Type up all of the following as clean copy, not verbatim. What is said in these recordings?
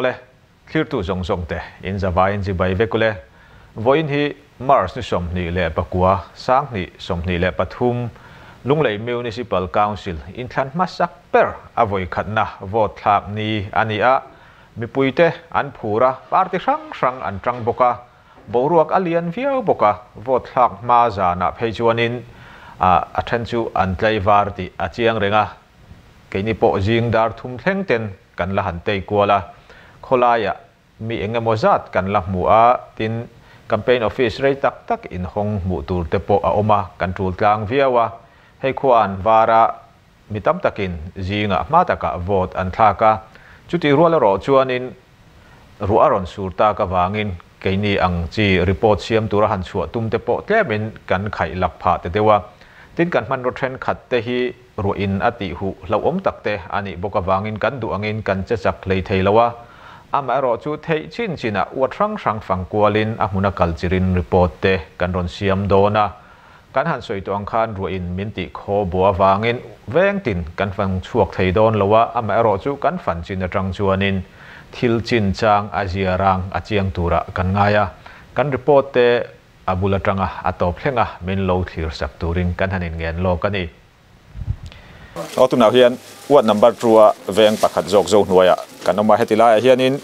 Awle, thlirtu zawng zawng te in zavaiin chibai vek ule. Vawiin hi March ni 29, 2023, Lunglei Municipal Council inthlan hmasak ber a vawikhatna vote thlak ni a ni a, mipuite an phur a, party hrang hrang an tang bawk a, boruak a lian viau bawk a, vote thlak hma zanah phei chuanin a then chu an tlaivar tih a chiang reng a, keini pawh zing dar thum thleng ten kan la han tei kual a, khawlaiah mi eng emaw zat kan la hmu a, tin campaign office rei tak tak inhawng hmuh tur te pawh a awm a, kan tul tlang viau a, hei khuan vara mi tam takin zingah hma takah vote an thlak a, chutih rual erawh chuanin ruah a rawn sur tak avangin keini ang chi report siam tura han chhuah tum te pawh tlemin kan khaih lak phah te deuh a, tin kan hmanraw thenkhat te hi ruahin a tih huh hlauhawm tak te a nih bawk avangin kan duh angin kan che chak hlei thei lo a, amaherawh chu theih chin chinah uat hrang hrang fang kualin a hmuna kal chirin report te kan rawn siam dawn a, kan han sawi tawh ang khan ruahin min tih khaw buah avangin veng tin kan fang chhuak thei dawn lo a, amaherawh chu kan fan chin atang chuanin thil chin chang a zia rang a chiang turah kan ngai a, kan report te a bul atanga a tawp thleng a min lo thlir sak turin kan han inngen lawk a ni. Aw tunah hian ward number 2 a veng pakhat zawk zo hnuaiah kan awm a, heti laiah hianin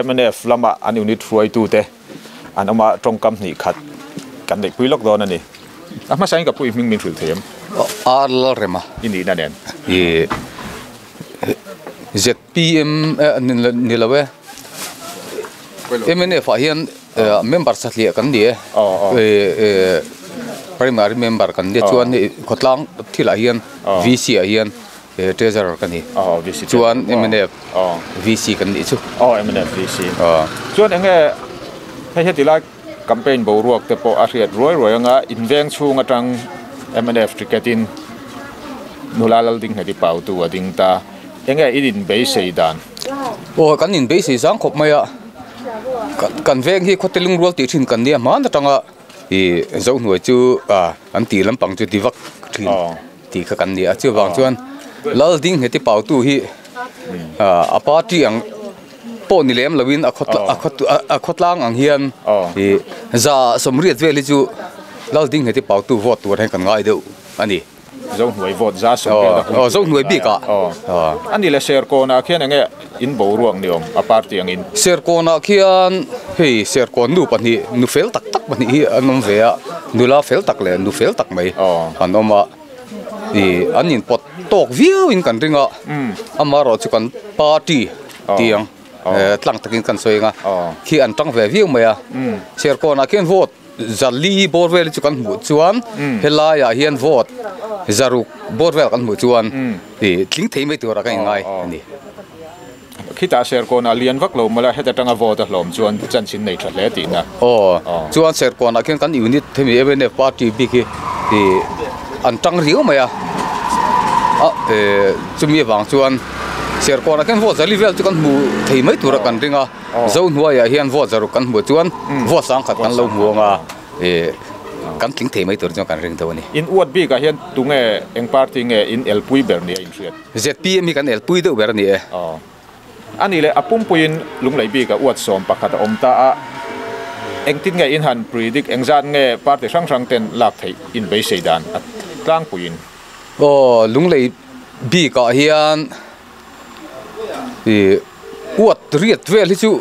MNF lama an unit hruaitute an awm a, tawngkam hnih khat kan neihpui lawk dawn a ni. A hmasain ka pui hming min hrilh thei em? Ar Lalrema. I nihna nen. I ZPM ni lo e. MNF ah hian member satliah kan ni e. Primary member kan ni chuan khawtlang thilah hian VC ah hian treasurer ka ni. Chuan MNF VC kan nih chu. MNF VC. Chuan enge hei heti lai campaign boruak te pawh a hriat ruai ruai anga inveng chhung atang MNF ticket in nula lal ding heti pau tu a ding ta. Enge in inbeisei dan? Aw kan inbeisei zang khawp mai a, kan veng hi khawte lungrual tih thin kan nia hman atanga ih Zohnuai chu an tih lampang chu ti vak thin tih kha kan ni a, chuvang chuan lal ding heti pau tu hi a party ang pawh ni lem loin a a khawtlang ang hian ih za sawmriat vel hi chu lal ding heti pau tu vote tur hian kan ngai deuh a ni. Zohnuai vote za sawmriat a hung. Aw Zohnuai bik ah. A ni le Serkawn ah khian enge in boruak ni awm a party angin? Serkawn ah khian hei Serkawn nu pahnih nu fel tak tak pahnih hi an awm ve a, nula fel tak leh nu fel tak mai an awm a, ih an inpawt tawk viau in kan ring a, amaherawh chu kan party tiang tlang takin kan sawi ang a, khi an tang ve viau mai a, Serkawn ah khian vote Zali bawr vel chu kan hmuh chuan helaiah hian vote zaruk bawr vel kan hmuh chuan ih tling thei mai turah ka inngai a ni. Khitah Serkawnah lian vak lo mawla heta tanga vote a hlawm chuan chanchin nei tha hle tihna. Aw chuan Serkawnah khian kan unit hemi MNF party bik hi ih an tang riau mai a, a chumi avang chuan Serkawnah khian vote zali vel chu kan hmu thei mai turah kan ring a. Zohnuaiah hian vote zaruk kan hmuh chuan vote sangkhat kan lo hmu anga ih kan tling thei mai tur chuan kan ring deuh a ni. In uat bikah hian tunge eng party nge in elpui ber ni a inhriat? ZPM hi kan elpui deuh ber a ni e. A nih leh a pumpuiin Lunglei bikah uat sawm pakhat a awm ta a, engtin nge in han predict engzat nge party hrang hrang ten lak theih in beisei dan a tlangpuiin? Aw Lunglei bikah hian ih uat riat vel hi chu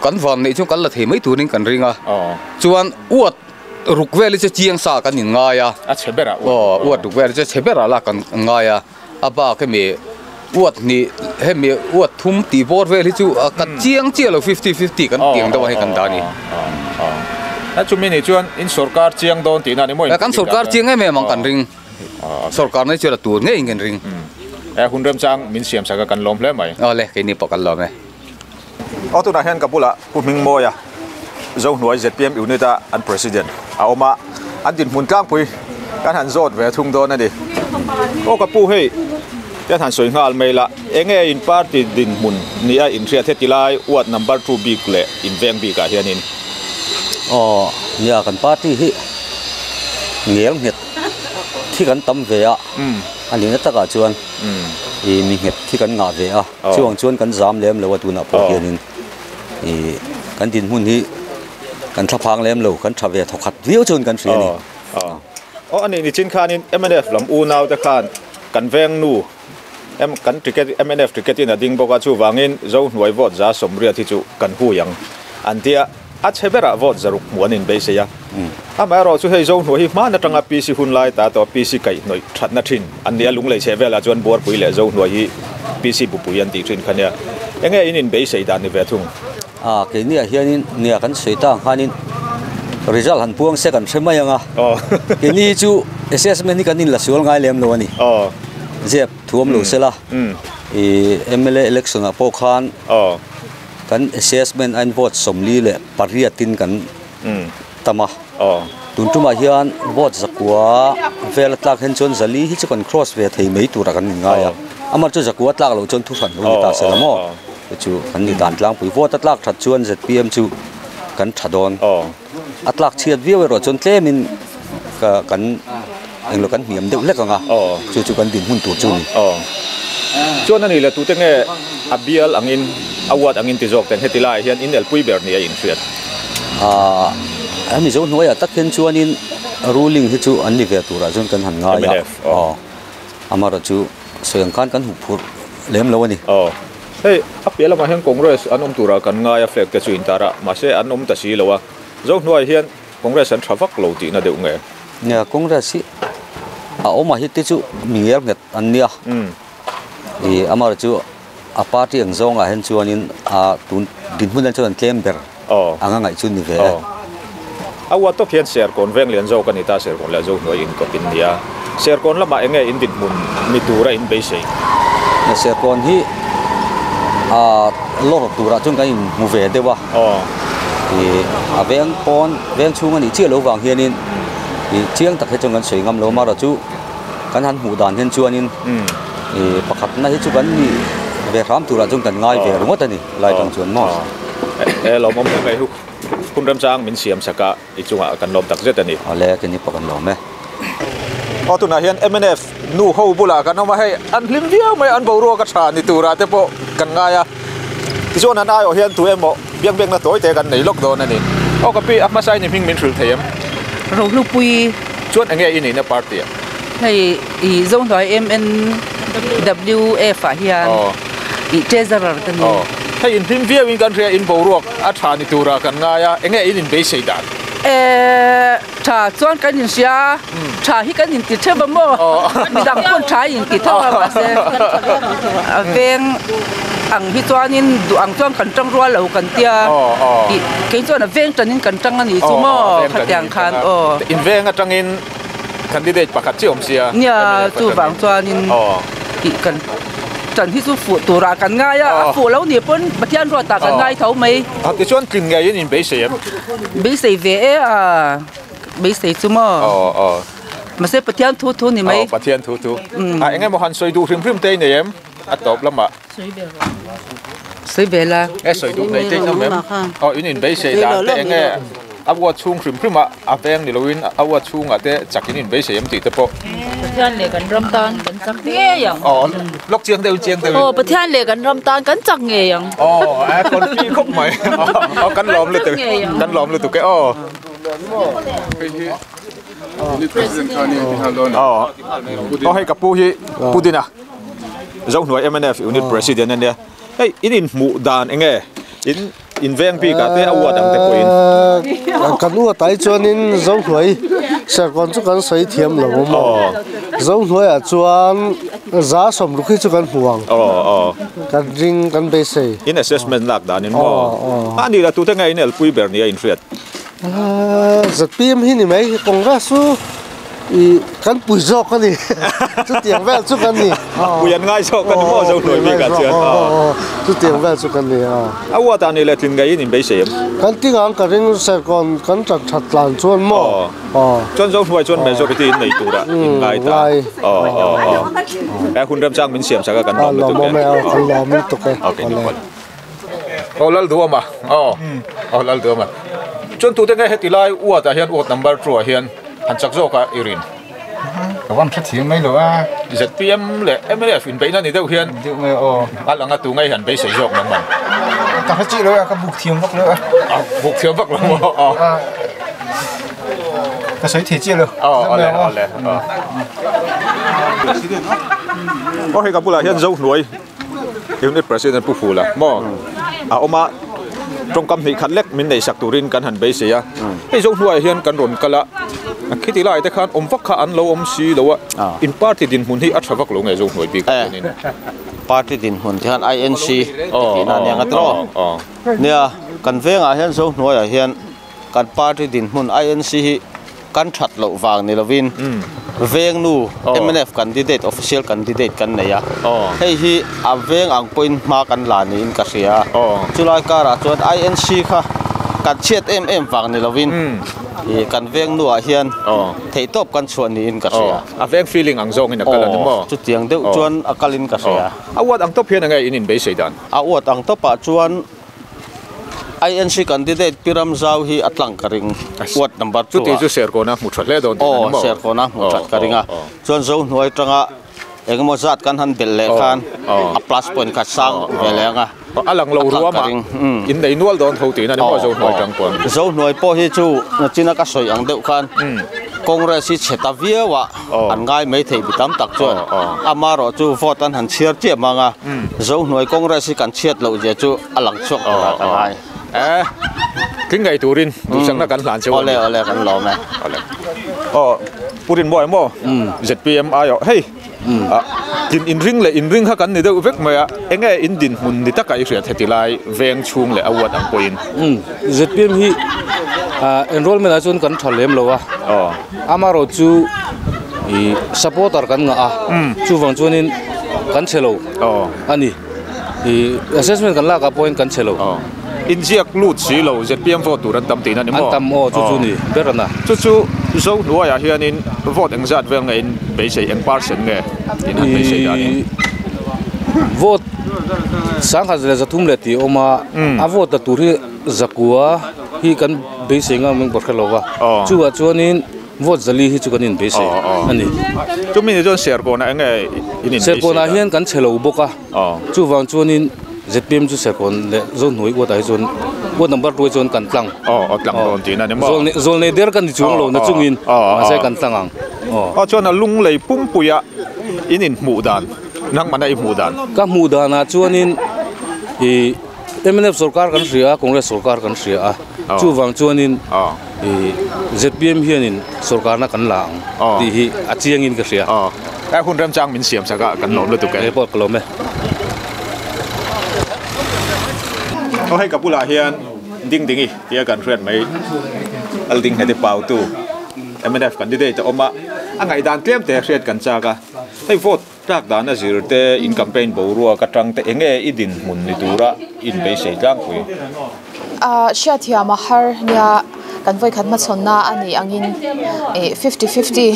kan van neih chuan kan la thei mai turin kan ring a chuan uat ruk vel hi chu chiang sa kan in ngai a a chhe berah aw uat ruk vel hi chu chhe berah lah kan ngai a a bak hemi uat hnih hemi uat thum tih bawr vel hi chu ka chiang chiah lo fifty fifty kan tiang deuh a hei kan dah a ni a chumi nih chuan in sorkar chiang dawn tihna a ni maw kan sorkar chiang em em ang kan ring. Sorkar nei chuan a tur ngei in kan ring. E hun remchang min siam sak a kan lawm hle mai. Awle keini pawh kan lawm e. Aw tunah hian ka bulah Pu Hmingmawia Zohnuai ZPM unit a an president a awm a, an dinhmun tlangpui kan han zawt ve thung dawn a ni. Aw ka pu hei kan han sawi nghal mai la, enge in party dinhmun ni a inhriat heti lai ward number 2 bik leh inveng bikah hianin? Aw nia kan party hi ngel nghet. Thi kan tam ve a, a nihna takah chuan I mi nghet hi kan ngah ve a, chuang chuan kan zam lem lo a tunah pawh hianin i kan dinhmun hi kan thlaphang lem lo, kan tha ve thawkhat viau chuan kan hria a ni. Aw a nih nichin khanin mnf lam unau te khan kan veng nu kan ticket mnf ticket in a ding bawk a, chuvangin Zohnuai vote 80% hi chu kan hui ang an tia. A chhe berah vote 600 hmuh an inbeisei a. Amaherawh chu hei Zohnuai hi hman atanga PC hun lai ta tawh PC kaihhnawih thatna thin an ni a, lunglei chheh velah chuan Buarpui leh Zohnuai hi PC bupui an tih thin kha nia. Enge in inbeisei dan ni ve thung? A, keiniah hianin nia kan sawi ta ang khanin result han puang se kan hre mai ang a. Keini hi chu assessment hi kan inla sual ngai lem lo a ni. Zep thuam lo sela i mla election ah pawh khan Kan assessment a in vote 48 in kan tam a, tun tumah hian vote 900 vel a tlak hian chuan 400 hi chu kan cross ve thei mai turah kan inngai a, amah chu 900 tlak loh chuan thu hran lo ni ta se la maw? Chu chu kan ni dan tlangpui. Vote a tlak that chuan zpm chu kan tha dawn, a tlak chhiat viau erawh chuan tlemin kan englo kan hniam deuh hlek ang a, chu chu kan dinhmun tur chu a ni. Chuan a ni le tute nge a bial angin a ward angin ti zawk ten heti laiah hian inelpui ber ni a inhriat? Aaa hemi zo hnuaiah tak hian chuanin ruling hi chu an ni ve turah chuan kan han ngai a, aw amaherawh chu sawi ang khan kan hmuh phurh lem lo a ni. Aw hei a piah lamah hian Congress an awm turah kan ngai a flag te chu intar a, mahse an awm ta si lo a, zo hnuaiah hian Congress an tha vak lo tihna deuh nge? Nia, Congress hi a awm a hi te chu mi ngel nghet an nia. I amah chu a party ang zawngah hian chuanin a tun dinhmun hian chuan an tlem ber anga ngaih chu ni ve e. A uat tawp hian Serkawn veng lian zawk a ni ta, Serkawn leh Zohnuai inkawp in nia. Serkawn lamah enge in dinhmun ni tura in beisei? Nia, Serkawn hi a lawr turah chuan kan inhmu ve deuh a. Ih a veng pawn veng chhung a nih chiah loh vang hianin ih chiang tak hi chuan kan sawi ngam lo amaherawh chu kan han hmuh dan hian chuanin ih pakhatna hi chu kan nih ve hram turah chuan kan ngai ve ringawt a ni lai tang chuan maw. E lawmawm hle mai hun remchang min siam sak a i chungah kan lawm tak zet a ni. Awle keni pawh kan lawm e. Aw tunah hian mnf nu ho bulah kan awm a hei an hlim viau mai an boruak a tha ni turah te pawh kan ngai a. Tichuan an aiawh hian tu emaw biak biakna tawi te kan nei lawk dawn a ni. Aw ka pi, a hmasa in i hming min hrilh thei em? Rohlupui. Chuan enge i nihna party ah? Hei i Zohnuai MNWF ah hian i treasurer ka ni. Aw, hei in hlim viau in kan hria in boruak a tha ni turah kan ngai a, enge in inbeisei dan? Ehh. Tha chuan kan inhria, tha hi kan inti theuh a maw? Midang pawn tha i inti tho a mahse a veng ang hi chuanin duh ang chuan kan tang rual lo kan tia tih kei chuan a veng tanin kan tang a nih chu maw khatiang khan aw. In veng atangin candidate pakhat chiah awm sia. Nia chuvang chuanin tih kan tan hi chu fuh turah kan ngai a, a fuh lo nih pawn Pathian ruatah kan ngai tho mai. Tichuan tlin ngeiin inbeisei em? Beisei ve e a, beisei chu maw? Aw aw. Mahse Pathian thu thu ni mai. Aw Pathian thu thu. A eng emaw han sawi duh hrim hrim te i nei em? A tawp lamah. Sawi ve rawh. Sawi ve la. E sawi duh nei te i awm em? Aw in inbeisei dan te eng nge a uat chhung hrim hrim a, a veng ni loin a uat chhungah te chak in inbeisei em tih te pawh. Pathian leh kan ram tan kan chak ngei ang. Aw lawk chiang deuhin chiang deuhin. Aw Pathian leh kan ram tan kan chak ngei ang. Aw a confi khawp mai. Aw kan lawm lutuk kan lawm lutuk e aw. Aw aw hei ka pu hi Pu Dina Zohnuai mnf unit president a nia. Hei in inhmuh dan enge in In veng bik ah te a uat ang te pawhin. Kan uat ai chuanin Zohnuai Serkawn chu kan sawi thiam lo a maw? Zohnuaiah chuan 60% hi chu kan hmu ang. Kan ring kan beisei. In assessment lak danin maw? A nih la tute nge in elpui ber nia in hriat? ZPM hi ni mai Congress chu I kan pui zawk a ni. Chutiang vel chu kan ni. Pui an ngai zawk a ni maw Zohnuai bikah chuan. Chutiang vel chu kan ni a. A uat ah nih leh tlin ngeiin in beisei em? Kan ti ngang ka ring Serkawn kan tan that tlan chuan maw. Chuan Zohnuai chuan majority in nei turah in ngai ta. He hun remchang min siam sak a kan lawm lutuk e. Kan lawm lutuk e. Okay ni pawh. Aw Lalduama aw aw Lalduama chuan tute nge heti lai uat ah hian uat number 2 ah hian han chak zawk a i rin. Ka van hrethiam mai lo a. ZPM leh mnf inbeihna ni deuh hian Deuh mai aw. A lang a tu ngei han beisei zawk nang man. Ka hre chih lo a, ka buk thiam vak lo a. A buk thiam vak lo maw? Aw. Ka sawi thei chiah lo. Aw awle awle aw. Aw hei ka bulah hian Zohnuai Unit President Pu Fula maw a awm a, tawngkam hnih khat lek min neihsak turin kan han beisei a. Hei Zohnuaiah hian kan rawn kal a, khiti lai te khan awm vak kha an lo awm si lo a, in party dinhmun hi a tha vak lo nge Zohnuai bik ah hianin? Party dinhmun te hian INC te tihna a nia tiraw? Nia, kan vengah hian Zohnuaiah hian kan party dinhmun INC hi kan that loh vang ni lovin vengnu mnf candidate official candidate kan nei a, hei hi a veng ang pawhin hma kan la niin ka hria a, chulai karah chuan INC kha kan chhiat em em vang ni lovin ih kan vengnu ah hian theihtawp kan chhuah niin ka hria. A veng feeling ang zawngin a kal a ni maw? Chutiang deuh chuan a kalin ka hria. A uat ang tawp hian enge in inbeisei dan? A uat ang tawpah chuan. INC candidate Pi Ramzau hi a tlang ka ring ward number 2 ah. Chuti chu Serkawna hmu tha hle dawn tih a ni maw? Aw, Serkawna hmu that ka ring a. Chuan Zohnuai tanga engemaw zat kan han belh leh khan a plus point kha sang ve leh ang a. A lang lo ruam a, in nei nual dawn tho tih a ni maw Zohnuai tang pawh? Zohnuai pawh hi chu nachina ka sawi ang deuh khan Congress hi chhe ta viau a, an ngai mai thei bi tam tak chuan amarawh chu vote an han chhiar chiah mang a, Zohnuai Congress hi kan chhiat loh zia chu a lang chhuak tur ah ka ngai. E, tling ngei turin duhsakna kan hlan cheu a ni. Awle awle kan lawm e. Awle. Aw, Pu Rinmuai maw? ZPM aiawh hei tin inring leh inring kha kan ni deuh vek mai a, enge in dinhmun ni taka i hriat heti lai veng chhung leh a uat ang pawhin? ZPM hi enrollment ah chuan kan tha lem lo a, amarawh chu supporter kan ngah a, chuvang chuanin kan chhe lo a ni. Assessment kan lak ah pawhin kan chhe lo. Inziak lut si lo ZPM vote tur an tam tihna ni maw? An tam aw, chu chu ni ber a na. Chu chu Zohnuaiah hianin vote engzat vel nge in beisei, eng percent nge in han beisei dan in? Vote 1330 leh tih a awm a, a vote la tur hi zakua hi kan beisei ngam ang ka hre lo va, chuvah chuanin vote zali hi chu kan inbeisei a ni. Chumi ni chuan Serkawnah eng nge in inbeisei dan? Serkawnah hian kan chhe lo bawk a. Chuvang chuanin zpm chu Serkawn leh Zohnuai uatah hi chuan uat number tuai chuan kan tlang. Aw, aw tlang dawn tihna ni maw? Zawlnei der kan ni chuang lo na chungin mahse kan tlang ang. Aw chuan a lunglei pumpuia in inhmuh dan, nangmahna i hmuh dan? Ka hmuh danah chuanin ih mnf sorkar kan hria a, Congress sorkar kan hria a, chuvang chuanin ih zpm hianin sorkarna kan la ang tih hi a chiangin ka hria. He hun remchang min siam sak a, kan lawm lutuk e. He pawh ka lawm e. Aw hei ka bulah hian ding ding i tia kan hriat mai al ding heti pau tu mnf candidate a awm a, a ngaihdan tlem te hriat kan chak a, hei vote tlak dan a zir te in campaign boruak atang te enge i dinhmun ni tura in beisei tlangpui. Hriatthiam a har nia kan vawikhat hmachhawnna a nih angin ih fifty fifty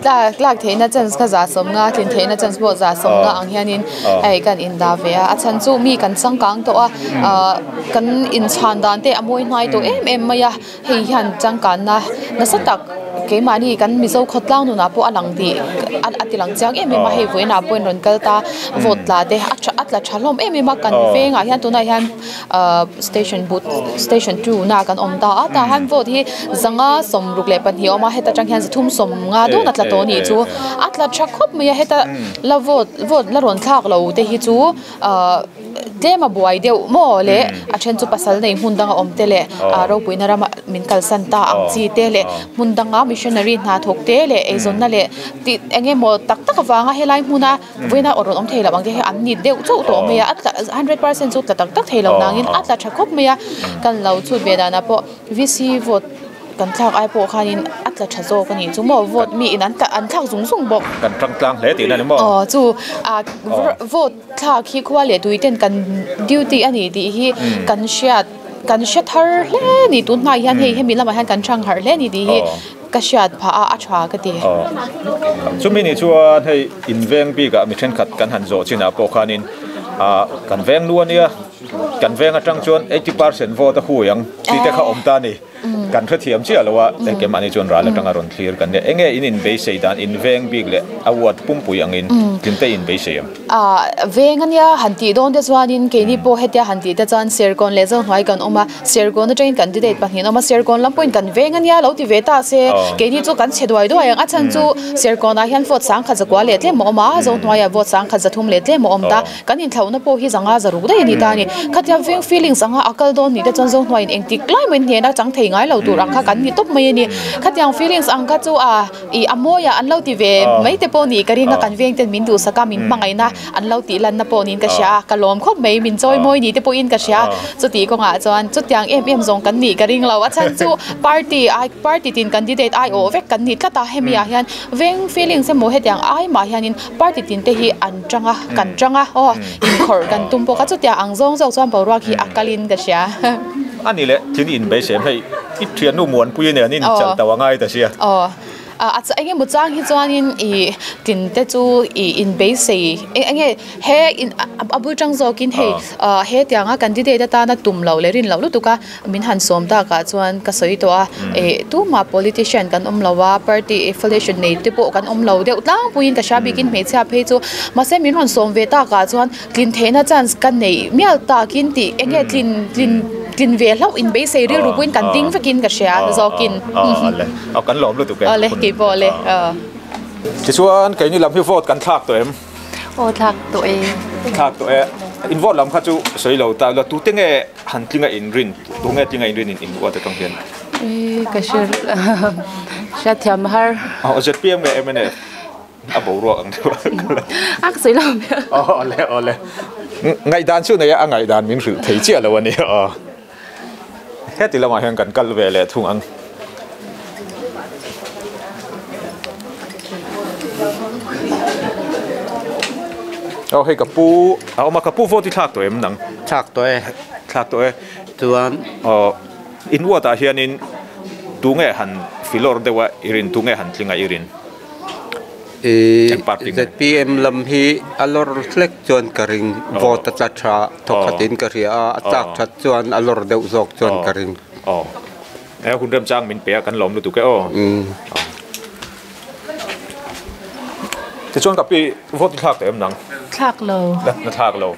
tlak tlak theihna chance kha zah sawm nga tlin theihna chance pawh zah sawm nga ang hianin hei kan indah ve a a chhan chu mi kan changkang tawh a ah kan inchhan dan te a mawi hnai tawh em em mai a hei hian changkanna nasa tak keimahni kan mizo khawtlang nunah pawh a lang tih a ti lang chiang em em a hei vawiinah pawh in rawn kal ta vote tla te a tha a tla tha hlawm em em a kan vengah hian tunah hian ahh station but station 2 na kan awm ta a tah hian vote hi zanga 62 a awm a heta tang hian 350 dawn a tla tawh a nih chu a tla tha khawp mai a heta la vote vote la rawn thlak lo te hi chu ahh tlem a buai deuh maw le a then chu pasal nei hmun danga awm te leh ah ropuina rama min kalsan ta ang chi te leh hmun danga missionary hna thawk te leh eizawnna leh tih eng emaw tak tak avanga helai hmuna vawiina aw rawn awm thei lo ang te hi an ni deuh chauh tawh mai a a tla 100% chu tla tak tak thei lo nangin a tla tha khawp mai a kan lo chhut ve danah pawh vc vote Kan thlak ai pawh khanin a tla tha zawk a nih chu maw vote mi in an tla an thlak zung zung bawk. Kan tang tlang hle tihna ni maw? Aw chu ah vote thlak hi khua leh tui ten kan duty a ni tih hi kan hriat kan hre thar hle a ni tun hma hian hei hemi lamah hian kan thang harh hle a ni tih hi ka hriat phah a a tha ka ti. Aw chumi ni chuan hei inveng bikah mi thenkhat kan han zawh chinah pawh khanin ah kan veng lu a nia. Kan veng atang chuan 80% vote a hui ang tih te kha awm ta a ni. Kan hrethiam chiah lo a, engkim ani chuan ral atanga rawn thlir kan nia. Enge in inbeisei dan in veng bik leh a ward pumpui angin tlinte in beisei ang? Ah, veng ania han tih dawn te chuanin keini pawh hetia han tih te chuan Serkawn leh Zohnuai kan awm a, Serkawn atangin candidate pahnih an awm a, Serkawn lam pawhin kan veng ania lo ti ve ta se, keini chu kan chhe duai duai ang. A chhan chu Serkawnah hian vote sangkhat zakua leh tlem a awm a, Zohnuaiah vote sangkhat zathum leh tlem a awm ta. Kan inthlauhna pawh hi zanga zaruk daih a ni ta a ni. Khatia veng feelings anga a kal dawn nih te chuan Zohnuaiin engtik lai mahin hnehna chang thei ngai lo tur ang kha kan ni tawp mai a ni. Khatiang feelings ang kha chu a ih a mawi a an lo ti ve mai te pawh nih ka ring a, kan veng ten min duhsak a, min hmangaihna an lo tih lanna pawh niin ka hria a, ka lawm khawp mai, min chawi mawi ni te pawhin ka hria. Chutih kawngah chuan chutiang em em zawng kan nih ka ring lo. A chhan chu party ai party tin candidate aiawh vek kan ni tlat a, hemi ah hian veng feelings emaw hetiang ai mah hianin Party tin te hi an tang a, kan tang a, aw inkhawrh kan tum bawk a, chutiang ang zawng zawk chuan boruak hi a kalin ka hria. A ni le, thil i inbeisem hei, i thiannu Muanpui nen in chal tauh a ngai ta sia. Aw, a eng emaw chang hi chuanin i tin te chu i inbeisei, eng nge he a bul tang zawkin hei hetianga candidate atana tum loh leh rin loh lutuk a, Min han sawm takah chuan ka sawi tawh a, eh tumah politician kan awm lo a, party affiliation nei te pawh kan awm lo deuh tlangpuiin ka hria bikin hmeichhia phei chu mahse min rawn sawm ve takah chuan tlin theihna chance ka neih mial takin tih eng nge tlin tlin tlin ve hlauh in beisei rilru puiin kan ding vekin ka hria zawkin. Awle aw kan lawm lutuk e. Awle keipawh awle aw. Tichuan keini lam hi vote kan thlak tawh em? Aw thlak tawh e. Thlak tawh e. In vote lam kha chu sawi lo ta ila tute nge Han tlinga inrin, tunge tlinga inrin in uat atang hian? Ih ka hre hriatthiam har. Aw ZPM nge mnf a boruak ang deuh a ka la. A ka sawi lo nia. Aw awle awle. Ngaihdan chu nei a, a ngaihdan min hrilh thei chiah lo a ni aw. Heti lamah hian kan kal ve leh thung ang. Aw hei ka pu a awm a, ka pu vote i thlak tawh em nang? Thlak tawh e. Thlak tawh e. Chuan aw in ward ah hianin tunge han filawr deuh a i rin, tunge han tling a i rin? Eng party nge? ZPM lam hi a lawr hlek chuan ka ring, vote a tla tha thawkhatin ka hria a, a tlak that chuan a lawr deuh zawk chuan ka ring. Aw. He hun remchang min pe a kan lawm lutuk e aw. Tichuan ka pi vote i thlak tawh em nang? Thlak lo. Na thlak lo.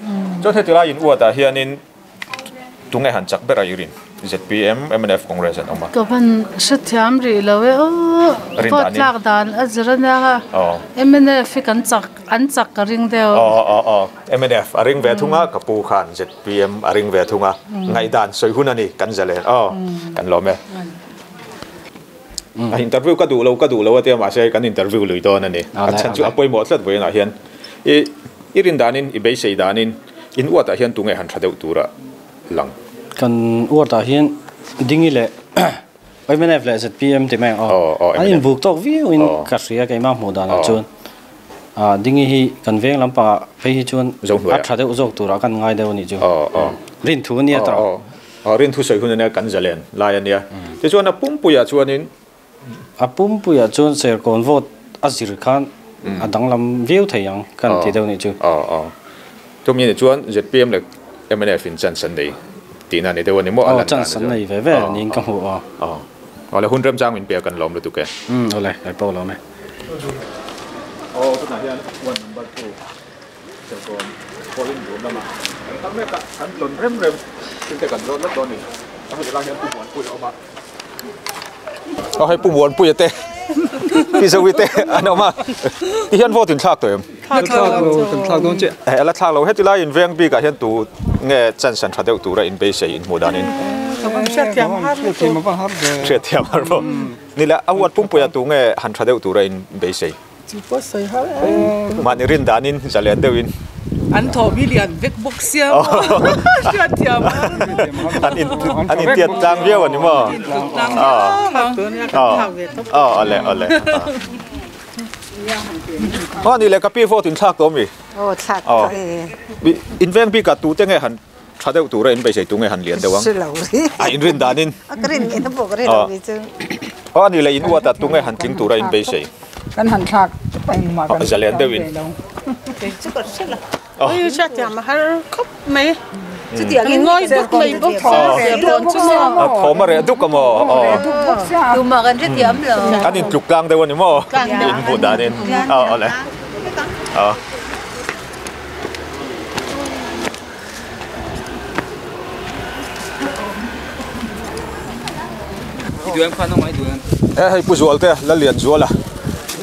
Chuan heti lai in uat ah hianin tunge han chak ber a i rin? ZPM, mnf, Congress an awm a. Ka van hrethiam rih lo e aw. Vote tlak dan a zir ania a. Mnf hi kan chak an chak ka ring deuh. Aw aw aw mnf a ring ve thung a ka pu khan ZPM a ring ve thung a. Ngaihdan sawi hun a ni kan zalen aw kan lawm e. A interview ka duh lo ka duh lo a tia mahse kan interview lui dawn a ni. A chhan chu a pawimawh tlat vawiinah hian i i rin danin i beisei danin in uatah hian tunge han tha deuh tura lang. Kan uatah hian Dingi leh mnf leh ZPM ti mai ang aw. An inbuk tawk viau in ka hria keimah hmuh danah chuan Dingi hi kan veng lampangah phei hi chuan a tha deuh zawk turah kan ngai deuh a nih chu. Rin thu a nia tawh. Aw rin thusawi hun ania kan zalen lai ania. Tichuan a pumpuiah chuanin. A pumpuiah chuan Serkawn vote a zir khan a danglam viau thei ang kan ti deuh nih chu. Aw aw. Chumi ni chuan ZPM leh mnf in chance an nei tihna ni deuh a ni maw? Aw chance an nei ve ve niin ka hmu aw. Aw. Awle hun remchang min pe a kan lawm lutuk e. Umm awle kai pawh lawm e. Aw tunah hian one number two. Serkawn pawhin dun lamah kan kal mek a, kan tlawn rem rem thil te kan zawt lawk dawn a ni. A hmun lai hian Pu Muanpuia a awm a. Aw hei Pu Muanpuia te, Pi Zoe te an awm a. Ti hian vote in thlak tawh em? Thlak lo, kan thlak dawn chiah. Eh, a la thlak lo. Heti lai in veng bikah hian tu nge chance an tha deuh tura in beisei in hmuh danin? Hriatthiam har lutuk. Hriatthiam har maw? Ni le, a huat pumpuia tu nge han tha deuh tura in beisei? Chu pawh sawi har em. Mahni rin danin zalen deuhin. An thaw mi lian vek bawk sia maw hriatthiam a. An in an intiat tlang viau a ni maw? Tlang viau a. Aw awle awle. Aw ni le ka pi vote in thlak tawh mi? Aw thlak tawh e. In veng bikah tute nge han tha deuh tura in beisei tu nge han lian deuh ang? A in rin danin. A ka rin ngei na pawh ka rin lo mi chu. Aw a ni le in uat a tu nge han tling tura in beisei? Kan han thlak engmah kan zalen deuhin. Kei chu ka hre lo. Ui hriatthiam a har khawp mai. Chutiangin Ngawi duk mai bawk sia serkawn chu maw. A thawm a reh duk a maw? Reh duk bawk sia. Tumah kan hrethiam lo. Kan intluk tlang deuh a ni maw? In hmuh danin. Aw awle. Aw. E hei Pu Zualte Lallianzuala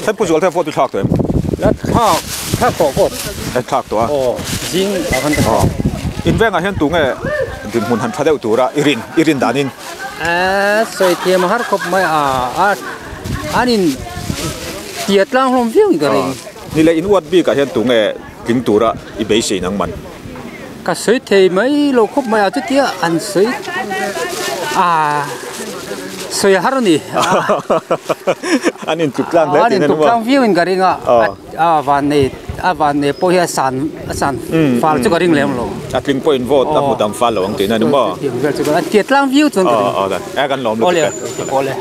hei Pu Zualte vote i thlak tawh em? La thlak thlak tawh vote. E thlak tawh a. Aw zing ah khan ka thlak. In vengah hian tunge dinhmun han tha deuh tura i rin i rin danin? E sawi thiam a har khawp mai a a an in tia tlang hlawm viau in ka ring. Ni leh in uat bikah hian tunge tling tura i beisei nang man? Ka sawi thei mai lo khawp mai a chutia an sawi a sawi a har a ni. An intluk tlang hle tih na ni maw? An intluk tlang viau in ka ring a, a vannei a vannei pawh hi a san a san fal chu ka ring lem lo. A tling pawh in vote a hmu dang fal lo ang tih na ni maw? An tiat tlang viau chuan ka ring. Aw aw kan lawm lutuk e. Awle.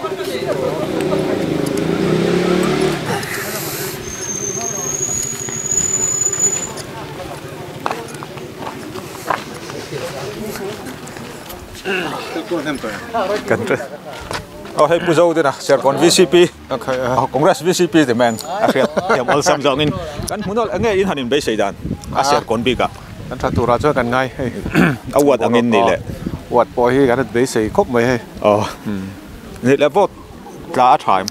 Aw hei Pu Zo te na Serkawn VCP Congress VCP ti mai ang a hriat thiam awlsam zawngin kan hmu nawlh enge in han in beisei dan a Serkawn bik ah. Kan tha turah chuan kan ngai hei. A uat angin ni le. Uat pawh hi kan beisei khawp mai hei. Aw ni le vote tla a tha em.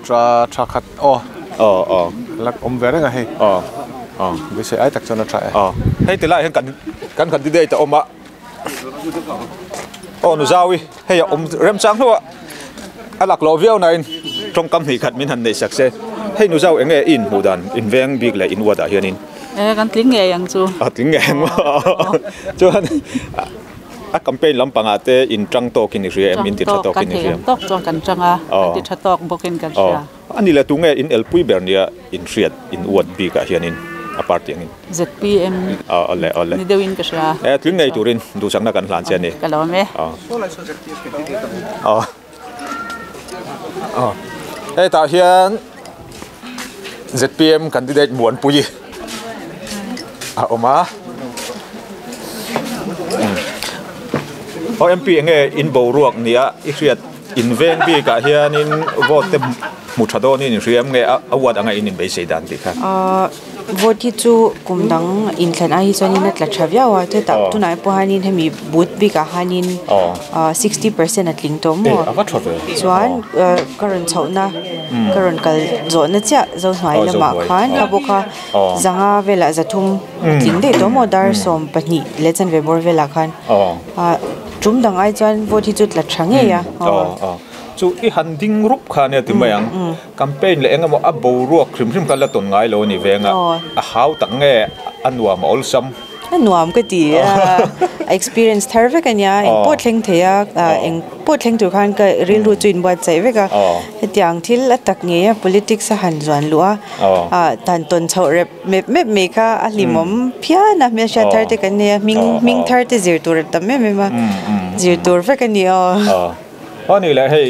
Tha tha khat aw. Aw aw. La awm ve reng a hei. Aw aw. Beisei ai tak chuan a tha e. Aw. Hei ti lai hian kan kan candidate a awm a. Aw nu Zaui hei a awm remchang hnuah a lak loh viau nain tawngkam hnih khat min han neih sak se. Hei nu Zau eng nge i inhmuh dan inveng bik leh in uat ah hianin? E kan tling ngei ang chu. A tling ngei ang maw? Chuan A campaign lampangah te in tang tawkin i hria em? In ti tha tawkin i hria em? Tang tawk chuan kan tang a, kan ti tha tawk bawkin kan hria. A ni le, tunge in elpui ber nia in hriat, in uat bikah hianin a party angin? ZPM Awle, awle. Ni deuhin ka hria. E, tling ngei turin duhsakna kan hlan che a ni. Ka lawm e. Aw. Aw. Hetah hian ZPM candidate Muanpui a awm a. Aw MP enge in boruak nia i hriat in veng bikah hianin vote te hmu tha dawnin in hria em nge a uat anga in inbeisei dan tih kha. Vote hi chu kum dang inthlan ai hi chuanin a tla tha viau a chutah tunah pawh hianin hemi booth bikah hianin 60% a tling tawh maw chuan ka rawn chhohna ka rawn kal zawhna chiah Zohnuai lamah khan kha bawk a zanga velah zathum a tling daih tawh maw dar 12 leh chanve bawr velah khan tum dang ai chuan vote hi chu tla tha ngei a. Chu i han ding rup kha ania ti mai ang. Campaign leh engemaw a boruak hrim hrim kha la tawn ngai lo a ni veng a, a hau tak nge a nuam a awlsam? A nuam ka ti a, a experience thar vek a nia, eng pawh thleng thei a, eng pawh thleng tur khan ka rilru chu inbuatsaih vek a, hetiang thil a tak ngei a politics a han zuan luh a, han tawn chhoh rep mep mep mai kha a hlimawm phian a, hmelhriat thar te kan nei a, hming hming thar te zir tur a tam em em a, zir tur vek a ni aw. Aw ni le hei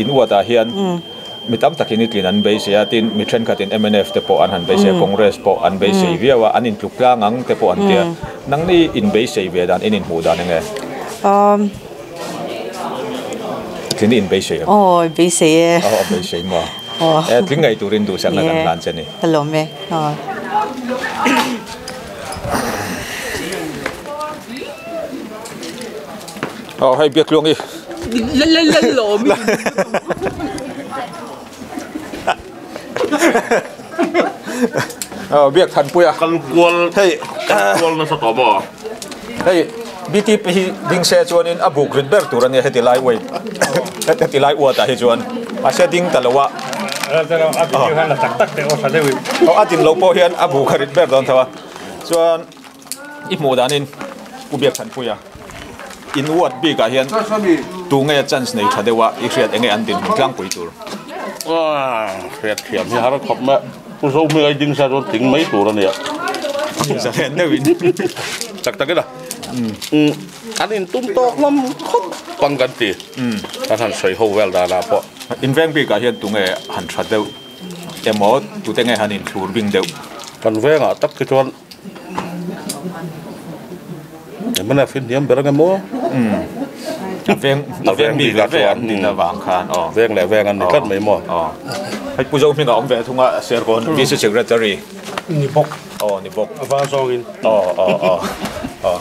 in uat ah hian mi tam takin i tlin an beisei a tin mi thenkhatin mnf te pawh an han beisei a Congress pawh an beisei viau a an intluk tlang ang te pawh an tia nangni in beisei ve dan in inhmuh dan enge tlin i inbeisei em? Aw beisei e. Aw beisei maw? E tling ngei turin duhsakna kan hlan che ni. Ka lawm e. Aw. Aw hei biak tluang i. Lal lawm i. Aw biak than pui a. Kal kual hei kal kual nasa tawh maw. Hei BTP hi ding se chuanin a buk rit ber tur ania heti lai uai heti lai uatah hi chuan mahse ding ta lo a. A din hian a tak tak te aw tha deuh in. Aw a din loh pawh hian a buk a rit ber dawn tho a chuan. I hmuh danin Pu Biakthanpuia in ward bikah hian tunge chance nei tha deuh a i hriat enge an dinhmun tlangpui tur? Hriat thiam hi har khawp mai a, Pu Zohming ai ding sa chuan tling mai tur a nia. Zalen deuhin. Tak takin a, an intum tawk lam khawp ang kan ti, kan han sawi ho vel danah pawh. Inveng bikah hian tunge han tha deuh emaw tute nge han inthlur bing deuh? Kan vengah tak hi chuan. MNF hi hniam ber ang em aw? A veng a veng mi ve ve an nin avang khan aw. Veng leh veng an ni tlat mai maw? Aw. Hei Pu Zohminga awm ve thung a Serkawn VC Secretary. Ni bawk. Aw ni bawk. A var zawngin. Aw aw aw aw.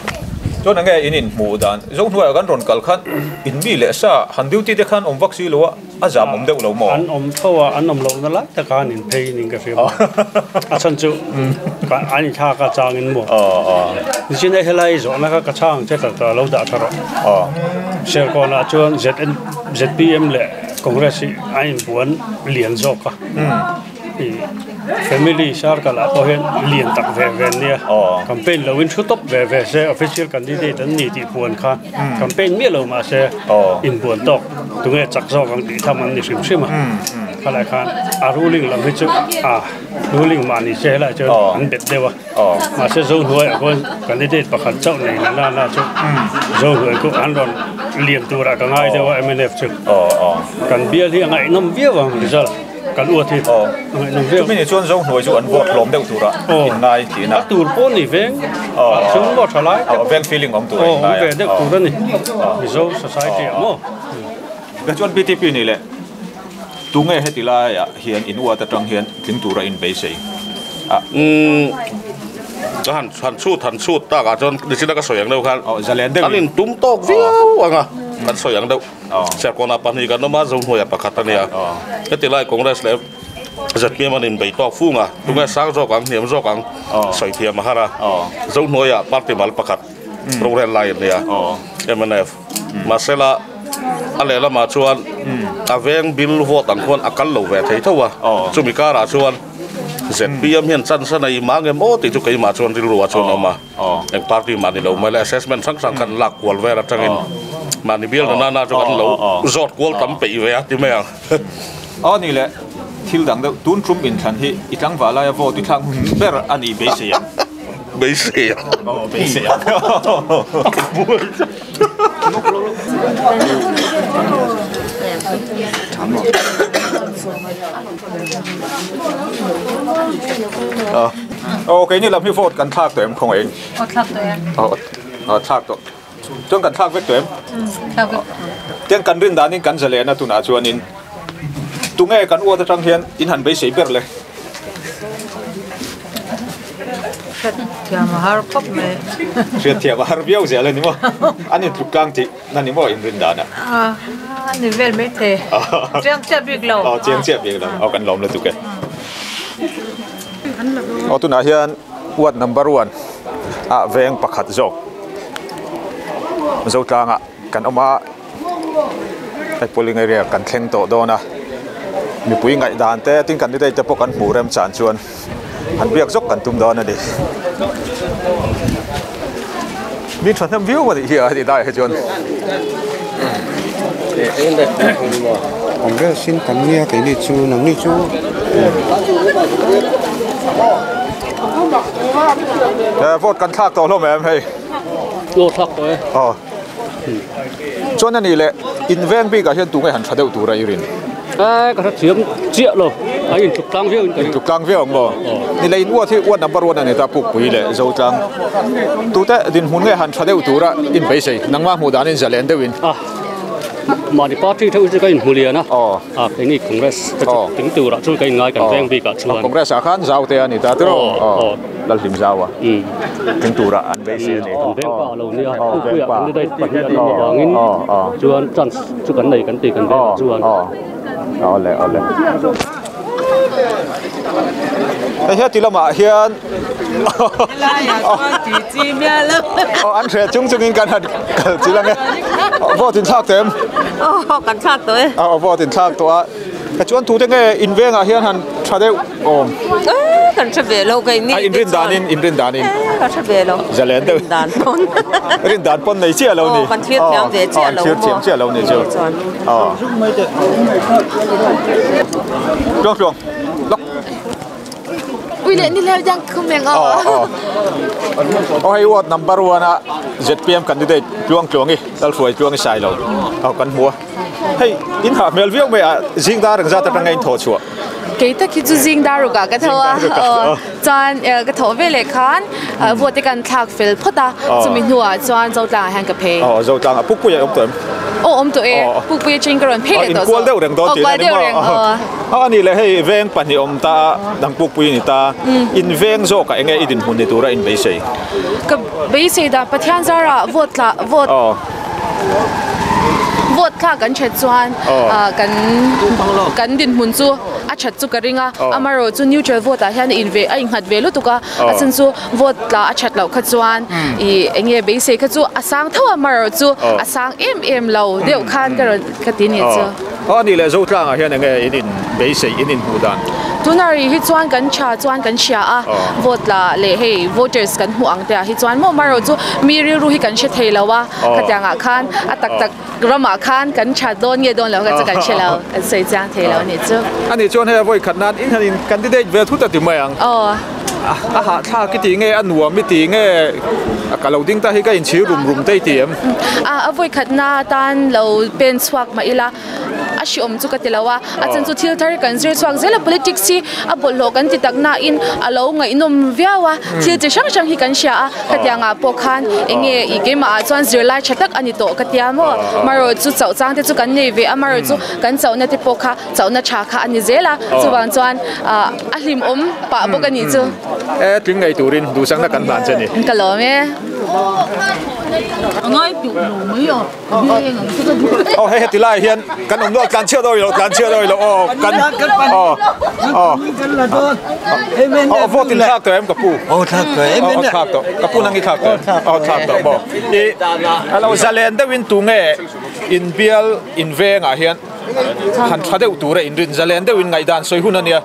Chuan enge in inhmuh dan Zohnuaiah kan rawn kal khan in mi leh sa han duty te khan awm vak si lo a. A zam awm deuh lo maw? An awm tho a, an awm lohna lai taka an inphei ning ka hria maw? A chhan chu an inthlak a changin maw? Nichin e helai zawhna kha ka chhang che ta ta lo dah tha rawh. Serkawnah chuan ZN ZPM leh Congress hi an inbuan lian zawk a. Family circle ah pawh hian lian tak ve ve an nia. Campaign lo in thu tawp ve ve se official candidate an ni tih puan kha campaign miah lo mah se inbuan tawk tunge chak zawk ang tih tham an ni hrim hrim a. Khalai khan a ruling lam hi chu a ruling mah ni se helai chuan an bet deuh a. Mahse Zohnuaiah khuan candidate pakhat chauh nei na na na chu Zohnuai khu an rawn lian turah ka ngai deuh a mnf chu. Kan bial hi a ngaihnawm viau ang result. Kan uat hi a ngaihnawm viau. Chumi ni chuan Zohnuai chu an vote hlawm deuh turah inngai tihna. A tur pawh ni veng ah chuan maw tha lai te pawh. Veng feeling awm tur a inngai a. Awm ve deuh tur a ni. Mizo society ah maw. Ka chuan BTP ni leh tunge heti laiah hian in uat atang hian tling tura in beisei a. Umm ka han han chhut han chhut takah chuan nichina ka sawi ang deuh khan an intum tawk viau ang a kan sawi ang deuh. Serkawnah pahnih kan awm a, Zohnuaiah pakhat a nia. Heti lai Congress leh zpm an inbei tawk fung a, tunge sang zawk ang, hniam zawk ang sawi thiam a har a. Zohnuaiah party mal pakhat rorel lai a nia, mnf. Mahsela a lehlamah chuan a veng bill vote ang khuan a kal lo ve thei tho a, chumi karah chuan zpm hian chance a nei mang em aw tih chu keimah chuan rilru ah chuan a awm a. Eng party mah ni lo mai le assessment hrang hrang khan lak kual vel atangin mahni bial na na chu kan lo zawt kual tam peih ve a ti mai ang. Aw ni le, thil dang deuh tun tum inthlan hi i tlangval laia vote i thlak hmun ber a ni beisei ang. Beisei ang. Aw beisei ang. Aw keini lam hi vote kan thlak tawh em khaw ngaih in? Aw thlak tawh em. Aw aw thlak tawh. Chuan kan thlak vek tawh em? Thlak vek tawh. Tiang kan rin danin kan zalen a tunah chuanin tunge kan uat atang hian in han beisei ber le? Hriat thiam a har khawp mai. Hriat thiam a har viau zel a ni maw? An intluk tlang tih na ni maw in rin danah? A ni vel mai thei. Chiang chiah bik lo. Aw chiang chiah bik lo. Aw kan lawm lutuk e. Aw tunah hian ward number one ah veng pakhat zawk Zotlangah kan awm a hei polling area kan thleng tawh dawn a mipui ngaihdan te tin candidate te pawh kan hmuh rem chan chuan han biak zawk kan tum dawn a ni mi thahnem viau a nih hi a ti lai hi chuan. Congress in kan nia keini chu nangni chu. Vote kan thlak tawh hlawm em hei. Aw thlak tawh e. Aw. Chuan ani leh in veng bikah hian tunge han tha deuh tura i rin? Ka hre thiam chiah lo, a intluk tlang viau in ka ring. Intluk tlang viau ang maw? Ni leh in uat hi uat number one a ni ta Pukpui leh Zotlang. Tute dinhmun nge han tha deuh tura in beisei? Nangmah hmuh danin zalen deuhin. Mahni party theuh chu ka inhmu lian a, keini Congress te chu tling turah chuan ka inngai kan veng bikah chuan. Congress ah khan Zau te a ni ta tiraw? Lalhlim Zau a tling turah an beisei a ni. Kan veng pa a lo nia, Pukpuiah candidate pahnih an awm avangin chuan chance chu kan nei kan ti kan vengah chuan. Awle awle. Hei heti lamah hian Aw an hreh chung chungin kan han kal chil ang e. Vote in thlak tawh em? Aw kan thlak tawh e. Aw vote in thlak tawh a. Ka chuan tute nge in vengah hian han tha deuh awm? Kan hre ve lo kei ni. A in rin danin in rin danin. Ka hre ve lo. Zalen deuh. Rin dan pawn. Rin dan pawn nei chiah lo ni. Aw kan thlir thiam ve chiah lo maw. Thlir thiam chiah lo ni chu. Aw. Tluang tluang. Lawk. Ui leh ni leh dang khum eng aw. Aw. Aw hei ward number 1 a ZPM candidate Tluang Tluangi Lalhruai Tluangi Sailo. Aw kan hmu a. Hei in hah hmel viau mai a zing dar engzat atanga in thawh chhuah. Kei tak hi chu zing dar ruk ah ka tho a, aw chuan ka thawh ve leh khan vote te kan thlak fel phawt a, chumi hnuah chuan Zotlang ah hian ka phei. Aw Zotlang ah Pukpui ah i awm tawh em? Aw awm tawh e, Pukpui atangin ka rawn phei leh tawh zawk. Inkual deuh reng dawn tihna a ni maw? Aw a nih leh hei veng pahnih awm ta a, dang Pukpui a ni ta, in veng zawkah enge i dinhmun ni tura in beisei? Ka beisei dan Pathian zarah vote tla vote. Vote thlak kan that chuan kan kan dinhmun chu a that chu ka ring a, amaherawh chu neutral vote ah hian a in ve a innghat ve lutuk a, a chhan chu vote tla a that loh kha chuan ih eng nge beisei kha chu a sang tho a, amaherawh chu a sang em em lo deuh khan ka rawn ka ti ni chu. Aw a nih leh Zotlangah hian eng nge in in beisei in inhmuh dan? Tunah rih hi chuan kan tha chuan kan hria a, vote la leh hei voters kan hmuh ang te ah hi chuan maw amaherawh chu mi rilru hi kan hre thei lo a, khatiang ah khan a tak tak ramah khan kan tha dawn nge dawn lo kha chu kan hre lo, kan sawi chiang thei lo a nih chu. A nih chuan hei a vawi khat nan in han in candidate ve thut a ti mai ang. Aw. A hahthlak i tih nge a nuam i tih nge ka lo ding ta hi ka inchhir rum rum te i ti em? A vawi khat na tan lo pen chhuak mah ila. A hriawm chu ka ti lo a, a chan chu thil thar kan zir chhuak zel a, politics hi a bawlhhlawh kan ti tak nain a lo ngaihnawm viau a, thil chi hrang hrang hi kan hria a, khatiang ah pawh khan eng nge ih keimah ah chuan zirlai tha tak a ni tawh ka tia maw, marawh chu chauh chang te chu kan nei ve a, marawh chu kan chauhna te pawh kha chauhna tha kha a ni zel a, chuvang chuan ah a hlimawm pah bawk a nih chu. E tling ngei turin duhsakna kan hlan che ni. Ka lawm e. Aw hei heti lai hian kan awm nual tlan chhiat awi lo tlan chhiat awi lo aw kan aw aw aw vote in thlak tawh em ka pu aw thlak tawh em aw thlak tawh ka pu nang i thlak tawh aw thlak tawh maw i alo zalen deuhin tunge in bial in vengah hian han tha deuh tura in rin zalen deuhin ngaihdan sawi hun ania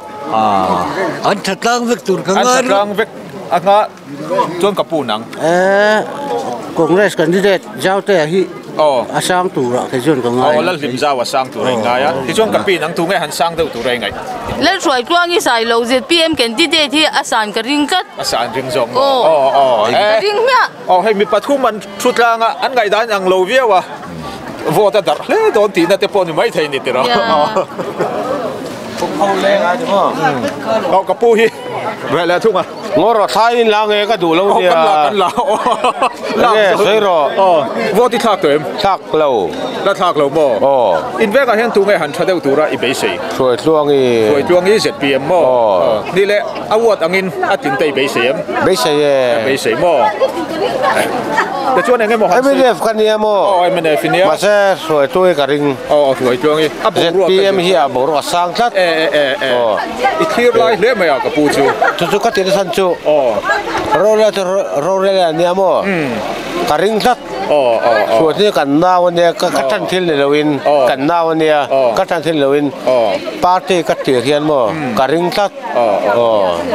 an tha tlang vek tur ka ngai an tha tlang vek anga Chuan ka pu nang. Eh, Congress candidate Zautea hi a sang turah kei chuan ka ngai. Aw, Lalhlim Zau a sang tur a ingai a. Tichuan ka pi nang tu nge han sang deuh tur a ingaih? Lalhruaitluang i sai lo zpm candidate hi a san ka ring tlat. A san ring zawk maw? Aw, aw. Ka ring hmiah. Aw, hei mi pathum an thu tlang a, an ngaihdan ang lo viau a. Vote a darh hle dawn tihna te pawh ni maithei ni tiraw? Aw, ka pu hi ve leh thung a. Ngaw rawh thlai in la nge ka duh lo nia. Kan la kan la Enge sawi rawh. Aw vote i thlak tawh em? Thlak lo. La thlak lo maw? Aw. In vengah hian tunge han tha deuh tura i beisei? Hruaitluangi. Hruaitluangi zpm maw? Aw. Ni leh a ward angin a tin te i beisei em? Beisei e. A beisei maw? Tichuan eng emaw han sawi. Mnf ka nia maw? Aw mnf i nia. Mahse Hruaitluangi ka ring. Aw Hruaitluangi. A boruak ka zpm hi a boruak a sang tlat. E e e e. I thlir lai hle mai a ka pu chu. Chu chu ka ti nasan chu. Rorel chu rorel a nia maw? Ka ring tlat. Suat hi kan nau a nia ka tan thil ni loin kan nau a nia ka tan thil ni loin party ka tir hian maw ka ring tlat.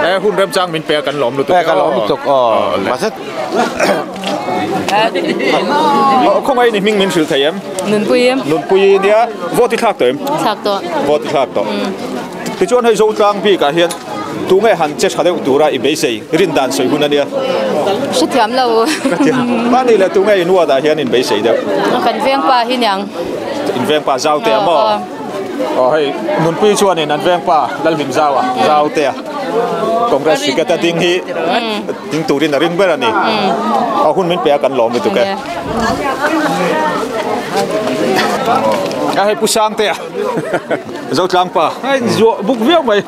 E hun remchang min pe a kan lawm lutuk e. Kan lawm lutuk aw. Mahse. Khawngaih ni hming min hrilh thei em? Nunpui. Nunpui nia vote i thlak tawh em? Thlak tawh. Vote i thlak tawh. Tichuan hei Zotlang bikah hian tunge han che tha deuh tura i beisei rin dan sawi hun a nia. Hrethiam lo. Mahni leh tunge in ward ah hian in beisei deuh. Kan vengpa hi niang. In vengpa Zautea maw? Aw hei Nunpui chuanin an vengpa Lalhlim Zaua Zautea Congress ticket a ding hi ding turin a ring ber a ni. Aw hun min pe a kan lawm lutuk e. A hei Pu Sangtea. Zotlang pa a inzuah buk viau mai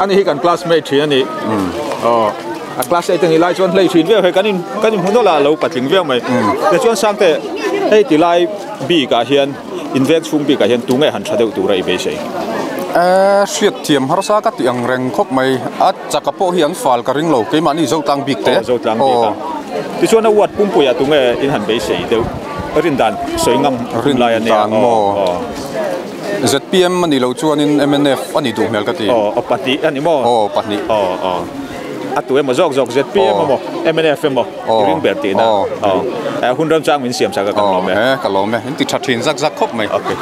ani hi kan classmate thin a ni aw a class eight a nih lai chuan hlei thin viau hei kan in kan inhmu nawlh a lo patling viau mai tichuan Sangte hei ti lai bik ah hian in veng chhung bik ah hian tunge han tha deuh tura i beisei. Eh hriat thiam harsa ka tih ang reng khawp mai a chaka pawh hi an fal ka ring lo keimahni Zotlang bik te aw Zotlang bik a tichuan a ward pumpui ah tunge in han beisei deuh. Rin dan sawi ngam hun lai a nia. Rin dan maw? ZPM a nih loh chuanin mnf a nih duh hmel ka ti. Aw, pahnih a ni maw? Aw, pahnih. Aw, aw. A tu emaw zawk zawk ZPM emaw mnf emaw i ring ber tihna. Aw. Hun ramchang min siam sak a kan lawm e. Aw, ka lawm e. In ti tha thin zak zak khawp mai. Okay.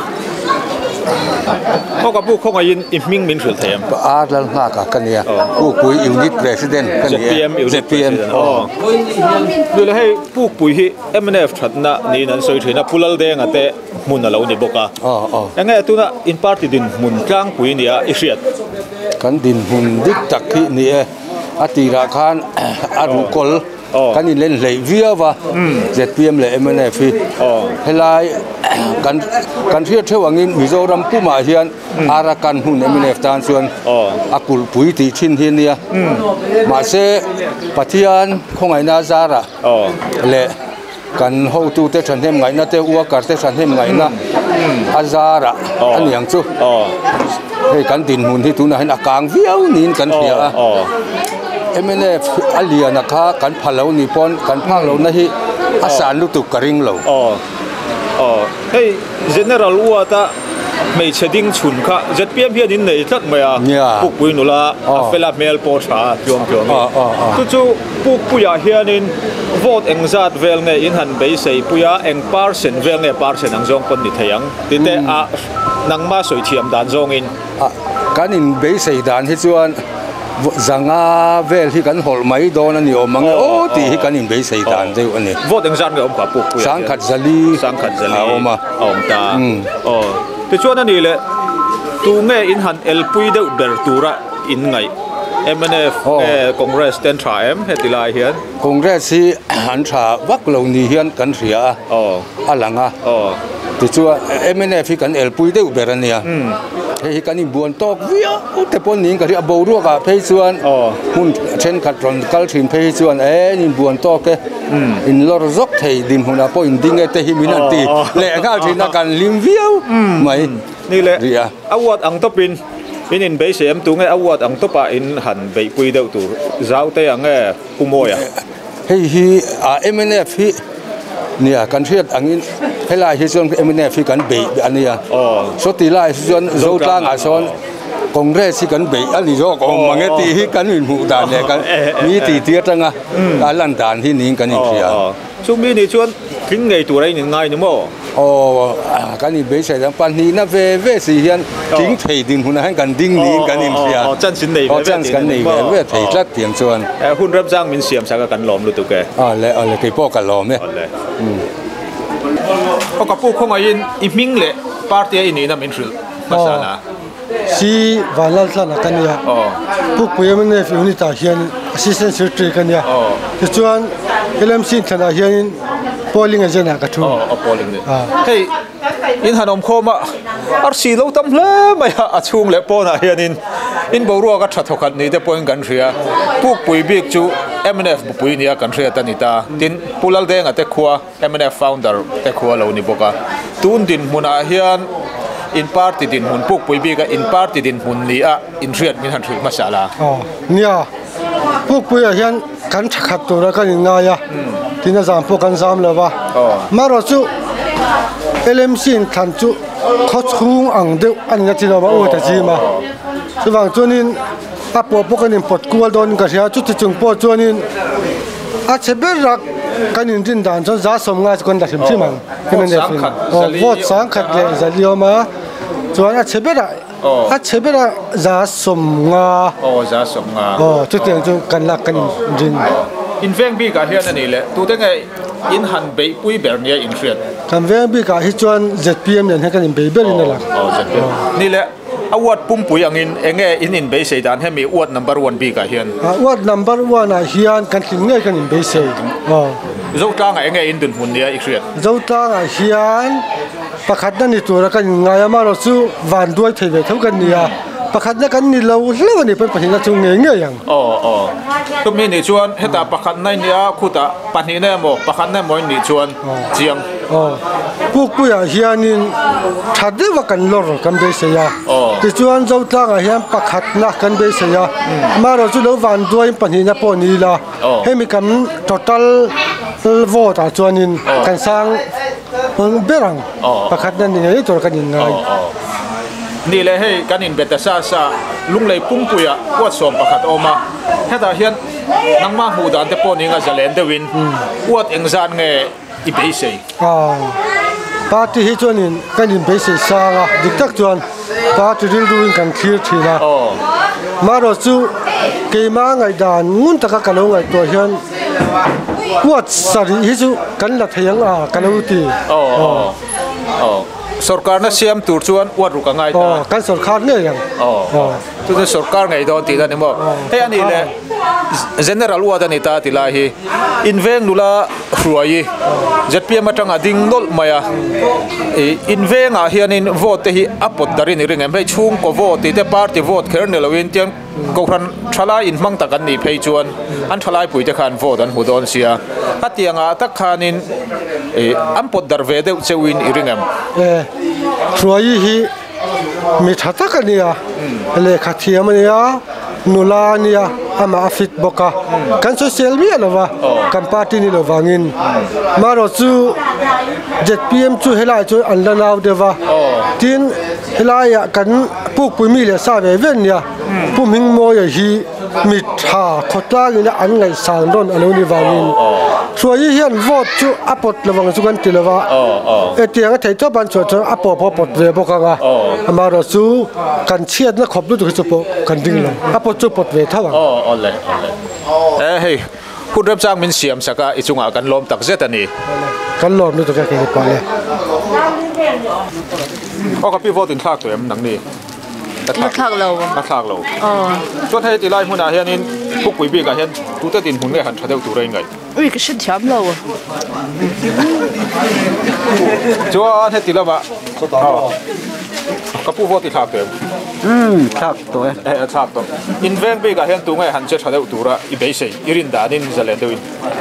Aw ka pu khawngaihin i hming min hrilh thei em? A Lalnghaka ka nia. Pukpui Unit President ka ni e. ZPM Unit President. Aw. Nule hei Pukpui hi. Mnf thatna niin an sawi thin a, Pu Laldenga te hmun a lo ni bawk a. Enge tuna in party dinhmun tlangpui nia i hriat? Kan dinhmun dik tak hi ni e. A tirah khan a ruhkawl kan inlen hleih viau a, zpm leh mnf hi. Helai kan kan hriat theuh angin Mizoram pumah hian Arakan hmun mnf tan chuan a kulhpui tih thin hi a nia. Mahse Pathian khawngaihna zarah leh Kan hotute thahnem ngaihna te, worker te thahnem ngaihna a zarah a ni ang chu. Hei kan dinhmun hi tunah hian a kang viau niin kan hria a. Mnf a lian a kha kan pha lo ni pawn kan phak lohna hi a san lutuk ka ring lo. Hei General Ward-a hmeichhe ding chhun kha zpm hian in nei tlat mai a, Pukpui nula a fela hmel pawh tha a tluang tluang in. Chu chu Pukpuiah hianin vote engzat vel nge in han beisei pui a, eng percent vel nge percent ang zawng pawn ni thei ang ti te a nangma sawi thiam dan zawngin. Kan in beisei dan hi chuan zanga vel hi kan hawlh mai dawn a ni awm ang e aw tih hi kan in beisei dan deuh a ni. Vote engzat nge awm kha Pukpuiah hian? Sangkhat zali Sangkhat zali a awm a. A awm ta. Aw tichuan a nih leh tunge in han elpui deuh ber tura in ngaih? Mnf nge Congress te an tha em heti lai hian? Congress hi an tha vak lo ni hian kan hria a, a lang a. Tichuan mnf hi kan elpui deuh ber a nia. Hei hi kan inbuan tawk viau te pawh niin ka hria, boruak ah phei chuan hmun thenkhat rawn kal thin phei hi chuan e in inbuan tawk e, in lawr zawk thei dinhmunah pawh in ding e te hi min han ti leh nghal thin a, kan hlim viau mai. Ni le, a uat ang tawpin In in beisei em tunge a uat ang tawpah in han beihpui deuh tur zau te ang e Pu Mawia? Hei hi a mnf hi nia kan hriat angin helai hi chuan mnf hi kan beih a nia. Sawti lai hi chuan Zotlangah sawn Congress hi kan beih a ni zawk awm ang e tih hi kan inhmuh dan leh kan mi titi atanga a lan dan hi niin kan inhria. Chumi nih chuan tling ngei tur a in inngai ni maw? Aw, kan inbeisei dang pahnihna ve ve si hian tling thei dinhmunah hian kan ding niin kan inhria. Aw, chance in nei ve ve Chance kan nei ve ve thei tlat tiang chuan. Hun remchang min siam sak a kan lawm lutuk e. Aw le, aw le, kei pawh ka lawm e. Aw le. Aw ka pu khawngaihin i hming leh party a i nihna min hrilh hmasa la. Si Vanlaltlana ka nia. Pukpui MNF unit ah hian Assistant Secretary ka nia. Tichuan LMC inthlanah hianin Polling Agent ah ka thu. Hei in han awm khawm a, arsi lo tam hle mai a, a chhung leh pawnah hianin in boruak a tha thawkhat ni te pawhin kan hria. Pukpui bik chu MNF bupui nia kan hriat a ni ta. Tin, Pu Laldenga te khua Mnf founder te khu a lo ni bawk a, tun dinhmunah hian in party dinhmun pukpui bika in party dinhmun ni a inhriat min han hrilh hmasa la. Aw, nia, pukpuiah hian kan tha khat tura kan inngai a, tin a zam pawh kan zam lo va, marawh chu LMC in thlan chu khaw chhung ang deuh a ni na chi lo a, u ta zim a, chuvang chuanin a pawh pawh kan inpawt kual dawnin ka hria, chuti chung pawh chuanin. A chhe ber rak kan inrin dan chuan za sawmnga chu kan la hrim hrim ang. Vote sangkhat leh zali awm a, chuan a chhe berah a chhe berah za sawmnga. Aw za sawmnga. Aw chutiang chu kan lak kan inrin. In veng bikah hian a nih leh tute nge in han beihpui ber nia inhriat? Kan veng bikah hi chuan zpm nen hian kan inbei berin a lang. Aw zpm. Nih leh A ward pumpui angin enge in inbeisei dan hemi ward number one bikah hian? Ward number one ah hian kan tling ngei kan inbeisei. Zotlangah enge in dunhmun nia i hriat? Zotlangah hian pakhatna ni tura kan inngai a, amaherawh chu vanduai thei ve tho kan ni a, pakhatna kan ni lo hlauh a nih pawn pahnihna chu ngei ngei ang. Aw aw. Chumi nih chuan hetah pakhatna i nia khutah pahnihna emaw pakhatna emaw i nih chuan chiang. Aw, Pukpuiah hianin tha deuha kan lawr kan beisei a, tichuan Zotlangah hian pakhatna kan beisei a, amaherawhchu lo van duain pahnihna pawh ni ila, hemi kan total vote ah chuanin kan sang ber ang, pakhatna ni ngei tur kan inngai. Ni leh hei kan inbe ta sa sa, Lunglei Pumpuiah uatsawm pakhat a awm a, hetah hian nangmah hmuh dan te pawh ni anga zalen deuhin uat engzat nge i beisei? Party hi chuanin kan inbeisei sang a, dik tak chuan party rilruin kan thlir thin a. Marawh chu keimah ngaihdan ngun taka ka lo ngaihtuah hian uat sarih hi chu kan la thei ang a ka lo ti. Sorkarna siam tur chuan uat ruk a ngai ta. Kan sorkar ngei ang. Chu chuan sorkar ngei dawn tih a ni maw? Hei a nih leh General uat a ni ta ti lai hi inveng nula hruai ZPM atanga ding nawlh mai a. Ih invengah hianin vote te hi a pawt darin i ring em? Hei chhungkaw vote tih te party vote kher ni loin tiang Kohhran thalai inhmang tak an nih phei chuan an thalai puite khan vote an hmu dawn sia. A tiangah tak khanin ih an pawt darh ve deuh cheuhin i ring em? E, Hruaii hi mi tha tak a nia, lehkha thiam a nia, nula a nia, amah a fit bawk a. Kan sawisel miah lo va, kan party ni lo vangin. Marawhchu zpm chu helaiah chuan an la nau deuh va, tin helaiah kan pukpui mi leh sa ve ve an nia. Pu Hmingmawia hi mi tha khawtlang ina an ngaihsan rawn a lo ni vangin Hruaii hian vote chu a pawt lo ang chu kan ti lo va, hetiang a theih tawp an chhuah chuan a pawh pawh a pawt ve bawk ang a, amaherawh chu kan chhiatna khawp lutuk hi chu pawh kan ding lo, a pawt chu pawt ve tho ang. E hei, hun remchang min siam sak a, i chungah kan lawm tak zet a ni. Kan lawm lutuk e kei pawh le. Aw ka pi vote inthlak tawh em nang ni? A thlak lo. A thlak lo. Chuan hei tilai hmunah hianin Pukpui bikah hian tute dinhmun nge han tha deuh tur a ingaih? Ui ka hre thiam lo. Chuan heti lamah ka pu vote i thlak tawh em? Umm thlak tawh e. E a thlak tawh. In veng bikah hian tunge han che tha deuh tura i beisei i rin danin zalen deuhin?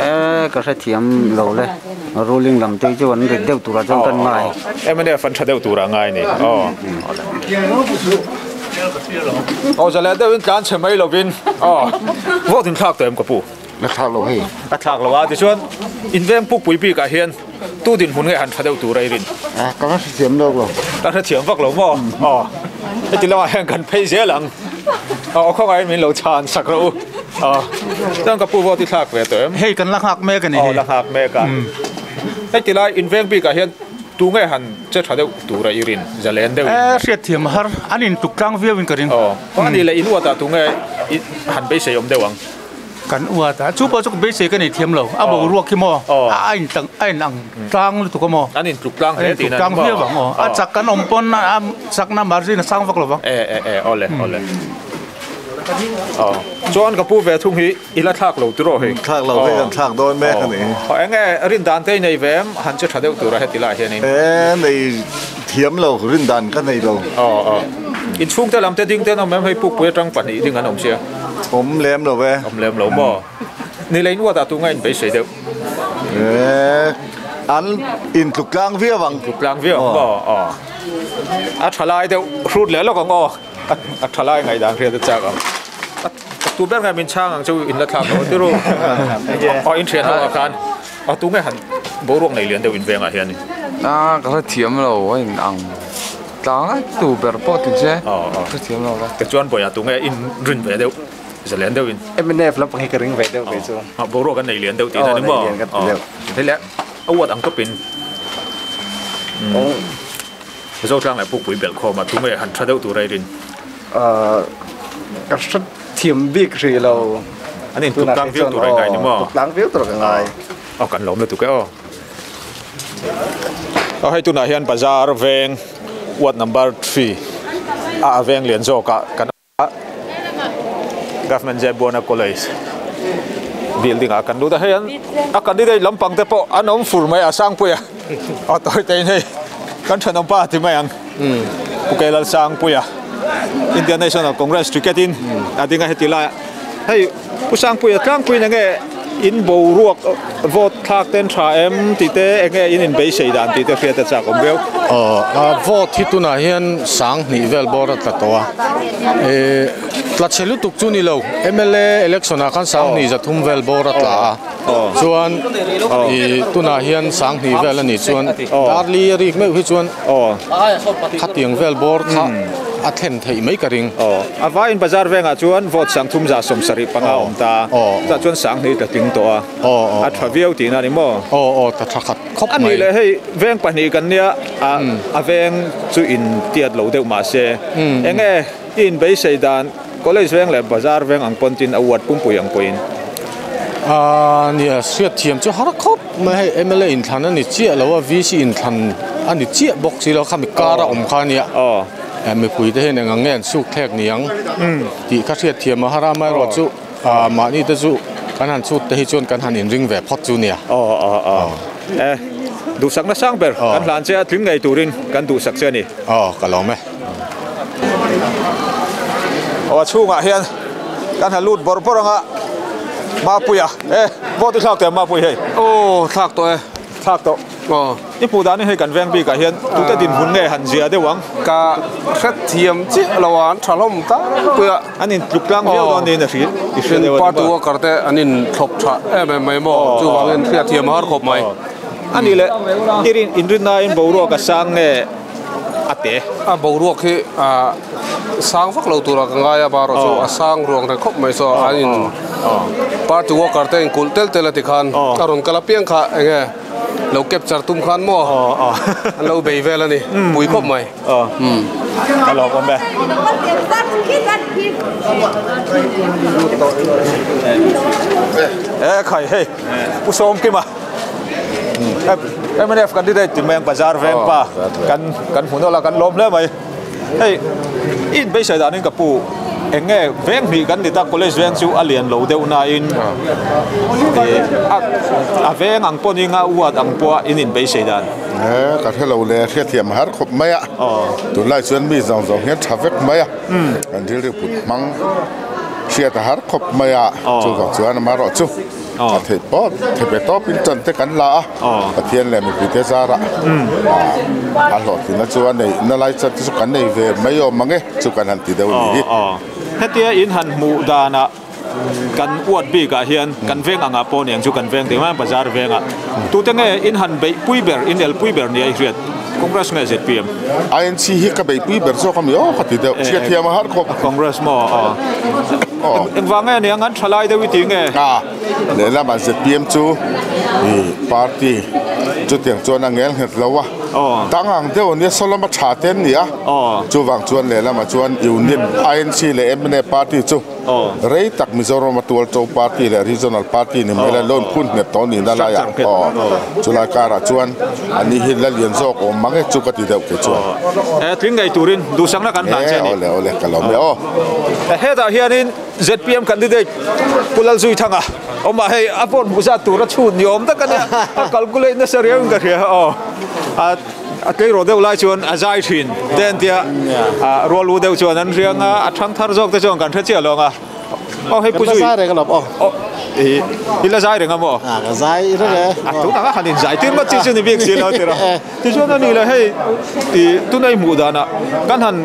E ka hre thiam lo le. Ruling lam te chu an rit deuh turah chuan kan ngai. Mnf an tha deuh turah ngai ni. Aw. Aw zaleh deuhin tlan chhe mai lovin aw vote in thlak tawh em ka pu? La thlak lo hei. La thlak lo a tichuan in veng pukpui bikah hian tu dinhmun nge han tha deuh tur a i rin? A ka la hrethiam lawk lo. Ka hrethiam vak lo maw? Aw heti lamah hian kan phei zel ang. Aw khawngaihin min lo chhan sak rawh u. Aw chuan ka pu vote i thlak ve tawh em? Hei kan la nghak mek a ni. Aw la nghak mek a. Heti lai in veng bikah hian tu nge han che tha deuh tura i rin zalen deuh in? E hriatthiam a har, an in tuk tlang viau in ka ring. Aw a nih leh in uatah tu nge han beisei awm deuh ang? Kan uat a, chu pawh chu beisei ka nei thiam lo, a boruak hi maw a in tlang a in ang tlang lutuk a maw? An in tluk tlang hle tihna ni maw? An in tluk tlang viau ang aw, a chak kan awm pawn a chakna margin a sang vak lo vang. E e e awle awle aw chuan ka pu ve thung hi i la thlak lo tiraw hei? Thlak lo hei kan thlak dawn mek a ni. Aw enge rin dan te i nei ve em? Han che tha deuh tura heti lai hianin. E nei thiam lo rin dan ka nei lo. Aw aw inchhungte lam te ding te an awm em hei pukpui atang pahnih ding an awm sia. Awm lem lo e. Awm lem lo maw? Ni lei nuat ah tunga in beisei deuh. E, an in tluk tlang viau ang. Tluk tlang viau ang maw? Aw. A tha lai deuh hrut leh lawk ang aw. A tha lai ngaihdan hriat a chak ang. Tu ber nge min chhang ang chu in la thlak lo tiru. Aw in thian ho ah khan. Aw tunge han boruak nei lian deuh in vengah hian. A ka hrethiam lo a in ang. Tlang lai tu ber pawh ti che hrethiam lo la. Tichuan bawiah tunge in rin ve deuh zalen deuhin. Mnf lampang hi ka ring ve deuh ve chu. Boruak an nei lian deuh tihna ni maw? Aw nei lian ka ti deuh. Hei le a uat ang tawpin Zotlang leh Pukpui belh khawm a tunge han tha deuh tur a i rin? Ka hrethiam bik hrih lo. An in tuk tlang viau tur a i ngai ni maw? Tuk tlang viau tur ka ngai. Aw kan lawm lutuk e aw. Aw hei tunah hian bazar veng ward number 3 a veng lian zawkah kan awm a Government Jaibuana College building ah kan lut a hei an a candidate lampang te pawh an awm fur mai a Sangpuia aw tawi te in hei kan thenawm pa ti mai ang Pu Kelal Sangpuia Indian National Congress ticket in a ding a heti laiah hei Pu Sangpuia tlangpuiin enge in boruak vote thlak ten tha em tih te enge in inbeisei dan tih te hriat a chak awm viau. Aw a vote hi tunah hian sang hnih vel bawr a tla tawh a, eh tla chhe lutuk chu ni lo mla election ah khan sang hnih zathum vel bawr a tla a, chuan ih tunah hian sang hnih vel a nih chuan darli a rik meuh hi chuan khatiang vel bawr kha a thlen theih mai ka ring. Aw, a vaiin bazar vengah chuan vote sang thum za 75 a awm ta. Chutah chuan sang hnih tla tling tawh a. A tha viau tihna a ni maw? Aw, aw, ta tha khat khawp mai. A nih leh hei veng pahnih kan nia, a veng chu in tiat lo deuh mahse enge i inbeisei dan college veng leh bazar veng ang pawn tin a ward pumpui ang pawhin? A nia, hriat thiam chu har khawp mai hei mla inthlan a ni chiah lo a, VC inthlan. a ni chiah bawk si lo khami kar a awm kha a nia mipui te hian eng ang nge an suk thlek ni ang tih kha hriat thiam a har a amaherawhchu mahni te chu kan han chhut te hi chuan kan han inring ve phawt chu nia. E duhsakna sang ber kan hlan che a tling ngei turin kan duhsak che a ni. Aw ka lawm e. Aw a chhungah hian kan han lut bawrh bawrh ang a Mapuia e vote i thlak teh Mapui hei. Aw thlak tawh e. Thlak tawh. Aw. I hmuh danin hei kan veng bikah hian tute dinhmun nge han zia deuh ang? Ka hrethiam chiah lo a an tha hlawm tak pui a. An in tluk tlang viau dawn niin a hria i hria deuh a ni maw? Party worker te an in thlawp tha em em mai maw? Chuvangin hriatthiam a har khawp mai. A nih leh i rin inrinnain boruak a sang nge a te? A boruak hi a sang vak lo turah ka ngai a marawh chu a sang ruang reng khawp mai saw an in party worker te in kulh tel tel a ti khan a rawn kal apiang kha eng nge lo capture tum khan maw an lo bei vel a ni pui khawp mai. Ka lawm awm e. E khai hei Pu Sawmkima MNF candidate ti mai ang bazar veng pa kan kan hmu nawlh a kan lawm hle mai. Hei i inbeisai danin ka pu eng nge veng hnih kan ni ta college veng chu a lian lo deuh nain a veng ang pawhin a uat ang pawha in inbeisai dan. He ka hre lo le hriatthiam har khawp mai a, tunlai chuan mi zawng zawng hian tha vek mai a, kan rilru put hmang hriat a har khawp mai a, chuvang chuan amaherawh chu a theih pawh thei ve tawpin tan te kan la a, Pathian leh mipuite zarah a hlawhtlinna chu a neih na lai chan te chu kan nei ve mai awm ang e chu kan han ti deuh a ni hi. Hetia in han hmuh danah Kan uat bikah hian kan veng angah pawh niang chu kan veng tih mai bazar vengah tute nge in han beihpui ber in elpui ber nia i hriat Congress nge zpm? INC hi ka beihpui ber zawk a mi aw ka ti deuh chhiathiam a har khawp. Congress maw aw engvang nge niang an thalai deuh i ti nge? A lehlamah zpm chu i party chutiang chuan a ngel nghet lo a tang ang deuh ania saw lama tha te an ni a chuvang chuan lehlamah chuan unit INC leh mna party chu Rei tak Mizoram a tualto party leh regional party ni mai la loan phun nghet tawh nihna laiah aw chulai karah chuan ani hi la lian zawk awm mang e chu ka ti deuh kei chuan. E tling ngei turin duhsakna kan hlan che a ni. E awle awle ka lawm e aw. Hetah hianin zpm candidate Pu Lalzuithanga awmah hei a vote hmuh zat tur a chhun ni awm tak a nia a calculate nasa riau in ka hria aw. A tleirawl deuh lai chuan a zai thin te an tia, a rual u deuh chuan an riang a, a thang thar zawk te chuan kan hre chiah lo ang a. Aw hei Pu Zui. Ka la zai reng alawm aw. Aw i i la zai reng a maw? A ka zai reng e. A tunah kha han in zai tir ngawt chi chu ni bik si lo tiraw. Tichuan a ni le hei i tunah i hmuh danah kan han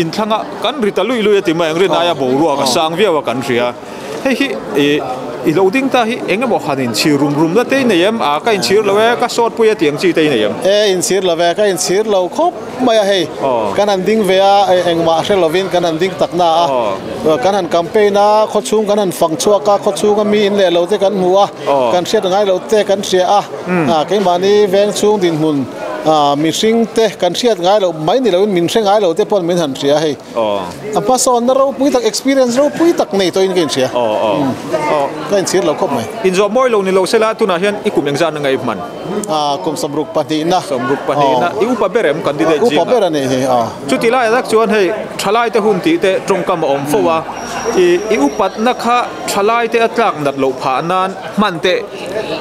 inthlang a, kan ri ta lui lui a ti mai ang rin aia boruak a sang viau a kan hria. Hei hi ih i lo ding ta hi eng emaw han inchhir rum rum na te i nei em? A ka inchhir lo e, ka sawt pui a tih ang chi te i nei em? E inchhir lo ve, ka inchhir lo khawp mai a hei. Kan han ding ve a, engmah hre lovin kan han ding tak na a, kan han campaign a, khawchhung kan han fang chhuak a, khawchhunga mi in leh lo te kan hmu a, kan hriat ngai lo te kan hria a, keimahni vengchhung dinhmun mihring te kan hriat ngai loh mai ni loin min hre ngai lo te pawn min han hria hei. A hmasawnna ropui tak, experience ropui tak nei tawhin ka inhria. Ka inchhir lo khawp mai. Inzawh mawi lo ni lo sela tunah hian i kum engzatna nge i hman? Kum 62na. 62na. I upa ber em candidate zingah? Upa ber a nih hi. Chuti lai tak chuan hei thalai te hun tih te tawngkam a awm fo a, i upatna kha thalai te a tlak nat loh phah nan hman te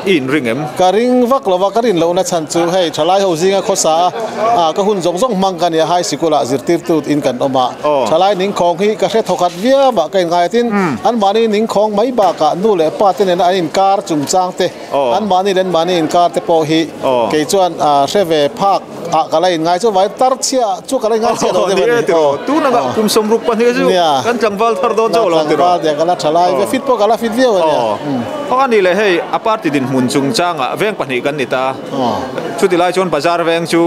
i inring em? Ka ring vak lo va, ka rin lohna chhan chu hei thalai ho zinga khawsa a, ka hun zawng zawng hmang ka nia, high sikul ah zirtirtu in kan awm a, thalai ningkhawng hi ka hre thawkhat viau a, ka inngai a, tin anmahni ningkhawng mai bakah nu leh pa te nena an inkar chungchang te, anmahni leh anmahni inkar te pawh hi kei chuan hre ve phak ah ka la inngai chu vai tar chhia chu ka la inngai chhia lo deuh a ni. Tun anga kum 62 chu kan tlangval thar dawn chauh lo ang tiraw? Tlangval tia ka la tha lai ve, fit pawh ka la fit viau a nia. Aw a ni le hei a party dinhmun chungchangah veng pahnih kan ni ta. Chuti lai chuan bazar veng chu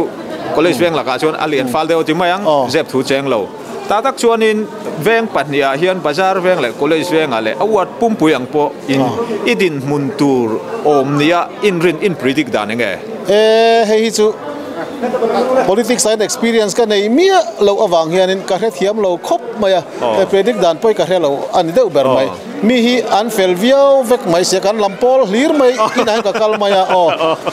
college veng lakah chuan a lian fal deuh a ti mai ang, zep thu cheng lo. Tah tak chuanin veng pahnihah hian bazar veng leh college vengah leh a ward pumpui ang pawh in i dinhmun tur awm nia inrin in predict dan eng nge? E, hei hi chu Politics ah hian experience ka nei miah loh avang hianin ka hrethiam lo khawp mai a, predict dan pawh hi ka hre lo a ni deuh ber mai. Mi hi an fel viau vek mai sia, kan lam pawl hlir mai inah hian ka kal mai a, aw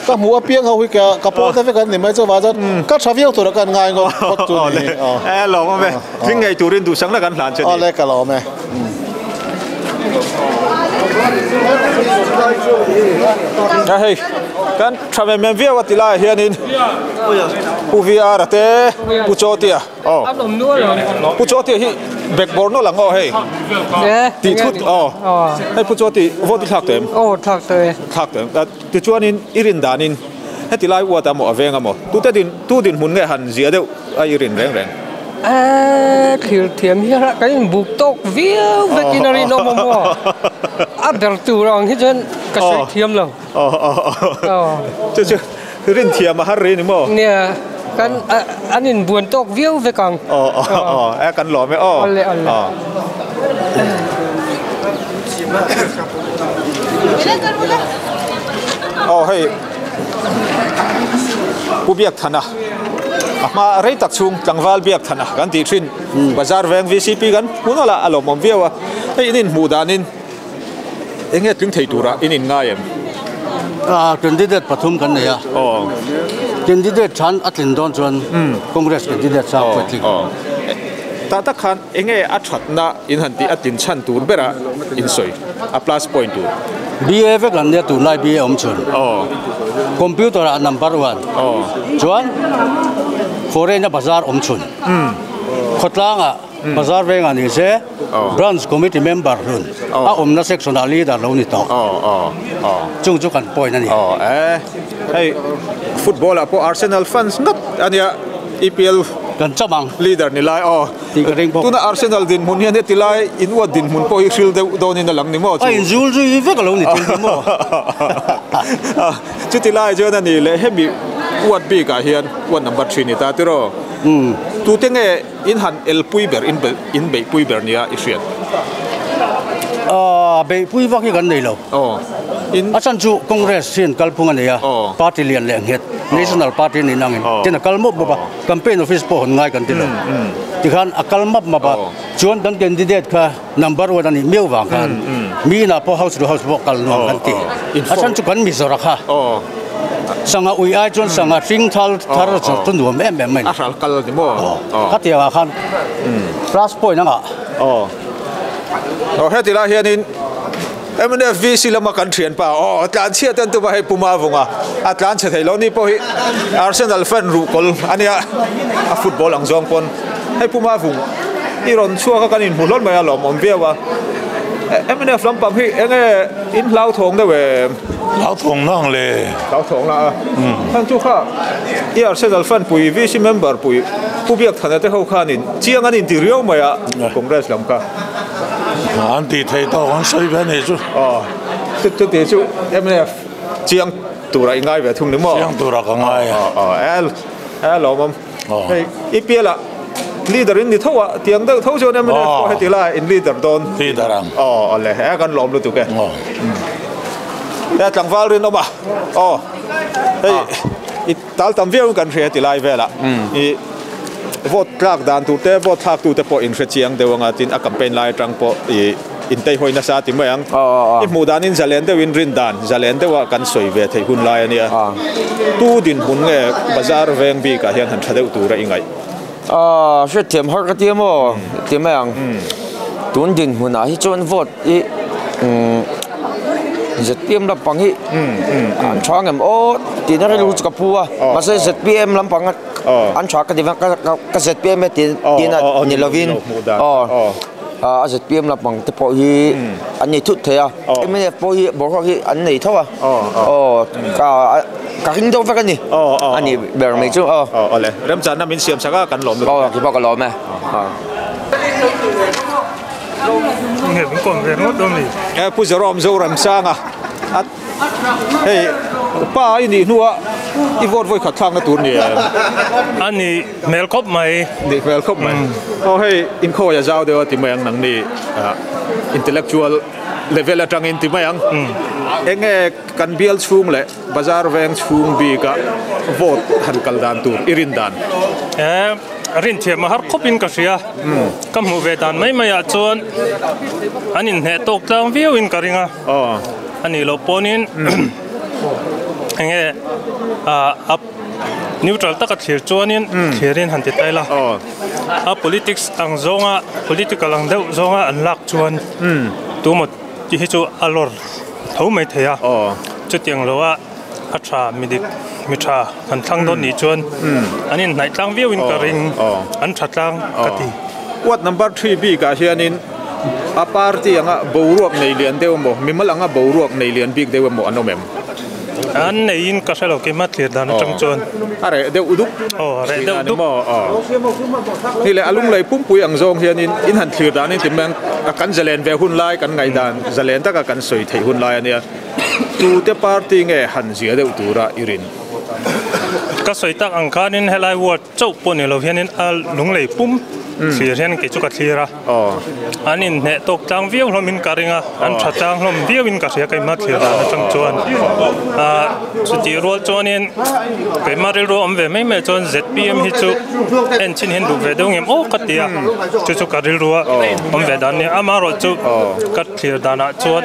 ka hmuh apiang ho hi ka ka pawl te vek an ni mai chuvang chuan ka tha viau tura ka ngai ngawt phawt chu ni hi aw. E lawm awm e, thing ngei turin duhsakna kan hlan che ni. Aw le ka lawm e. A hei kan tha mem mem viau a ti laiah hianin Pu VR a te Pu Chawtia aw Pu Chawtia hi backboard nawlh ang aw hei tih thut aw hei Pu Chawti vote i thlak tawh em? Aw thlak tawh e. Thlak tawh em tichuanin i rin danin heti lai uat a maw a veng a maw tute din tu dinhmun nge han zia deuh a i rin reng reng? Eee thlir thiam hian a kan inbuk tawk viau vekin a rinawm a maw? A ber tur ang hi chuan ka sawi thiam lo. Chu chu rin thiam a har rih ni maw? Nia, kan an inbuan tawk viau vek ang. Aw e kan lawm e aw. Awle awle. Aw hei. Pu Biakthana a hma rei tak chhung tlangval Biakthana kan tih thin bazar veng VCP kan hmu nawlh a a lawmawm viau a hei in inhmuh danin eng nge tling thei tura in in ngai em? Ah candidate pathum kan nei a candidate than a tlin dawn chuan Congress candidate sang pawh tling. Tah tak khan eng nge a thatna in han tih a tlin chhan tur bera in sawi a plus point tur. BA vek an nia tunlai BA awm chhun. Computer ah number one. Chuan foreign a bazar awm chhun. Khawtlang ah bazar veng ah ni se branch committee member hlun a awmna section ah leader lo ni tawh. Chung chu kan point a ni. Hei football ah pawh Arsenal fans ngat a nia EPL kan cham ang. Leader ni lai aw. Tih ka ring bawk. Tuna Arsenal dinhmun hian heti lai in uat dinhmun pawh hi hril deuh dawnin a lang ni maw chu? A inzul zui vek a lo ni thil hi maw? Chuti lai chuan a ni leh hemi uat bikah hian uat number thin ni ta tiraw? Tute nge in han elpui ber in in beihpui ber nia i hriat? Beihpui vak hi kan nei lo. In A chhan chu Congress hian kalphung a nei a, party lian leh nghet National Party a nih nangin tin a kal mawp mawp a. Campaign office pawh hawn ngai kan ti lo. Tikhan a kal map map a, chuan kan candidate kha number one a nih miau vang khan mi inah pawh house to house pawh kal nuam kan ti. A chhan chu kan Mizora kha sangha ui ai chuan sangha hring thal thar chu nuam em em mai. A hral kal ni maw? Khatiang ah khan plus point anga. Aw heti lai hianin Mnf VC lama kan thian pa aw tlan chhiat an tum a hei Pu Mavunga a tlan chhe thei lo ni pawh hi Arsenal fan ruhkawl a nia a football ang zawng pawn hei Pu Mavung i rawn chhuak a kan inhmu hlawn mai a lawmawm viau a Mnf lampang hi eng nge in hlauthawng deuh em? Hlauthawng na ang le. Hlauthawng na a khan chu kha i Arsenal fan pui VC member pui Pu Biakthana te ho khanin chiang an inti riau mai a Congress lam kha. An tih theih tawk an sawi ve a nih chu. Aw, chuti chu mnf chiang tura i ngai ve thung ni maw? Chiang tura ka ngai a. Aw, aw, e lawmawm. Hei, EPL ah leader in ni tho a, tiang deuh tho chuan mnf pawh heti lai in leader dawn. Leader ang. Aw, awle, e kan lawm lutuk e. E tlangval rinawm a, aw, hei i tal tam viau in kan hria heti lai velah. I vote tlak dan tur te vote thlak tu te pawh in hre chiang deuh anga tin a campaign lai atang pawh i in tei hawi nasa ti mai ang i hmuh dan in zalen deuh in rin dan zalen deuh a kan sawi ve theih hun lai ania tu dinhmun nge bazar veng bik ah hian han tha deuh tur a i ngaih. Hriatthiam har ka ti a maw ti mai ang tun dinhmun ah hi chuan vote i zpm lampang hi an tha ngem aw tihna rilru chu ka pu a mahse zpm lampang a an tha ka ti vang ka zpm e tihna ni lovin aw a zpm lampang te pawh hi an nei thut thei a mnf pawh hi boruak hi an nei tho a aw ka ka ring deuh vek a ni a ni ber mai chu aw awle remchanna min siam sak a kan lawm aw keipawh ka lawm e Pu Jerome Zoramsanga Hei pa i nih hnua i vote vawi khat thlakna tur ni em? A nih hmel khawp mai. Nih hmel khawp mai. Aw hei inkhawi a zau deuh a ti mai ang nang ni intellectual Level atangin ti mai ang. Enge kan bial chhung leh bazar veng chhung bika vote han kal dan tur i rin dan? E, rin thiam a har khawpin ka hria. Ka hmuh ve dan mai maiah chuan an inhneh tawk tlang viauin ka ring a. A nih loh pawnin enge a neutral taka thlir chuanin thlirin han ti ta ila. A politics ang zawnga political ang deuh zawnga an lak chuan tumaw tih hi chu a lawr tho mai thei a, chutiang loa a tha mi dik mi tha han thlang dawn nih chuan an inhnaih tlang viauin ka ring an tha tlang ka ti. Ward number 3 bikah hianin a party anga boruak nei lian deuh emaw mimal anga boruak nei lian bik deuh emaw an awm em? An neiin ka hre lo keimah thlir dan atang chuan. A reh deuh dup. Aw a reh deuh dup. Ni leh a lunglei pumpui ang zawng hianin in han thlir danin ti mai ang kan zalen ve hun lai kan ngaihdan zalen taka kan sawi theih hun lai ania. Tute party nge han zia deuh tura i rin? Ka sawi tak ang khanin helai ward chauh pawh ni lo hianin a lunglei pum thlir hian kei chu ka thlir a. An inhneh tawk tlang viau hlawmin ka ring a, an tha tlang hlawm viauin ka hria keimah thlir dan atang chuan. Chutih rual chuanin keimah rilru awm ve mai mai chuan zpm hi chu en chin hian duh ve deuh ngem aw ka ti a, chu chu ka rilru a awm ve dan a nia. Amaherawh chu ka thlir danah chuan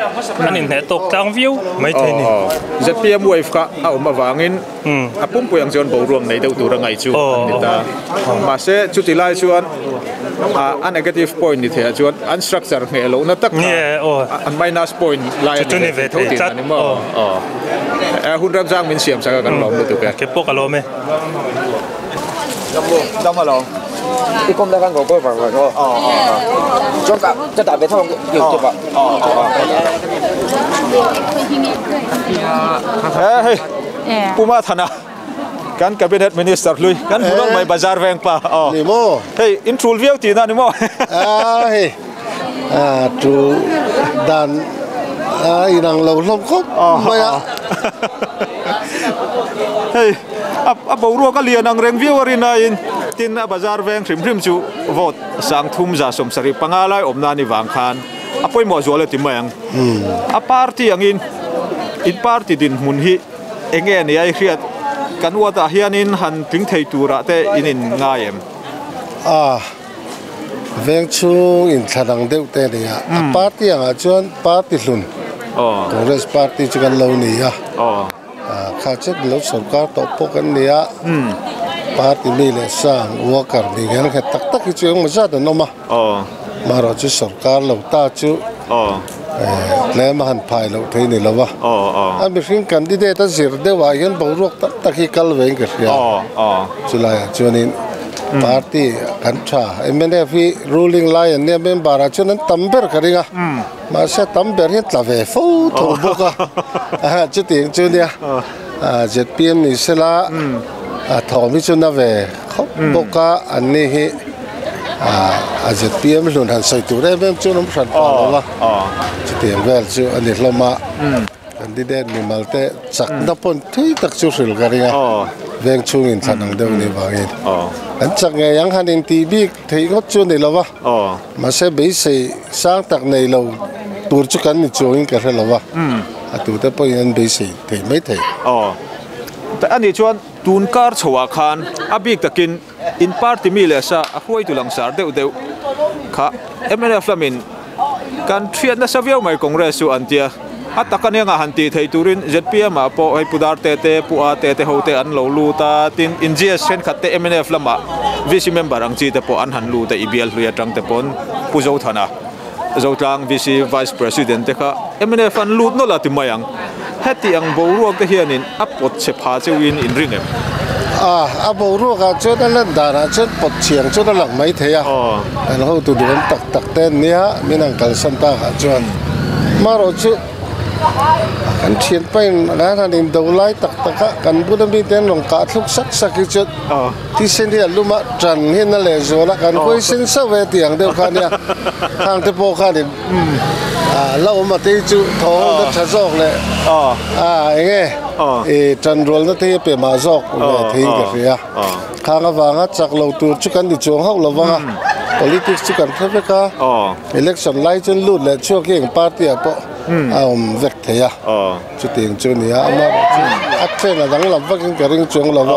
an inhneh tawk tlang viau maithei a ni. Zpm wave kha a awm avangin a pumpui ang chuan boruak nei deuh tur a ngaih chu an ni ta. Mahse chuti lai chuan a negative point ni theiah chuan an structure ngheh lohna tak kha an minus point lai a ni ve tho tih a ni maw? Hun ramzang min siam sak a kan lawm lutuk e. Ke pawh ka lawm e. Dam a lo. I kawm lai khan ka kawi var var aw. Chuan ka ka dah ve tho ang YouTube ah. Hei Puma Thana kan cabinet minister hlui kan hmu nawlh mai bazar veng pa aw. Ni maw? Hei in tul viau tihna ni maw? A hei a tul dan a inang lo hlawm khawp mai a. Hei a boruak a lian ang reng viau a rinaiin tin a bazar veng hrim hrim chu vote sang thum za 75 lai awmna ni vang khan a pawimawh zual a ti mai ang. A party angin in party dinhmun hi eng nge ni a i hriat kan ward ah hianin han tling thei turah te in in ngai em? A veng chhung in thla dang deuh te a ni a, a party angah chuan party hlun Congress party chu kan lo ni a, kha chet lo sorkar tawh pawh kan ni a, party mi leh sang worker ni hian nghet tak tak hi chu engmaw zat an awm a. Marawh chu sorkar lo ta chu tlem a han phai loh thei ni lo a. A mihring candidate a zir deuh ah hian boruak tam tak hi kal vein ka hria. Chulaiah chuanin party kan tha. Mnf hi ruling lai an nia member ah chuan an tam ber ka ring a. Mahse tam ber hian tla ve fo tho bawk a. Chutiang chu nia zpm ni sela a thawm hi chu na ve khawp bawk a an ni hi. A zpm hlun han sawi tur em em chu an awm hran pah lo a, chutiang vel chu a ni hlawm a, candidate mimal te chakna pawn thui tak chu hrilh ka ring a, veng chhungin thlan ang deuh ni vangin an chak ngei ang han intih bik theih ngawt chu a ni lo va, mahse beisei sang tak nei lo tur chu kan ni chuangin ka hre lo va, a tute pawhin an beisei thei maithei. A nih chuan tun kar chhoah khan a bik takin In party mi leh sa a hruaitu langsar deuh deuh kha mnf lamin kan hriat nasa viau mai Congress chu an tia. A tak ania ngah han tih theih turin zpm ah pawh hei Pu Darte te, Pu A te te ho te an lo lut a, tin in GS thenkhat te mnf lamah VC member ang chi te pawh an han lut a, i bial hlui atang te pawn Pu Zothana Zotlang VC Vice President te kha mnf an lut nawlh a ti mai ang. Heti ang boruak te hianin a pawt chhe pha cheuhin in ring em? A, a boruakah chuan a lan danah chuan pawt chhiang chuan a lang mai thei a. An hotu duhawm tak tak te an nia, min han kalsan takah chuan. Marawh chu kan thianpain kan han indo lai tak tak a, kan bula mite an rawn kah thluk sak sak hi chuan thisen hi a lum a, tan hian a lehzual a, kan huaisen sauh e tih ang deuh kha a nia. Khang te pawh khanin. La awm a te hi chu thaw na tha zawk leh a enge i tan rualna te hi a pe mah zawk ve theiin ka hria. Khang avanga chak lo tur chu kan ni chuang hauh lo vang a, Politics chu kan hre vek a, election lai chuan lut leh chhuak hi eng party ah pawh a awm vek thei a, chutiang chu a ni a, amaherawhchu a trend a danglam vakin ka ring chuang lo va,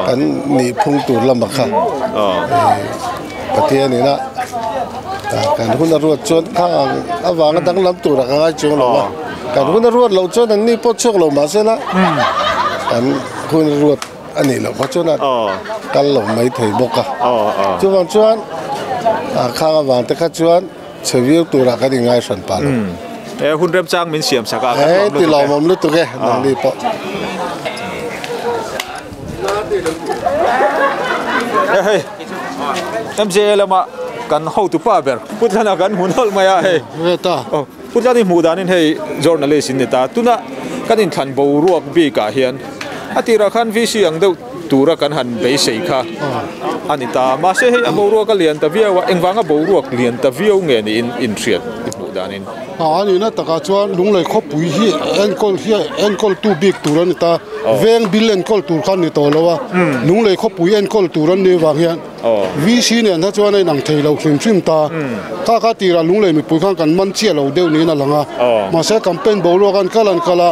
kan nihphung tur lamah kha Pathian ina kan hun a ruat chuan khang ang avanga danglam turah ka ngai chuang lo va, kan hun a ruat loh chuan an ni pawh chhuak lo mahsela kan hun a ruat. A nih loh kha chuan a kal lo mai thei bawk a. Chuvang chuan a khang avang te kha chuan chhe viau turah kan inngai hran pah lo. E hun remchang min siam sak a, kan lawm lutuk e. Ti lawmawm lutuk e, nangni pawh. E hei, MJA lama kan hotu pa ber Putlana kan hmu nawlh mai a hei. Putlani hmuh danin hei journalist in ni ta. Tuna kan inthlan boruak bikah hian a tirah khan VC ang deuh tura kan han beisei kha a ni ta. Mahse hei a boruak a lian ta viau a, engvanga boruak lian ta viau nge niin inhriat i hmuh danin? A nihna takah chuan Lunglei khawpui hi enkawl hi enkawltu bik tur a ni ta. Veng bil enkawl tur kha a ni tawh lo a, Lunglei khawpui enkawl tur an nih avang hian VC nen kha chuan a inang thei lo hrim hrim ta. Kha kha tirah Lunglei mipui khan kan man chiah lo deuh niin a lang a. Mahse campaign boruak an kal an kal a,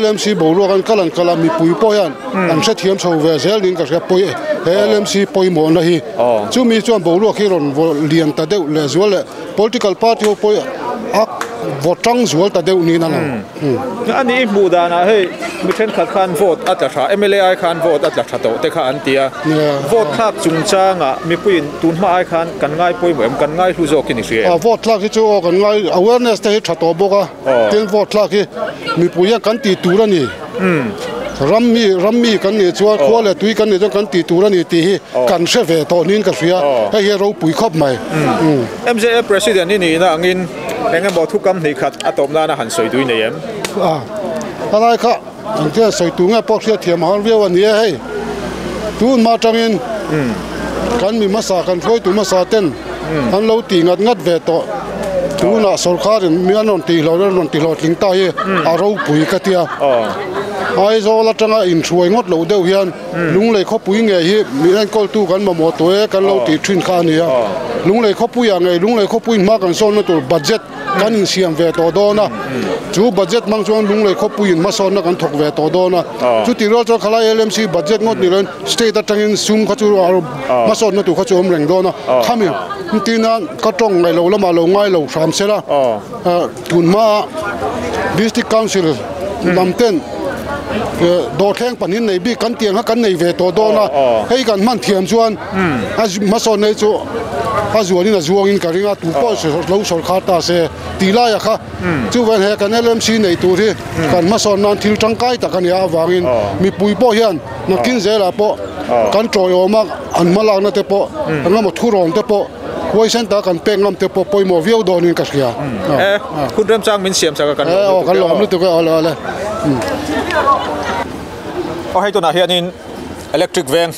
LMC boruak an kal an kal a, mipui pawh hian an hrethiam chho ve zel niin ka hria pawi e. He LMC pawimawhna hi chumi chuan boruak hi rawn lian ta deuh leh zual leh Political party ho pawh a vaw tang zual ta deuh niin a lang. A nih i hmuh danah hei mi thenkhat khan vote a tla tha, mla ai khan vote a tla tha tawh te kha an ti a. Vote thlak chungchangah mipuiin tun hma ai khan kan ngai pawimawh em, kan ngai hlu zawk in i hria em? Vote thlak hi chu aw kan ngai, awareness te hi tha tawh bawk a, tin vote thlak hi mipui hian kan tih tur a ni. Ram mi, ram mi kan nih chuan khua leh tui kan nih chuan kan tih tur a ni tih hi kan hre ve tawh niin ka hria, hei hi a ropui khawp mai. MJA President i nihna angin eng emaw thukam hnih khat a tawp nana han sawi tui nei em? A, a lai kha engtia sawi tur nge pawh hriat thiam a har viau a ni e hei. Tun hma atangin kan mi hmasa, kan hruaitu hmasa ten an lo tih ngat ngat ve tawh. Tunah sorkarin mi an rawn tih hlawh an rawn ti hlawhtling ta hi a ropui ka tia. Aizawl atanga inhruai ngawt loh deuh hian Lunglei khawpui ngei hi mi enkawltu kan mamawh tawh e kan lo tih thin kha a ni a. Lunglei khawpuiah ngei Lunglei khawpuiin hma kan sawnna tur budget kan insiam ve tawh dawn a. Chu budget hmang chuan Lunglei khawpuiin hmasawnna kan thawk ve tawh dawn a. Chutih rual chuan khalai LMC budget ngawt ni loin state atangin sum kha chu hmasawnna tur kha chu awm reng dawn a. Khami tina ka tawng ngaih lo lamah lo ngai lo hram sela tun hmaa District Council lam ten dawhthleng pahnih nei bik kan tiang kha kan nei ve tawh dawn a, hei kan hman thiam chuan a hmasawn nei chu a zualin a zuangin ka ring a, tu pawh lo sawrkhar ta se tih laiah kha chuvan he kan LMC nei tur hi kan hmasawn nan thil tangkai tak a nia avangin mipui pawh hian nakin zelah pawh kan tawiawm a, an hmalakna te pawh engemaw thurawn te pawh Huaisen ta kan pek ngam te pawh pawimawh viau dawnin ka hria. E, hun remchang min siam chak a kan lawm lutuk e. Kan lawm lutuk e, awle awle. Aw hei tunah hianin electric veng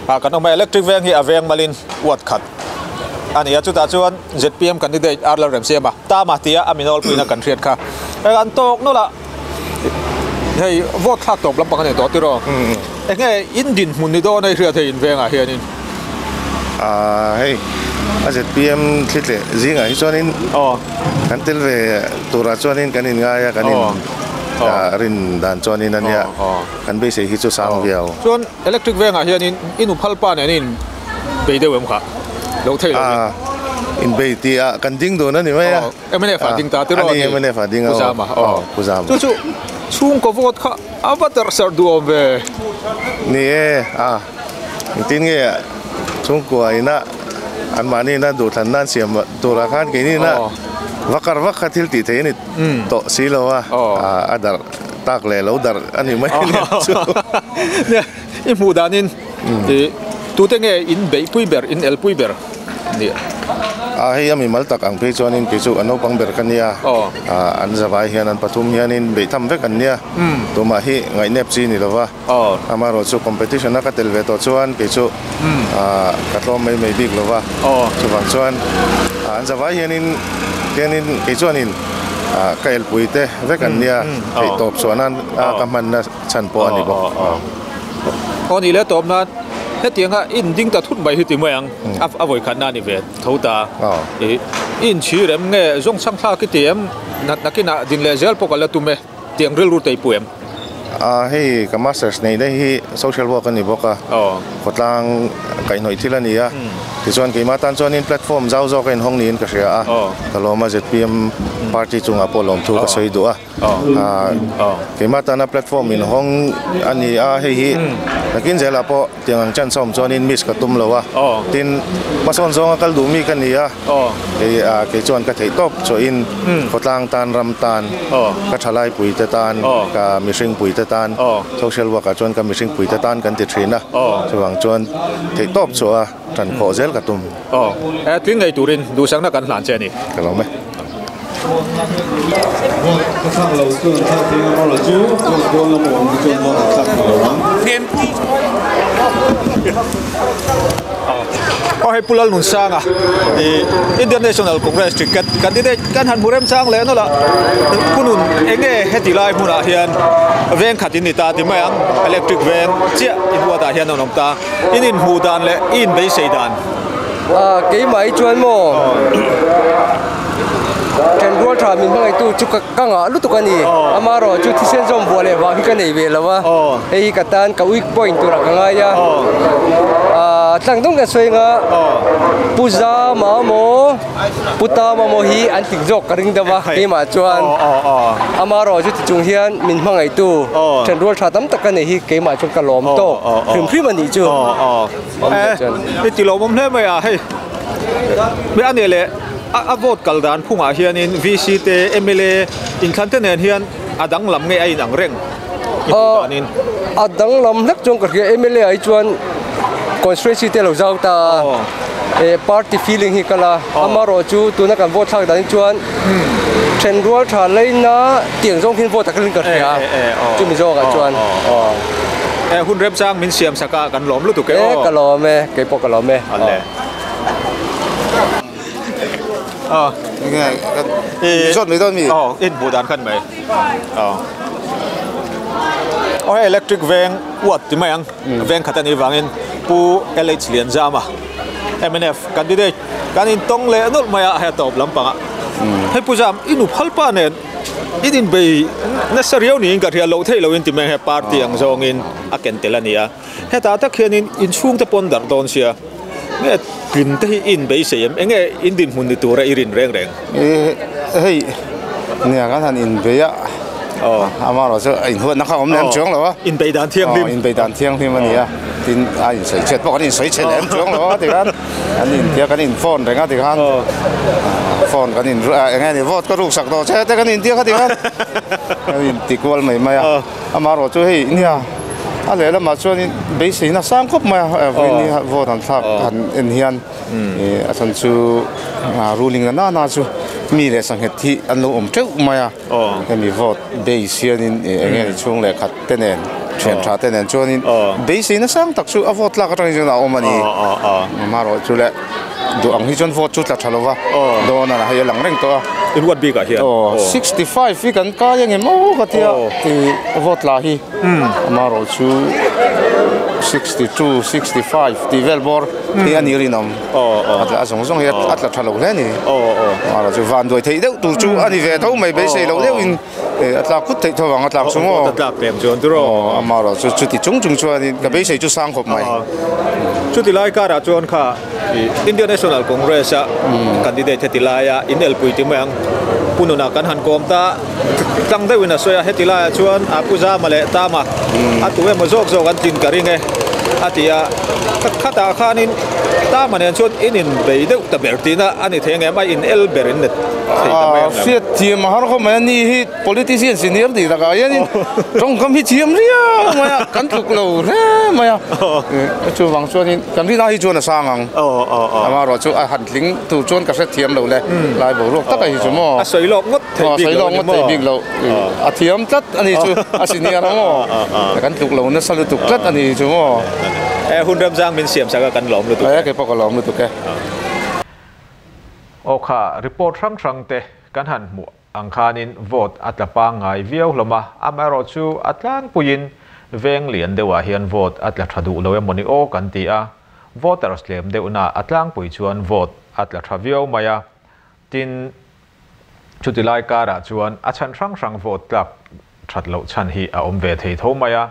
ah kan awm a, electric veng hi a veng malin uat khat a ni a, chutah chuan zpm candidate R Lalremsiama Tama tia a minawlpuina kan hriat kha an tawk nawlh a, hei vote thlak tawp lampang a ni tawh tiraw? Enge in dinhmun ni dawn a i hriat hei in vengah hianin? Aaa hei a zpm thli tleh zingah hi chuanin kan tel ve turah chuanin kan inngai a kan in rin dan chuanin a nia kan beisei hi chu sang viau. Chuan electric vengah hianin i nu phal pa nen in bei deuh em kha lo thei lo in. Inbei tih ah kan ding dun a ni mai a. Mnf ah ding ta tiraw a ni mnf ah ding a Pu Zama aw Pu Zama. Chu chu chhungkaw vote kha a va darh sarh duh awm ve. Ni e a. Engtin nge chhungkua ina anmahni ina duhthlan nan siam turah khan keini ina va kar vak kha thil tih theih a ni tawh si lo a, a darh tak leh lo darh a ni mai ania chu. Nia, i hmuh danin tute nge in beihpui ber, in elpui ber nia? A hei a mimal tak ang phei chuanin kei chu a naupang ber ka nia, an zavai hian an pathum hianin beihtham vek an nia, tumah hi ngaihnep chi ni lova. Amaherawh chu competition a ka tel ve tawh chuan kei chu ka tlawm mai mai bik lova, chuvang chuan an zavai hianin hianin kei chuanin ka elpui te vek an nia theih tawp chhuah nan ka hmanna chhan pawh a ni bawk. Aw nih leh tawp nan Hetianga in ding ta thut mai hi ti mai ang a vawi khatna a ni ve tho ta. I inchhir em nge zawng chhang thlak i ti em nakinah din leh zel pawh ka la tum e tiang rilru te i pu em? A hei ka masters nei daih hi social work a ni bawk a, khawtlang kaihhnawih thil a ni a, tichuan keimah tan chuanin platform zau zawk a inhawng niin ka hria a, ka lawm a zpm party chungah pawh lawmthu ka sawi duh a, keimah tana platform inhawng a ni a, hei hi nakin zelah pawh tiang ang chance a awm chuanin miss ka tum lo a, tin hmasawn zawnga kal duh mi ka ni a. Kei kei chuan ka theih tawp chawhin khawtlang tan ram tan ka thalai pui te tan ka mihring pui te tan social work ah chuan ka mihring pui te tan kan ti thin a chuvang chuan theih tawp chawh a tan khawh zel ka tum. Tling ngei turin duhsakna kan hlan che a ni. Ka lawm e. Ka thlak lo chuan thlak thei ang erawh chu vote dawn lam awm te chuan vote an thlak lo ang. Aw hei Pu Lalnunsanga ih Indian National Congress ticket candidate kan han hmu remchang leh nawlh a, Pu Nun eng nge heti lai hmunah hian veng khat in ni ta ti mai ang, electric veng chiah i huatah hian an awm ta, in inhmuh dan leh i inbeisei dan. Ah keimah hi chuan maw Thenrual tha min hmangaihtu chu ka ka ngah lutuk a ni. Amaherawh chu thisen zawm buah leh vang hi ka nei ve lo a, hei hi ka tan ka weak point turah ka ngai a. Ah tlang dawng kan sawi anga Pu Zama maw Pu Tama maw hi an tling zawk ka ring deuh a keimah chuan. Amaherawh chu tichung hian min hmangaihtu thenrual tha tam tak ka nei hi keimah chuan ka lawm tawk hrim hrim a nih chu. I ti lawmawm hle mai a hei a nih leh a vote kal dan phungah hianin VC te mla inthlan te nen hian a danglam nge a inang reng i hmuh danin. A danglam hlek chuan ka hria mla ah hi chuan constituency te a lo zau ta a party feeling hi kal a amaherawh chu tuna kan vote thlak dan hi chuan thenrual tha laina tiang zawng hian vote a kalin ka hria chumi zawkah chuan. E hun remchang min siam sak a kan lawm lutuk e aw. E ka lawm e, kei pawh ka lawm e. Alle. Aw. Enge i zawt mai dawn mi? Aw, in hmuh dan khan mai. Aw. Aw hei electric veng uat ti mai ang. Veng khat a nih vangin Pu LH Lianzama mnf candidate kan intawng leh nawlh mai a hei a tawp lampangah. Hei Pu Zam i nu phal pa nen In inbei nasa riau niin ka hria loh theih loin ti mai he party ang zawngin a ken tel a ni a. Hetah tak hianin inchhungte pawn darh dawn sia nge tlin te hi i inbeisei em? Enge in dinhmun ni tura i rin reng reng? Hei nia kan han inbei a, amaherawh chu a inhuatna kha a awm lem chuang lo a. Inbei dan thianghlim. Inbei dan thianghlim a ni a, tin a insawi chhiat pawh kan insawi chhe lem chuang lo a tikhan. An in tia kan in phone reng a tikhan phone kan in eng nge ni vote ka ruk sak tawh che te kan in tia kha tikhan kan in ti kual mai mai a amaherawh chu hei nia a lehlamah chuanin beiseina sang khawp mai a vawiin hi vote an thlak han en hian a chhan chu ruling na nana chu mi leh sanghet hi an lo awm teuh mai a. Hemi vote base hianin eng nge ni chhung leh khat te nen thian tha te nen chuanin beisei na sang tak chu a vote tlak atangin chuan a awm a ni. Amaherawh chu le duh ang hi chuan vote chu tla tha lova dawn a hei a lang reng tawh a. I ruat bikah hian. Aw 65 hi kan kai ange maw ka tia ti vote tla hi amaherawh chu 62 65 tih vel bawr hi a ni rinawm. A tla zawng zawng hi a tla tha lo hle a ni. Amaherawh chu van duai theih deuh tur chu a ni ve tho mai beisei loh deuhin a tlak phut theih tho vang a tlak chu maw. A tlak pem chuan tur aw. Amaherawh chu chuti chung chung chuanin ka beisei chu sang khawp mai. Chuti lai karah chuan kha Indian National Congress a candidate heti laia inelpui ti mai ang. Pu Nuna kan han kawm ta tlang deuhin a sawi a, heti laiah chuan a Pu Zama leh Tama a tu emaw zawk zawk an tlin ka ring e a ti a, khatah khanin Tama nen chuan in inbei deuh ta ber tihna a ni thei ang em? A in el ber in ni thei ta mai ang em? Hriat thiam a har khawp mai a, ni hi politician senior tih takah hianin tawngkam hi thiam riau mai a, kan tluk lo hle mai a, chuvang chuanin kan rinah hi chuan a sang ang, amaherawh chu a han tling tur chuan ka hrethiam lo le, lai boruak taka hi chu maw? A sawi lawk ngawt thei bik lo a ni maw? A sawi lawk ngawt thei bik lo, a thiam tlat a ni chu, a senior a maw? Kan tluk lo nasa lutuk tlat a ni chu maw? E hun remzang min siam sak a kan lawm lutuk e. E kei pawh ka lawm lutuk e. Aw kha report hrang hrang te kan han hmuh ang khanin vote a tla pangngai viau hlawm a, amaherawhchu a tlangpuiin Veng lian deuhah hian vote a tla tha duh lo emawni aw kan ti a, voters tlem deuhna a tlangpui chuan vote a tla tha viau mai a. Tin, chuti lai karah chuan a chhan hrang hrang vote tlak that loh chhan hi a awm ve thei tho mai a,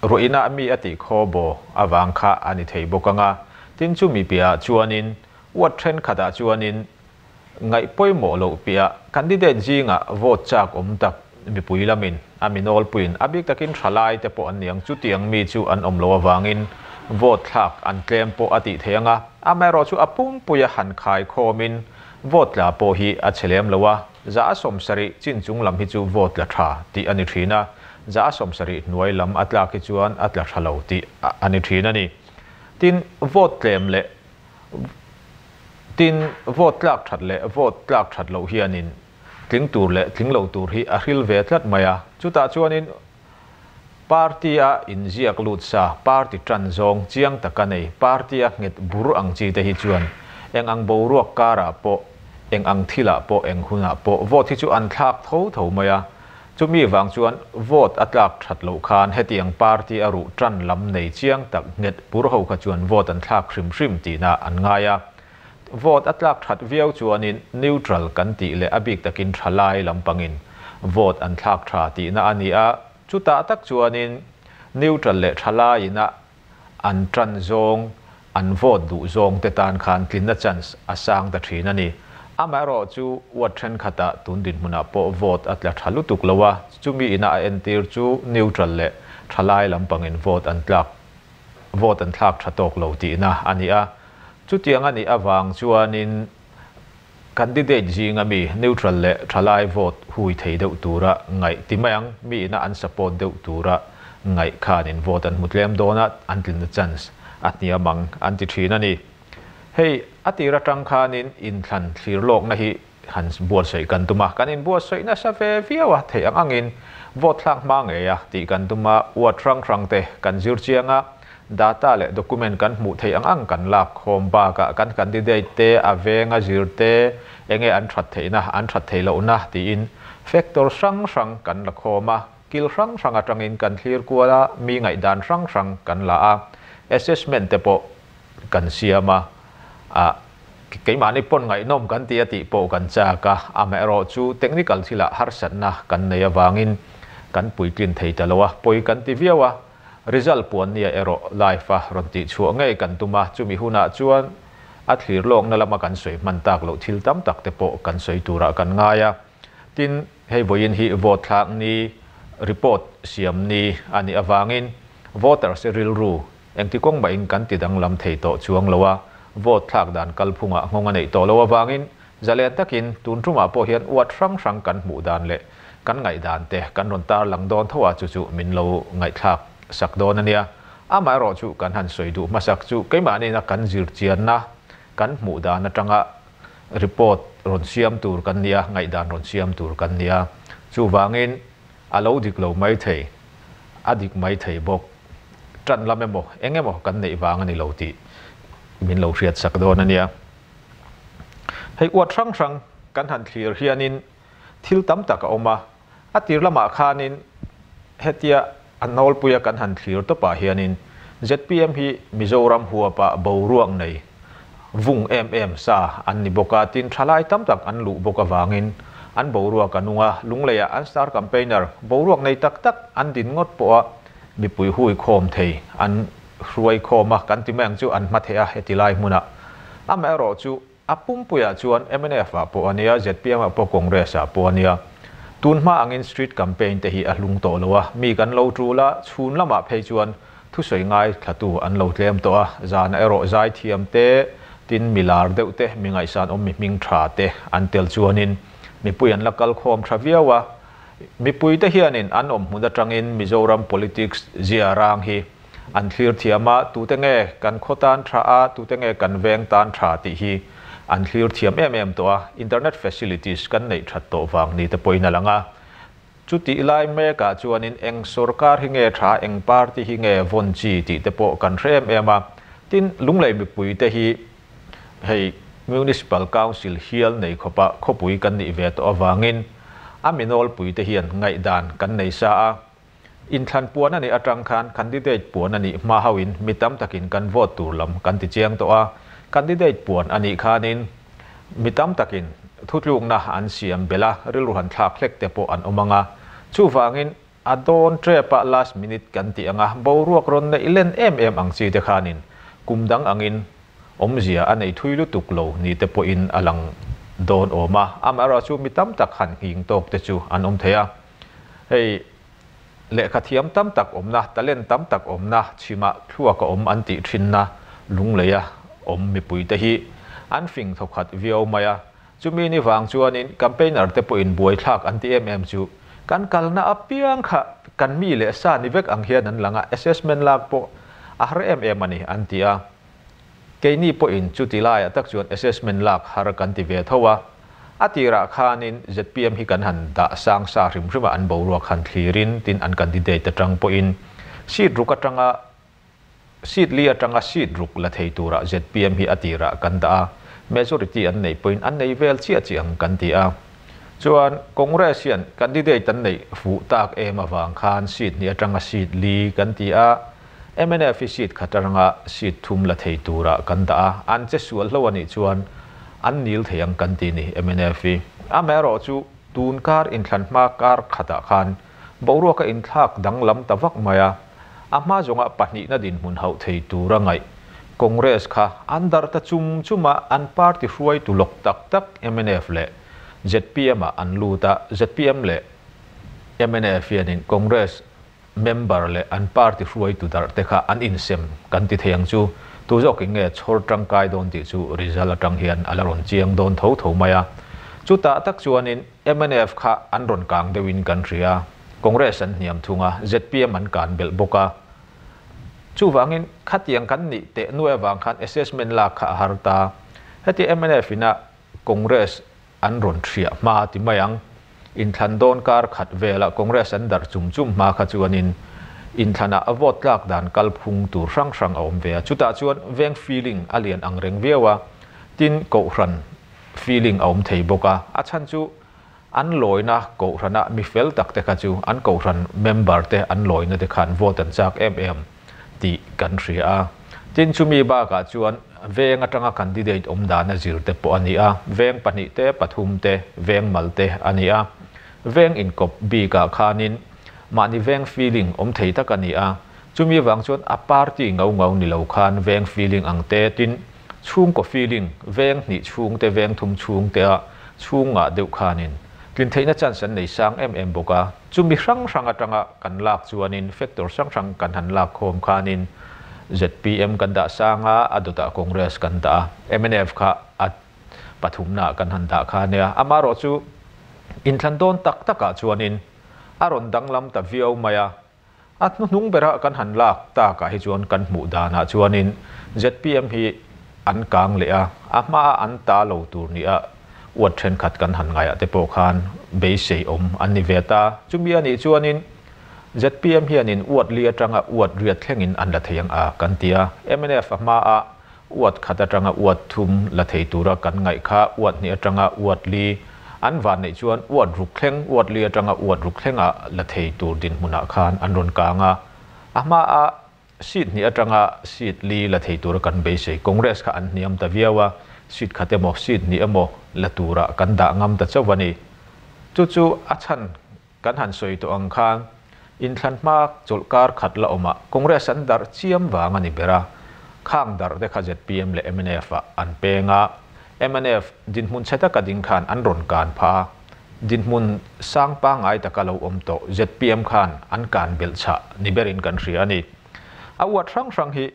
ruihna mi a tih khaw baw avang kha a ni thei bawk ang a. Tin, chumi piahah chuanin ward thenkhatah chuanin Ngaih pawimawh loh piah candidate zingah vote chak awm tak mipui lamin a mi nawlpuiin a bik takin thalai te pawh an ni ang. Chutiang mi chu an awm loh avangin vote thlak an tlem pawh a tih theih ang a, amaherawh chu a pumpuia han khai khawmin vote tla pawh hi a chhe lem lo a, 70% chin chung lam hi chu vote tla tha tih a ni thin a, 70% hnuai lam a tlak hi chuan a tla tha lo tih a ni thin a ni. Tin, vote tlem leh Tin, vote tlak that leh vote tlak that loh hianin tling tur leh tling lo tur hi a hril ve tlat mai a. Chutah chuanin party a inziak lut sa, party tan zawng chiang taka nei, party a nghet bur ang chi te hi chuan eng ang boruak karah pawh, eng ang thilah pawh, eng hunah pawh vote hi chu an thlak tho tho mai a. Chumi vang chuan vote a tlak that loh khan hetiang party a ruh tan lam nei chiang tak nghet pur ho kha chuan vote an thlak hrim hrim tihna an ngai a. Vote a tlak that viau chuanin neutral kan tih leh a bik takin thalai lampangin vote an thlak tha tihna a ni a. Chutah tak chuanin neutral leh thalaiina an tan zawng, an vote duh zawng te tan khan tlinna chance a sang ta thin a ni. Amaherawh chu ward thenkhatah tun dinhmunah pawh vote a tla tha lutuk lo a, chumi ina a entir chu neutral leh thalai lampangin vote an tlak vote an thlak tha tawk lo tihna a ni a. Chutiang a nih avang chuanin candidate zinga mi neutral leh thalai vote hui thei deuh tura ngaih ti mai ang, mi ina an support deuh tura ngaih khanin vote an hmu tlem dawn a, an tlinna chance a hniam ang an ti thin a ni. Hei, a tir atang khanin inthlan thlir lawkna hi han buatsaih kan tum a, kan inbuatsaih nasa ve viau a, theih ang angin vote thlak hma ngei a tih kan tum a, ward hrang hrang te kan zir chiang a, Data leh document kan hmuh theih ang ang kan lak khawm bakah kan candidate te a veng a zir te enge an that theihna an that theih lohna tiin factor hrang hrang kan la khawm a, kil hrang hrang atangin kan thlir kual a, mi ngaihdan hrang hrang kan la a, assessment te pawh kan siam a, ah keimahni pawn ngaihnawm kan ti a tih pawh kan chak a, amaherawh chu technical thilah harsatna kan nei avangin kan puitlin thei ta lo a, pawi kan ti viau a. Result puan nia erawh live a rawn tih chhuah ngei kan tum a, chumi hunah chuan a thlir lawkna lama kan sawi hman tak loh thil tam tak te pawh kan sawi turah kan ngai a. Tin, hei vawiin hi vote thlak ni, report siam ni a nih avangin voters rilru engti kawng mahin kan ti danglam thei tawh chuang lo a, vote thlak dan kalphungah nghawng a neih tawh loh avangin Zalen takin tun tumah pawh hian uat hrang hrang kan hmuh dan leh kan ngaihdan te kan rawn tarlang dawn tho a, chu chu min lo ngaihthlak sak dawn a nia. Amaherawh chu kan han sawi duh hmasak chu keimahniina kan zirchianna kan hmuh dan atanga report rawn siam tur kan nia, ngaihdan rawn siam tur kan nia. Chuvangin a lo dik lo mai thei, a dik mai thei bawk. Tan lam emaw eng emaw kan neih vang a ni lo tih min lo hriat sak dawn a nia. Hei uat hrang hrang kan han thlir hianin thil tam tak a awm a, a tir lamah khanin hetia a nawlpuia kan han thlir tawpah hianin zpm hi Mizoram huapa boruak nei vung em em sa an ni bawk a, tin thalai tam tak an luh bawk avangin an boruak a nung a, Lungleiah an star campaigner boruak nei tak tak an din ngawt pawha mipui hui khawm thei an hruai khawm a, kan ti mai ang chu an hma theih a heti lai hmunah. Amaherawh chu a pumpuiah chuan mnf ah pawh a nia, zpm ah pawh Congress ah pawh a nia. Tun hma angin street campaign te hi a hlung tawh lo a, mi kan lo tul a, chhun lamah phei chuan thusawi ngai thlatu an lo tlem tawh a, zana erawh zaithiam te, tin mi lar deuh te, mi ngaihsan awm mi hming tha te an tel chuanin mipui an la kal khawm tha viau a. Mipuite hianin an awm hmun atangin Mizoram politics zia rang hi an thlir thiam a, tute nge kan khaw tan tha a, tute nge kan veng tan tha tih hi an thlir thiam em em tawh a, internet facilities kan neih that tawh vang ni te pawhin a lang a. Chutih lai mekah chuanin eng sorkar hi nge tha, eng party hi nge vawn chi tih te pawh kan hre em em a. Tin, Lunglei mipuite hi hei Municipal Council hial nei khawpa khawpui kan nih ve tawh avangin a minawlpuite hian ngaihdan kan nei sa a. Inthlan puan a nih atang khan candidate puan a nih hma hauhin mi tam takin kan vote tur lam kan ti chiang tawh a, candidate puan a nih khanin mi tam takin thutlukna an siam belh a, rilru han thlak hlek te pawh an awm ang a. Chuvangin a dawn trep a last minute kan tih ang a, boruak rawn neih len em em ang chi te khanin kum dang angin awmzia a nei thui lutuk lo ni te pawhin a lang dawn awm a, amaherawhchu mi tam tak han nghing tawk te chu an awm thei a. Hei lehkha thiam tam tak awmna, talent tam tak awmna, chhimah thluak a awm an tih thinna lungleia awm mipuite hi an fing thawkhat viau mai a. Chumi ni vang chuanin campaigner te pawhin buaithlak an ti em em chu kan kalna apiang kha kan mi leh sa ni vek ang hian an lang a, assessment lak pawh a har em em a ni an ti a. Keini pawhin chuti laiah tak chuan assessment lak har kan ti ve tho a. A tirah khanin zpm hi kan han dah sang sa hrim hrim a, an boruak han thlirin tin an candidate atang pawhin seat ruk atanga seat li atanga seat ruk la thei turah zpm hi a tirah kan dah a, majority an neih pawhin an nei vel chiah chiah ang kan ti a. Chuan Congress hian candidate an neih fuh tak em avang khan seat hnih atanga seat li kan ti a, Mnf hi seat khat atanga seat thum la thei turah kan dah a, an che sual hlo a nih chuan an nil thei ang kan ti ni mnf hi. Amaherawh chu tun kar inthlan hma kar khatah khan boruak a inthlak danglam ta vak mai a, a hma zawnga pahnihna dinhmun hauh thei tura ngaih Congress kha an darh ta chum chum a, an party hruaitu lawk tak tak mnf leh zpm ah an lut a, zpm leh mnf hianin Congress Member leh an party hruaitu darh te kha an insem kan ti thei ang chu. Tu zawkin nge chhawr tangkai dawn tih chu result atang hian a la rawn chiang dawn tho tho mai a. Chutah tak chuanin mnf kha an rawn kang deuhin kan hria. Congress an hniam thung a, zpm an kan belh bawk a. Chuvangin khatiang kan nih teh nuai avang khan assessment lak kha a har ta. Heti mnf ina Congress an rawn hriah hma ti mai ang. Inthlan dawn kar khat velah Congress an darh chum chum hma kha chuanin inthlanah a vote tlak dan kalphung tur hrang hrang a awm ve a. Chutah chuan veng feeling a lian ang reng viau a, tin kohhran feeling a awm thei bawk a. A chhan chu an lawina kohhrana mi fel tak te kha chu an kohhran member te an lawina te khan vote an chak em em tih kan hria a. Tin chumi bakah chuan veng atanga candidate awm dana zir te pawh a ni a, veng pahnih te, pathum te, veng mal te a ni a. Veng inkawp bikah khanin mahni veng feeling awm thei tak a ni a. Chumi vang chuan a party ngau ngau ni lo khan veng feeling ang te, tin chhungkaw feeling, veng hnih chhung te, veng thum chhung te a chhungah deuh khanin tlin theihna chance an nei sang em em bawk a. Chumi hrang hrang atanga kan lak chuanin factor hrang hrang kan han lak khawm khanin zpm kan dah sang a, a dawtah Congress kan dah a, mnf kha a pathumnaah kan han dah kha ania. Amaherawhchu inthlan dawn tak takah chuanin a rawn danglam ta viau mai a, a hnuhnung berah kan han lak takah hi chuan kan hmuh danah chuanin zpm hi an kang leh a, a hmaa an ta lo tur nia uat thenkhat kan han ngaiah te pawh khan beisei awm an ni ve ta. Chumi a nih chuanin zpm hianin uat li atanga uat riat thlengin an la thei ang a kan ti a, mnf a hmaa uat khat atanga uat thum la thei tura kan ngaih kha uat hnih atanga uat li an van neih chuan uat ruk thleng, uat li atanga uat ruk thlenga la thei tur dinhmunah khan an rawn kang a, a hmaa Seat hnih atanga seat li la thei tura kan beisei. Congress kha an hniam ta viau a, seat khat emaw seat hnih emaw la tura kan dah ngam ta chauh a ni. Chu chu a chhan kan han sawi tawh ang khan inthlan hma chawlh kar khat la awmah Congress an darh chiam vang a ni ber a. Khang darh te kha zpm leh mnf ah an peng a, mnf dinhmun chhe taka ding khan an rawn kan phah a. Dinhmun sang pangngai taka lo awm tawh zpm khan an kan belh chhah ni berin kan hria a ni. A uat hrang hrang hi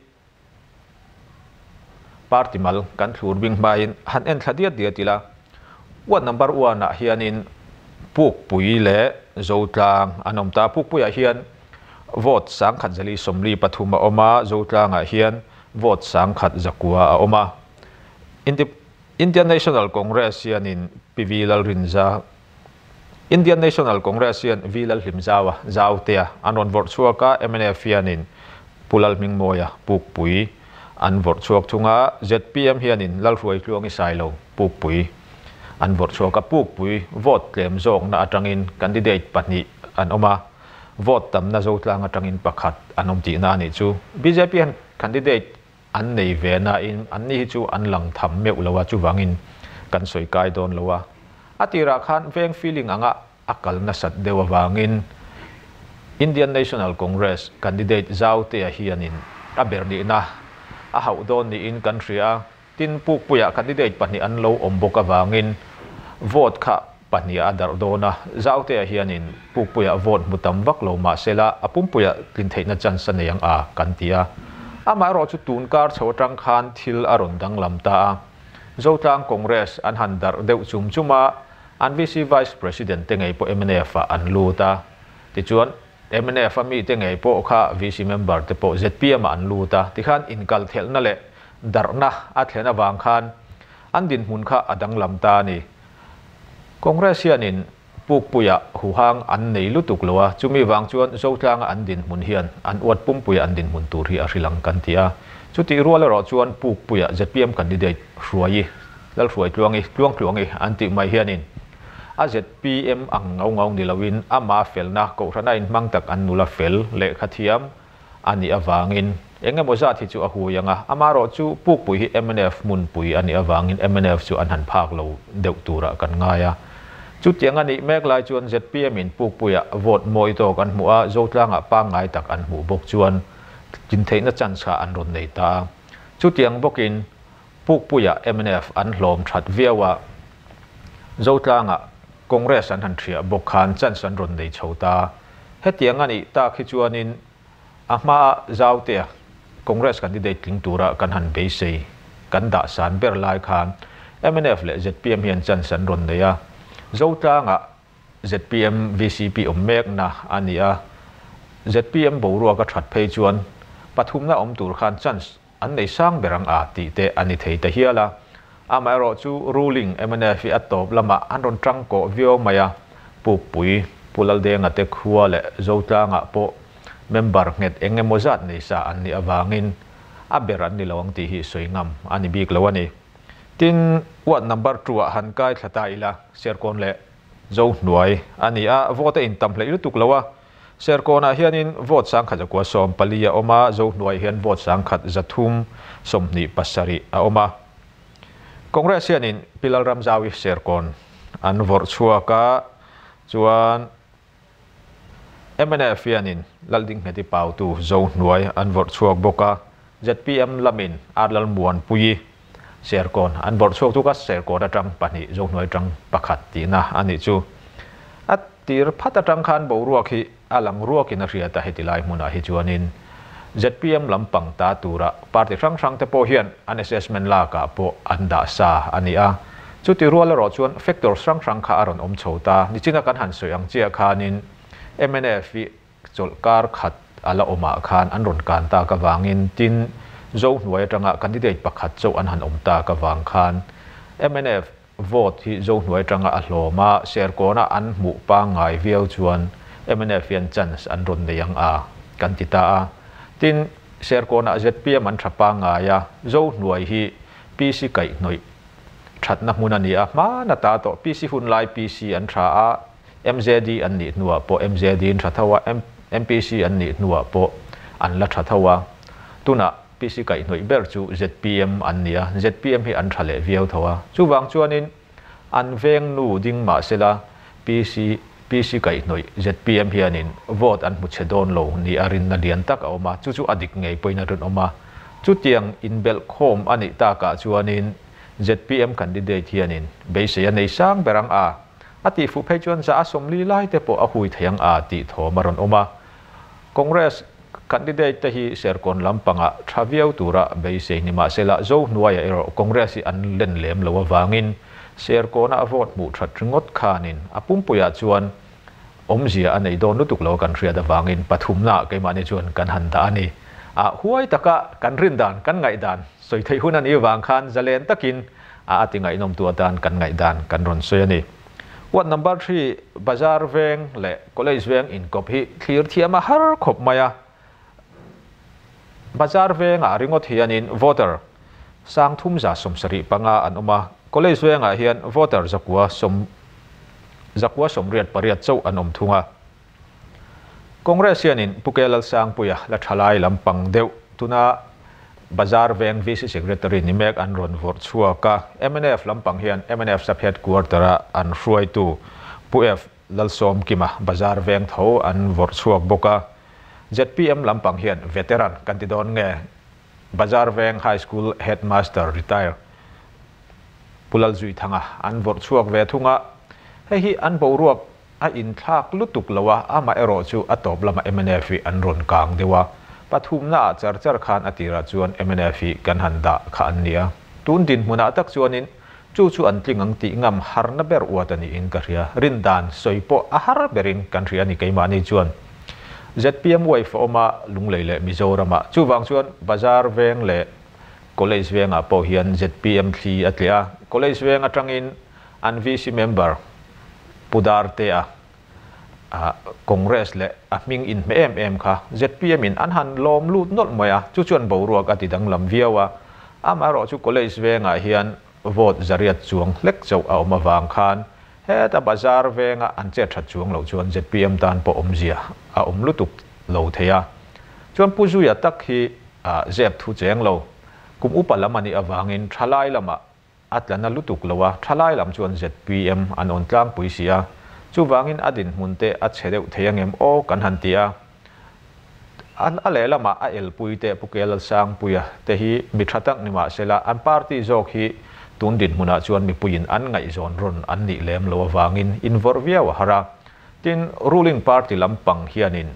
party mal kan thlur bing hmain han en thla diat diat ila, uat number one ah hianin Pukpui leh Zotlang an awm ta. Pukpuiah hian vote sangkhat zali sawmli pathum a awm a, Zotlangah hian vote sangkhat zakua a awm a. Indian National Congress hianin Pi Vi Lalrinza, Indian National Congress hian Vi Lalhlimzaua, Zautea, an rawn vawrh chhuak a, mnf hianin Pu Lalhmingmawia, Pukpui, an vawrh chhuak thung a, zpm hianin Lalhruaitluangi Sailo, Pukpui, an vawrh chhuak a, Pukpui vote tlem zawkna atangin candidate pahnih an awm a. Vote tamna Zotlang atangin pakhat an awm tihna a nih chu. Bjp hian candidate an nei ve nain anni hi chu an lang tham meuh lo a, chuvangin kan sawi kai dawn lo a. A tirah khan veng feeling anga a kal nasat deuh avangin Indian National Congress candidate Zautea hianin a ber nihna a hauh dawn niin kan hria a, tin Pukpuiah candidate pahnih an lo awm bawk avangin vote kha pahniha a darh dawn a, Zautea hianin Pukpuiah vote hmu tam vak lo mahsela a pumpuiah tlin theihna chance a nei ang a kan ti a. Amaherawhchu tun kar chho atang khan thil a rawn danglam ta a, Zotlang Congress an han darh deuh chum chum a, An VC Vice President te ngei pawh mnf ah an lut a, tichuan mnf a mite ngei pawh kha VC member te pawh zpm ah an lut a, tikhan inkalthelhna leh darhna a thlen avang khan an dinhmun kha a danglam ta a ni. Congress hianin Pukpuia huhang an nei lutuk lo a, chumi vang chuan Zotlanga an dinhmun hian an uat pumpuia an dinhmun tur hi a hrilh ang kan ti a. Chutih rual erawh chuan Pukpuia zpm candidate Hruaii Lalhruaitluangi, Tluangtluangi an tih mai hianin a zpm ang ngau ngau ni loin ama felna kohhrana inhmang tak an nula fel lehkha thiam a nih avangin eng emaw zat hi chu a hui ang a, amaherawh chu Pukpui hi mnf hmunpui a nih avangin mnf chu an han phak lo deuh turah kan ngai a. Chutiang a nih mek lai chuan zpm in Pukpuiah vote mawi tawk an hmuh a, Zotlangah pangngai tak an hmuh bawk chuan tlin theihna chance kha an rawn nei ta a. Chutiang bawkin Pukpuiah mnf an hlawm that viau a, Zotlangah Congress an han thiah bawk khan chance an rawn nei chho ta. Hetiang a nih tak hi chuanin a hmaa Zautea Congress candidate tling tura kan han beisei kan dah san ber lai khan mnf leh zpm hian chance an rawn nei a, Zotlangah zpm vcp awm mekna a ni a, zpm boruak a that phei chuan pathumna awm tur khan chance An nei sang ber ang a tih te a ni thei ta hial a. Amaherawh chu ruling mnf hi a tawp lamah an rawn tang kawh viau mai a, Pukpui, Pu Laldenga te khua leh Zotlangah pawh member nghet eng emaw zat nei sa an nih avangin a ber an ni lo ang tih hi sawi ngam a ni bik lo a ni. Tin, ward number two ah han kai thla ta ila, Serkawn leh Zohnuai a ni a, vote a intam hleih lutuk lo a, Serkawnah hianin vote sangkhat 114 a awm a, Zohnuai hian vote 1,327 a awm a. Congress hianin Pi Lalramzaui Serkawn an vawrh chhuak a, chuan mnf hianin Laldinghmeti Pautu Zohnuai an vawrh chhuak bawk a, zpm lamin Ar Lalmuanpuii Serkawn an vawrh chhuak tuk a, Serkawn atang pahnih, Zohnuai atang pakhat tihna a nih chu. A tir phat atang khan boruak hi a lang ruakin a hriat a, heti lai hmunah hi chuanin zpm lampang ta tura party hrang hrang te pawh hian an assessment lakah pawh an dah sa a ni a. Chuti rual erawh chuan factors hrang hrang kha a rawn awm chho ta. Nichina kan han sawi ang chiah khanin mnf hi Chawlh kar khat a la awmah khan an rawn kan tak avangin tin Zohnuai atanga candidate pakhat chauh an han awm tak avang khan mnf vote hi Zohnuai atanga a hlawm a, Serkawna an hmuh pangngai viau chuan mnf hian chance an rawn nei ang a kan ti ta a. Tin, Serkawnah zpm an tha pangngai a, Zohnuai hi PC kaihhnawih thatna hmun a ni a, hmana ta tawh PC hun lai PC an tha a, MJD an nih hnuah pawh MJD an tha tho a, MPC an nih hnuah pawh an la tha tho a. Tunah PC kaihhnawih ber chu zpm an ni a, zpm hi an tha leh viau tho a. Chuvang chuanin an veng nu ding mah sela PC PC kaihhnawih zpm hianin vote an hmu chhe dawn lo ni a rinna lian tak a awm a, chu chu a dik ngei pawhin a rinawm a. Chutiang inbelh khawm a nih takah chuanin zpm candidate hianin beisei a nei sang ber ang a. A tih fuh phei chuan za a sawmli lai te pawh a hui thei ang a tih thawm a rawn awm a. Congress candidate te hi Serkawn lampangah tha viau tura beisei ni mahsela Zohnuaiah erawh Congress hi an len lem lo avangin Serkawna a vote hmuh that ringawt khanin a pumpuiah chuan awmzia a nei dawn lutuk lo kan hriat avangin pathumnaah keimahni chuan kan han dah a ni. A huai taka kan rindan kan ngaihdan sawi theih hun a nih avang khan zalen takin a a ti ngaihnawmtu atan kan ngaihdan kan rawn sawi a ni. Ward number three Bazar veng leh College veng inkawp hi thlir thiam a har khawp mai a. Bazar vengah ringawt hianin voter 3375 an awm a, College vengah hian voter zakua sawm zakua sawmriat pariat chauh an awm thung a. Congress hianin Pu K Lalsangpuia la thalai lampang deuh tuna Bazar veng VC Secretary ni mek an rawn vawrh chhuak a, mnf lampang hian mnf Sub Headquarter-a an hruaitu Pu F Lalsawmkima Bazar veng tho an vawrh chhuak bawk a. Zpm lampang hian veteran kan ti dawn nge Bazar veng High School Headmaster retire Pu Lalzuithanga an vawrh chhuak ve thung a, hei hi an boruak a inthlak lutuk lo a, amaherawh chu a tawp lamah mnf hi an rawn kang deuh a, pathumna ah char char khan a tirah chuan mnf hi kan han dah kha an nia. Tun dinhmunah tak chuanin chu chu an tling ang tih ngam harna ber uat a niin ka hria, rindan sawi pawh a har berin kan hria a ni keimahni chuan. Zpm wife a awm a, Lunglei leh Mizoramah chuvang chuan Bazar veng leh College vengah pawh hian zpm thli a tleh a, College veng atangin an VC member Pu Dartea Congress leh a hming inhmeh em em kha zpm in an han lawm lut nawlh mai a, chu chuan boruak a ti danglam viau a. Amaherawh chu College vengah hian vote zariat chuang hlek chauh a awm avang khan heta bazar venga an chet that chuang loh chuan zpm tan pawh awmzia a awm lutuk lo thei a. Chuan Pu Zuia tak hi zep thu cheng lo, kum upa lam a nih avangin thalai lamah a tlana lutuk lo a, thalai lam chuan zpm an awn tlangpui si a, chuvangin a dinhmun te a chhe deuh thei angem aw kan han ti a. A lehlamah a elpui te Pu Kelalsangpuia te hi mi tha tak ni mahsela an party zawk hi tun dinhmunah chuan mipuiin an ngaihzawn rawn an nih lem lo avangin invawrh viau a har a. Tin, ruling party lampang hianin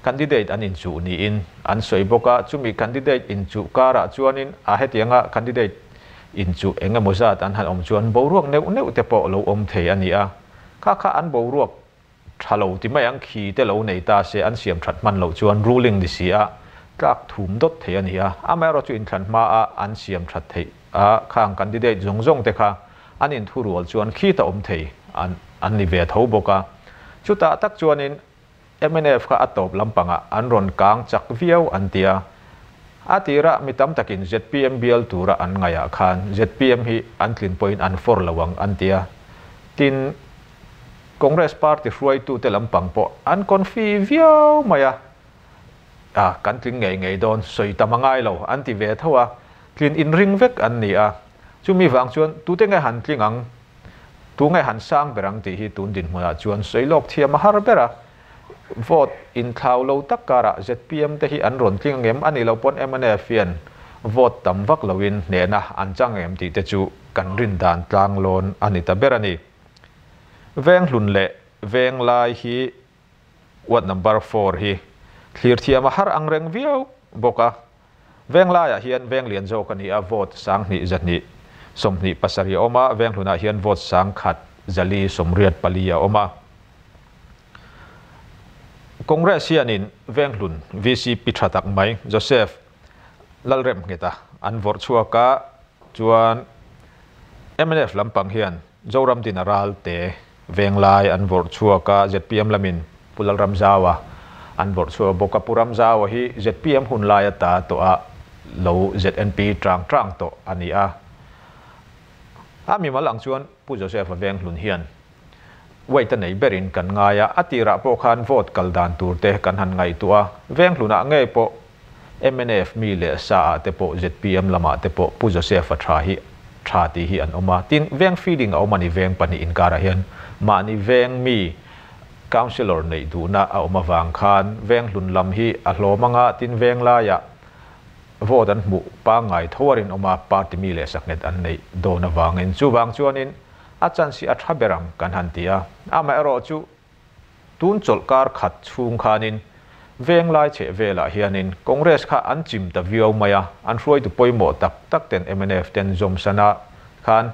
candidate an inchuh niin an sawi bawk a, chumi candidate inchuh karah chuanin a hetianga candidate inchuh eng emaw zat an han awm chuan boruak neuh neuh te pawh lo awm thei a ni a, kha kha an boruak tha lo ti mai ang khi te lo nei ta se an siam that hman loh chuan ruling ni si a tlak thum dawt thei a ni a, amaherawh chu inthlan hma a an siam that theih a khang candidate zawng zawng te kha an inthurual chuan khi ta awm thei an an ni ve tho bawk a, chutah tak chuanin mnf kha a tawp lampangah an rawn kang chak viau an ti a. A tirah mi tam takin zpm bial tura an ngaihah khan zpm hi an tlin pawhin an fawr lo ang an ti a. Tin, Congress party hruaitute lampang pawh an confi viau mai a, a kan tling ngei ngei dawn sawi tam a ngai lo an ti ve tho a, tlin inring vek an ni a. Chumi vang chuan tute nge han tling ang? Tunge han sang ber ang tih hi tun dinhmunah chuan sawi lawk thiam a har ber a. Vote inthlau lo tak karah zpm te hi an rawn tling angem a nih loh pawn mnf hian vote tam vak loin hnehna an chang angem tih te chu kan rin dan tlang lawn a ni ta ber a ni. Venghlun leh Venglai hi ward number four hi thlir thiam a har ang reng viau bawk a. Venglaiah hian veng lian zawk a ni a, vote 20 227 a awm a, Venghlunah hian vote 1 484 a awm a. Congress hianin Venghlun VCP tha tak mai Joseph Lalremngheta an vawrh chhuak a, chuan mnf lampang hian Zoram Dina Ralte Venglai an vawrh chhuak a, zpm lamin Pu Lalramzaua an vawrh chhuak bawk a. Pu Ramzaua hi zpm hun lai ata tawh a lo ZNP tang tang tawh a ni a. A mimal ang chuan Pu Joseph-a Venghlun hian weight a nei berin kan ngai a, a tirah pawh khan vote kal dan tur te kan han ngaihtuah a, Venghlunah ngei pawh mnf mi leh sa ah te pawh zpm lamah te pawh Pu Joseph-a tha hi tha tih hi an awm a, tin veng feeling a awm a ni veng pahnih inkarah hian mahni veng mi councillor neih duhna a awm avang khan veng hlun lam hi a hlawm anga tin veng laiah vote an hmuh pangngai tho a rinawm a, party mi leh saknghet an neih dawn avangin chuvang chuanin a chance hi a tha ber ang kan han ti a, amaherawhchu Tun chawlh kar khat chhung khanin Venglai chheh velah hianin Congress kha an chim ta viau mai a, an hruaitu pawimawh tak tak ten mnf ten zawmsana khan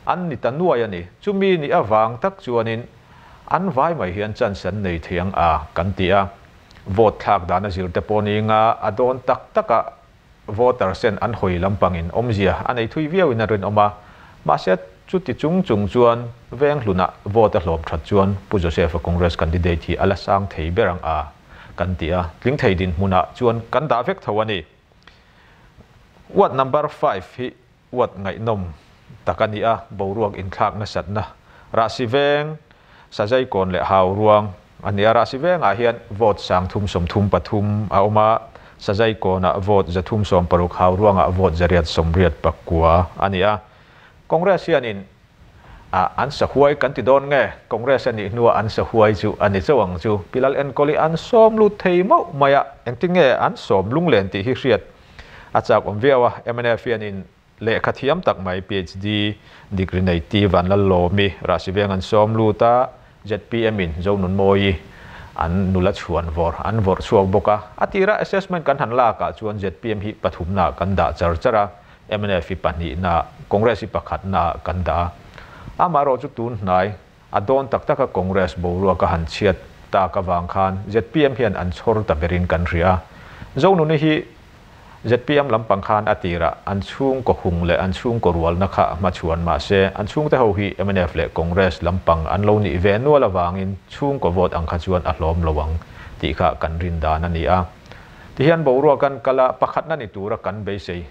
an ni ta nuai a ni. Chumi nih avang tak chuanin an vai mai hian chance an nei thei ang a kan ti a. Vote thlak dan a zir te pawh ni nga a dawn tak tak a voter sen an hawi lampangin awmzia a nei thui viauin a rinawm a, mahse chuti chung chung chuan Venghlunah vote a hlawm that chuan Pu Joseph-a Congress candidate hi a la sang thei ber ang a kan ti a, tling thei dinhmunah chuan kan dah vek tho a ni. Ward number five hi ward ngaihnawm tak a ni a, boruak inthlak nasatna Rahsi Veng, Sazaikawn leh Hauruang a ni a. Rahsi vengah hian vote 333 a awm a, Sazaikawnah vote 360, Hauruangah vote 889 a ni a. Congress hianin a an sahuai kan ti dawn nge? Congress a nih hnuah an sahuai chu a ni chauh ang chu. Pi Lal Enkawli an sawm lut thei mauh mai a, engtin nge an sawm lunglen tih hi hriat a chak awm viau a. Mnf hianin Lehkha thiam tak mai PhD degree nei T Vanlallawmi Rahsiveng an sawm lut a, zpm in Zonunmawii an nula chhuan vawr an vawrh chhuak bawk a. A tira assessment kan han lak ah chuan zpm hi pathumna ah kan dah char char a, mnf hi pahnihna ah, Congress hi pakhatna ah kan dah a. Amaherawh chu tun hnai a dawn tak taka Congress boruak a han chhiat tak avang khan zpm hian an chhawr ta berin kan hria a. Zonuni hi zpm lampang khan a tirah an chhungkaw hung leh an chhungkaw rualna kha hmachhuan mah se, an chhungte ho hi mnf leh Congress lampang an lo nih ve nual avangin chhungkaw vote ang kha chuan a hlawm lo ang tih kha kan rin dan a ni a. Tihian boruak an kal a, pakhatna ni tura kan beisei.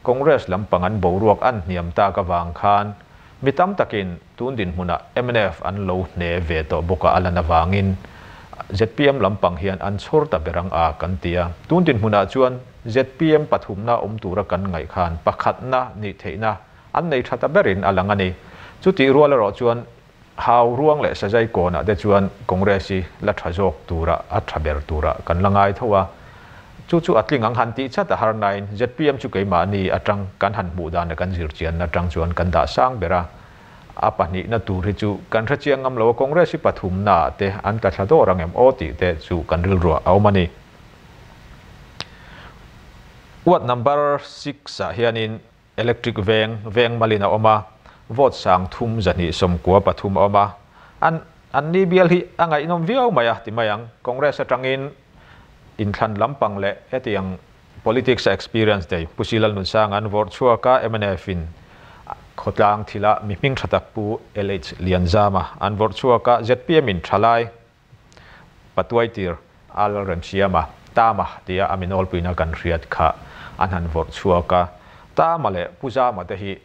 Congress lampang an boruak an hniam tak avang khan mi tam takin tun dinhmunah mnf an lo hne ve tawh bawk a, a lan avangin zpm lampang hian an chhawr ta ber ang a kan ti a. Tun dinhmunah chuan zpm pathumna awm tura kan ngaih khan pakhatna nih theihna an nei tha ta berin a lang a ni. Chutih rual erawh chuan Hau ruang leh Sazai kawnah te chuan Congress hi la tha zawk tura a tha ber tura kan la ngai tho a. Chu chu a tling ang han tih chat a har nain zpm chu keimahni atang kan han hmuh dan leh kan zirchianna atang chuan kan dah sang ber a. A pahnihna tur hi chu kan hre chiang ngam lo a, Congress hi pathumnaah te an tla thla dawr ang em aw tih te chu kan rilruah a awm a ni. Ward number six ah hianin Electric veng, veng malin a awm a, vote 3293 a awm a. An an ni bial hi a ngaihnawm viau mai a ti mai ang. Congress atangin inthlan lampang leh hetiang politics a experience nei Pu Silal Nunsanga an vawrh chhuak a, mnf in khawtlang thila mi hming tha tak Pu LH Lianzama an vawrh chhuak a, zpm in thalai Patuaitir a Lalremsiama, Tama tia a minawlpuina kan hriat kha an han vawrh chhuak a. Tama leh Pu Zama te hi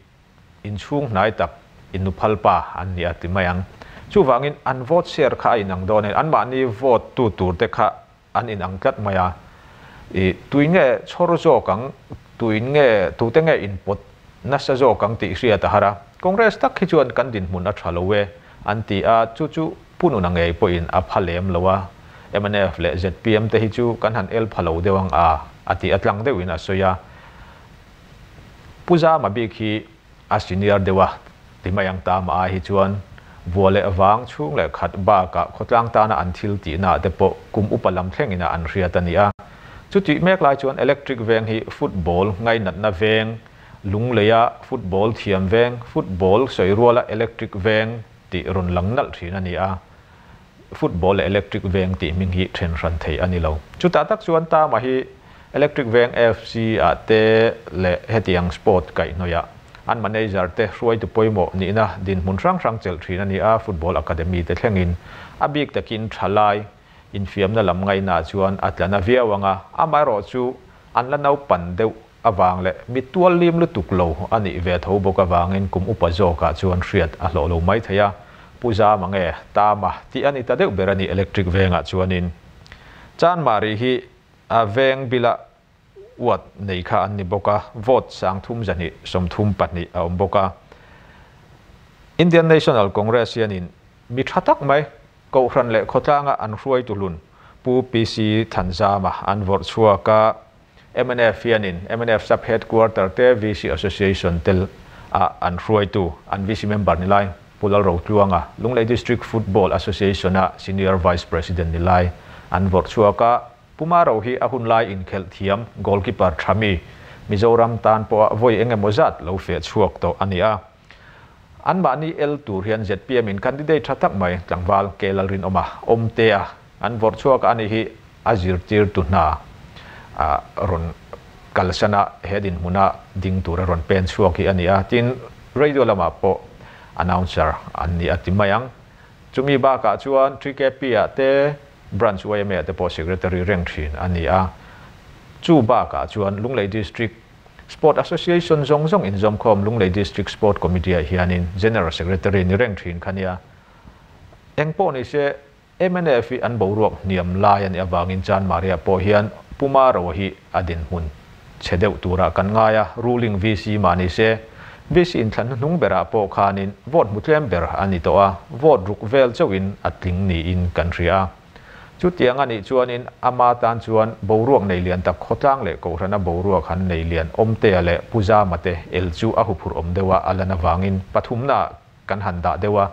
inchhung hnai tak innuphalpa an ni a ti mai ang. Chuvangin an vote share kha a inang dawn in anmahni vote tu tur te kha an inang tlat mai a. I tui nge chhawr zawk ang, tuin nge tute nge inpawt nasa zawk ang tih hriat a har a. Congress tak hi chuan kan dinhmun a tha lo e an ti a, chu chu Pu Nuna ngei pawhin a pha lem lo a, mnf leh zpm te hi chu kan han el pha lo deuh ang a, a tih a tlang deuhin a sawi a. Pu Zama bik hi a senior deuh a, ti mai ang ta mah ai hi chuan vua leh vang chhung leh khat bakah khawtlang tana an thil tihnaah te pawh kum upa lam thlengin a an hriat a ni a. Chutih mek lai chuan electric veng hi football ngainatna veng, lungleia football thiam veng, football sawi ruala electric veng, tih rawn lang nalh thin a ni a, football leh electric veng tih hming hi then hran theih a ni lo. Chutah tak chuan Tama hi Electric Veng FC ah te leh hetiang sport kaihhnawihah an manager te hruaitu pawimawh nihna dinhmun hrang hrang chelh thin a ni a, football academy te thlengin a bik takin thalai infiamna lam ngaihnaah chuan a tla na viau ang a, amaherawh chu an la naupan deuh avang leh mi tual lim lutuk lo a nih ve tho bawk avangin kum upa zawkah chuan hriat a hlawh lo mai thei a, Pu Zama nge Tama tih a ni ta deuh ber a ni electric vengah chuanin Chanmari hi a veng bila uat nei kha an ni bawk a, vote 3234 a awm bawk a. Indian National Congress hianin mi tha tak mai Kohhran leh khawtlanga an hruaitu hlun Pu PC Thanzama an vawrh chhuak a, Mnf hianin mnf Sub Headquarter te VC Association tel a an hruaitu an VC member ni lai Pu Lalrotluanga, Lunglei District Football Association a Senior Vice President ni lai an vawrh chhuak a, Pu Maro hi a hun lai inkhelh thiam goalkeeper tha mi Mizoram tan pawha vawi eng emaw zat lo feh chhuak tawh a ni a. Anmahni el tur hian zpm in candidate tha tak mai tlangval Ke Lalrinawma Awmtea an vawrh chhuak a ni hi a zirtirtu hna a rawn kalsan a, he dinhmuna ding tura rawn pen chhuak hi a ni a, tin radio lamah pawh announcer an ni a ti mai ang. Chumi bakah chuan TKP ah te Branch yma ah te pawh secretary reng thin a ni a, chu bakah chuan Lunglei District Sport Association zawng zawng inzawmkhawm Lunglei District Sport Committee ah hianin General Secretary ni reng thin kha nia. Eng pawh ni se. Mnf hi an boruak hniam lai a nih avangin Chanmari ah pawh hian Pu Maro hi a dinhmun chhe deuh turah kan ngai a, ruling VC mah ni se, VC inthlan hnuhnung berah pawh khanin vote hmu tlem ber a ni tawh a, vote ruk vel chauhin a tling niin kan hria a. Chutiang a nih chuanin ama tan chuan boruak nei lian tak khawtlang leh kohhrana boruak han nei lian Awmtea leh Pu Zama te el chu a huphurh awm deuh a a lan avangin pathumnaah kan han dah deuh a,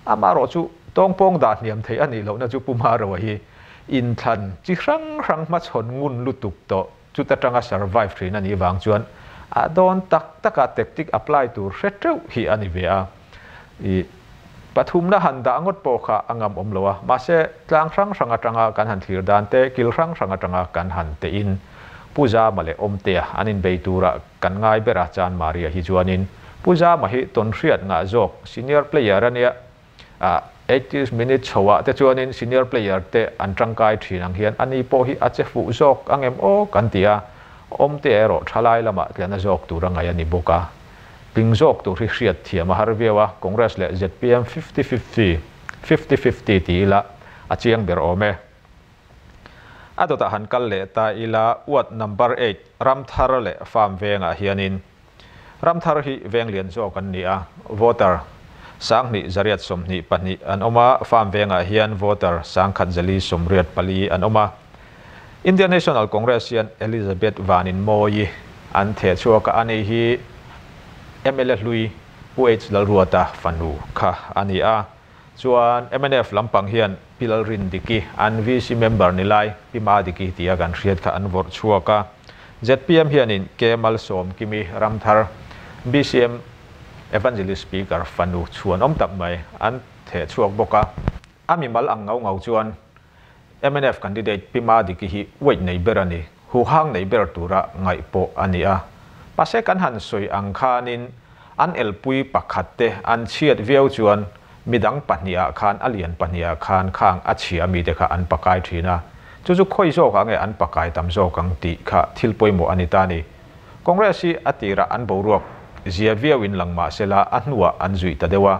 amaherawh chu tawngpawng dah hniam theih a nih lohna chu Pu Maroa hi inthlan chi hrang hrang hmachhawn ngun lutuk tawh chuta tanga survive thin a nih vang chuan a dawn tak taka tactic apply tur hre teuh hi a ni ve a. I pathumna han dah ngawt pawh kha a ngam awm lo a, mahse tlang hrang hrang atanga kan han thlir dan te, kil hrang hrang atanga kan han tehin Pu Zama leh Awmtea an inbei tura kan ngai ber a Chan Maria hi chuanin Pu Zama hi tawnhriat ngah zawk senior player a nia a 80 minute chho ah te chuanin senior player te an tangkai thin ang hian ani pawh hi a che fuh zawk angem aw kan ti a, Awmtea erawh thalai lamah tlana zawk tur a ngaih a ni bawk a. Tling zawk tur hi hriat thiam a har viau a, Congress leh zpm 50-50, 50-50 ti ila a chiang ber awm e. A dawtah han kal leh ta ila ward number eight Ramthar leh Farm vengah hianin Ramthar hi veng lian zawk an ni a, voter 2822 an awm a, Farm vengah hian voter 1084 an awm a. Indian National Congress hian Elizabeth Vaninmawi an theh chhuak a, ani hi mla hlui Pu H Lalruata fanu kha a ni a. Chuan mnf lampang hian Pi Lalrindiki, an VC member ni lai Pi Madiki tia kan hriat kha an vawrh chhuak a. Zpm hianin K Malsawmkimi Ramthar, bcm Evangelist Speaker fanu chhuan awm tak mai an theh chhuak bawk a. A mimal ang ngau ngau chuan mnf candidate Pi Madiki hi weight nei ber a ni, huhang nei ber tura ngaih pawh a ni a. Mahse kan han sawi ang khanin an elpui pakhat te an chhiat viau chuan midang pahnihah khan a lian pahnihah khan khang a chhia mite kha an pakai thin a, chu chu khawi zawkah nge an pakai tam zawk ang tih kha thil pawimawh a ni ta ni. Congress hi a tirah an boruak zia viauin lang mah sela a hnuah an zuih ta deuh a.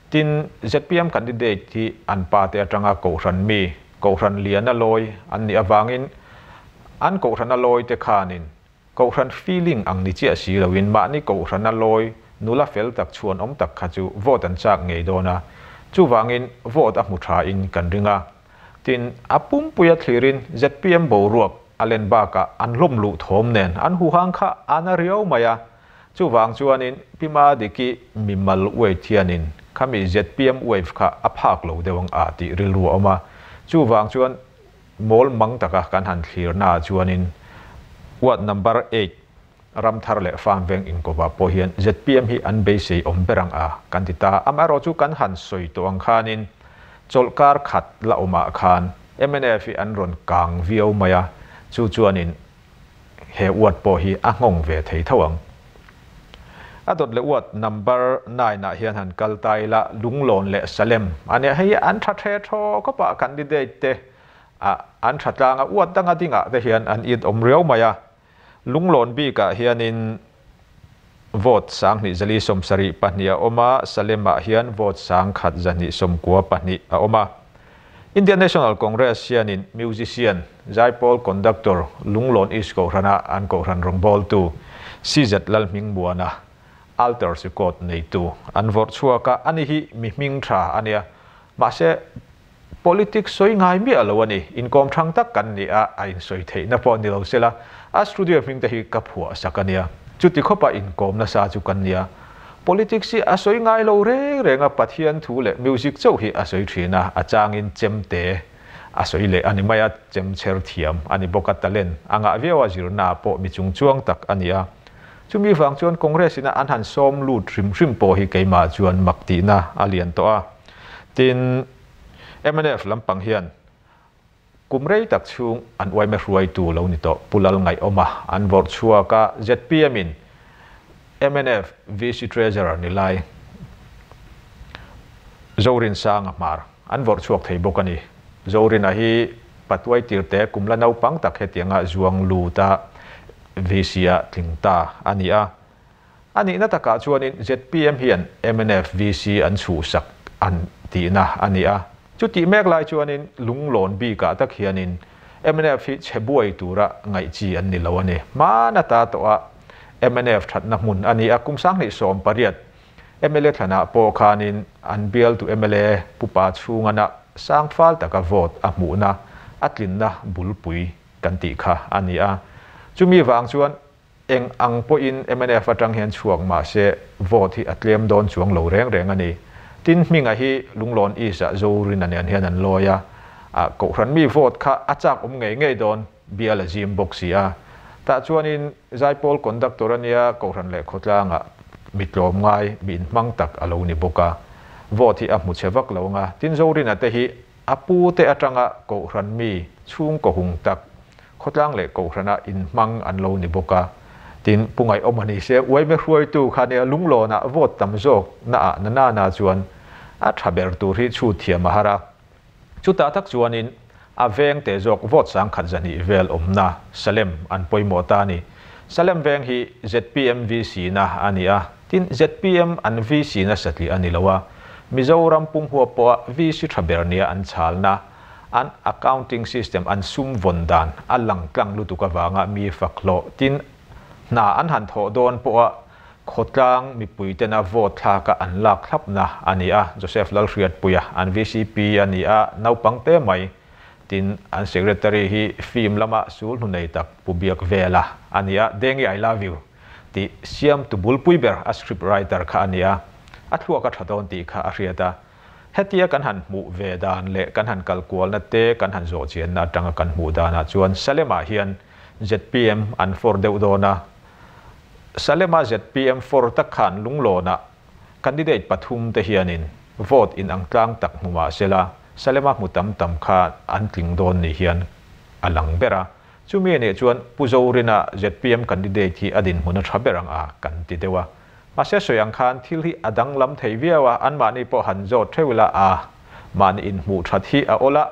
Tin, zpm candidate hi an pa te atanga kohhran mi, kohhran liana lawi an nih avangin an kohhrana lawi te khanin kohhran feeling ang ni chiah si loin mahni kohhrana lawi nula fel tak chhuan awm tak kha chu vote an chak ngei dawn a, chuvangin vote a hmu tha in kan ring a. Tin, a pumpuia thlirin zpm boruak a len bakah an hlawm luh thawm nen an huhang kha a na riau mai a, Chuvang chuanin Pi Madiki mimal wave hianin khami zpm wave kha a phak lo deuh ang a tih rilru a awm a. Chuvang chuan mawl mang taka kan han thlirnaah chuanin ward number eight Ramthar leh Farm Veng inkawpah pawh hian zpm hi an beisei awm ber ang a kan ti ta. Amaherawh chu kan han sawi tawh ang khanin chawlhkar khat la awmah khan mnf hi an rawn kang viau mai a, chu chuanin He uat pawh hi a nghawng ve thei tho ang. A dawt leh uat number nine ah hian han kal ta ila Lunglawn leh Salem a nia. Hei hi an tha the thaw khawp a, candidate te ah an tha tlang a, uat danga dingah te hian an it awm riau mai a. Lunglawn bikah hianin vote 2472 a awm a, Salem ah hian vote 1192 a awm a. Indian National Congress hianin musician, zaipawl conductor, Lunglawn East Kohhrana an kohhran rawngbawltu CZ Lalhmingmuana, alter record neitu an vawrh chhuak a, ani hi mi hming tha a nia. Mahse, politics sawi ngai miah lo a ni. Inkawm thang tak kan ni a, a insawi theihna pawh ni lo sela, a studio hming te hi ka phuah sak a nia. Chuti khawpa inkawm nasa chu kan nia. Politics hi a sawi ngai lo reng reng a, Pathian thu leh music chauh hi a sawi thin a, a changin chemte a sawi leh a ni mai a, chem chher thiam a ni bawk a, talent a ngah viau a, zirna pawh mi chung chuang tak a ni a. Chumi vang chuan Congress ina an han sawm lut hrim hrim pawh hi keimah chuan mak tihna a lian tawh a. Tin, mnf lampang hian Kum rei tak chhung an uaime hruaitu lo ni tawh Pu Lal Ngaihawma an vawrh chhuak a, zpm in mnf VC Treasurer ni lai Zorinsanga hmar an vawrh chhuak thei bawk a ni. Zorina hi patuai tirte kum la naupang tak hetianga zuang lut a VC a tling ta a ni a. A nihna takah chuanin zpm hian mnf VC an chhuhsak an tihna a ni a. Chutih mek lai chuanin lunglawn bikah tak hianin mnf hi chhe buai tura ngaih chi an ni lo a ni. Hmana ta tawh a mnf thatna hmun a ni a, kum 2018 mla thlanah pawh khanin an bialtu mla pupa chhungana sangfal taka vote a hmuhna a tlinna bulpui kan tih kha a ni a. Chumi vang chuan eng ang pawhin mnf atang hian chhuak mah se vote hi a tlem dawn chuang lo reng reng a ni. Tin hminga hi Lunglawn East ah Zorina nen hian an lawi a, a kohhran mi vote kha a chak awm ngei ngei dawn bial a zim bawk si a. Tah chuanin Zaipawl conductor a nia kohhran leh khawtlangah mi tlawm ngai mi inhmang tak a lo ni bawk a, vote hi a hmu chhe vak lo anga. Tin Zorina te hi a pu te atanga kohhran mi chhungkaw hung tak khawtlang leh kohhrana inhmang an lo ni bawk a. Tin, Pu Ngaihawm a ni se, uaime hruaitu kha nia lunglawnah vote tam zawk na ah na na na chuan a tha ber tur hi chhut thiam a har a. Chutah tak chuanin a veng te zawk vote 1200 vel awmna Salem an pawimawh ta a ni. Salem veng hi zpm VC na a ni a, tin zpm an VC na satliah a ni lo a, Mizoram pumhua pawha VC tha ber nia an chhalna an accounting system an sum vawn dan a lang tlang lutuk avanga mi fak hlawh tin hna an han thawh dawn pawha khawtlang mipui tena vote thlaka an lak thlapna a ni a. Joseph Lalhriatpuia an VCP a ni a, naupang te mai tin an secretary hi film lama sul hnu nei tak pu biak vela a ni a, Dengi I love you tih siam tu bulpui ber a script writer kha a ni a, a thluak a tha dawn tih kha a hriat a. Hetia kan han hmuh ve dan leh kan han kal kualna te kan han zawh chianna atanga kan hmuh danah chuan Salem-ah hian zpm an for deuh dawn a. Salem-a zpm for tak khan lunglawnah candidate pathum te hianin vote inang tlang tak hmu mah sela Salem-a hmu tam tam kha an tling dawn ni hian a lang ber a. Chumi anih chuan Pu Zorina zpm candidate hi a dinhmun a tha ber ang a kan ti deuh a. Mahse sawi ang khan thil hi a danglam thei viau a, anmahni pawh han zawt theuh ila a, mahni inhmuh that hi a awl a,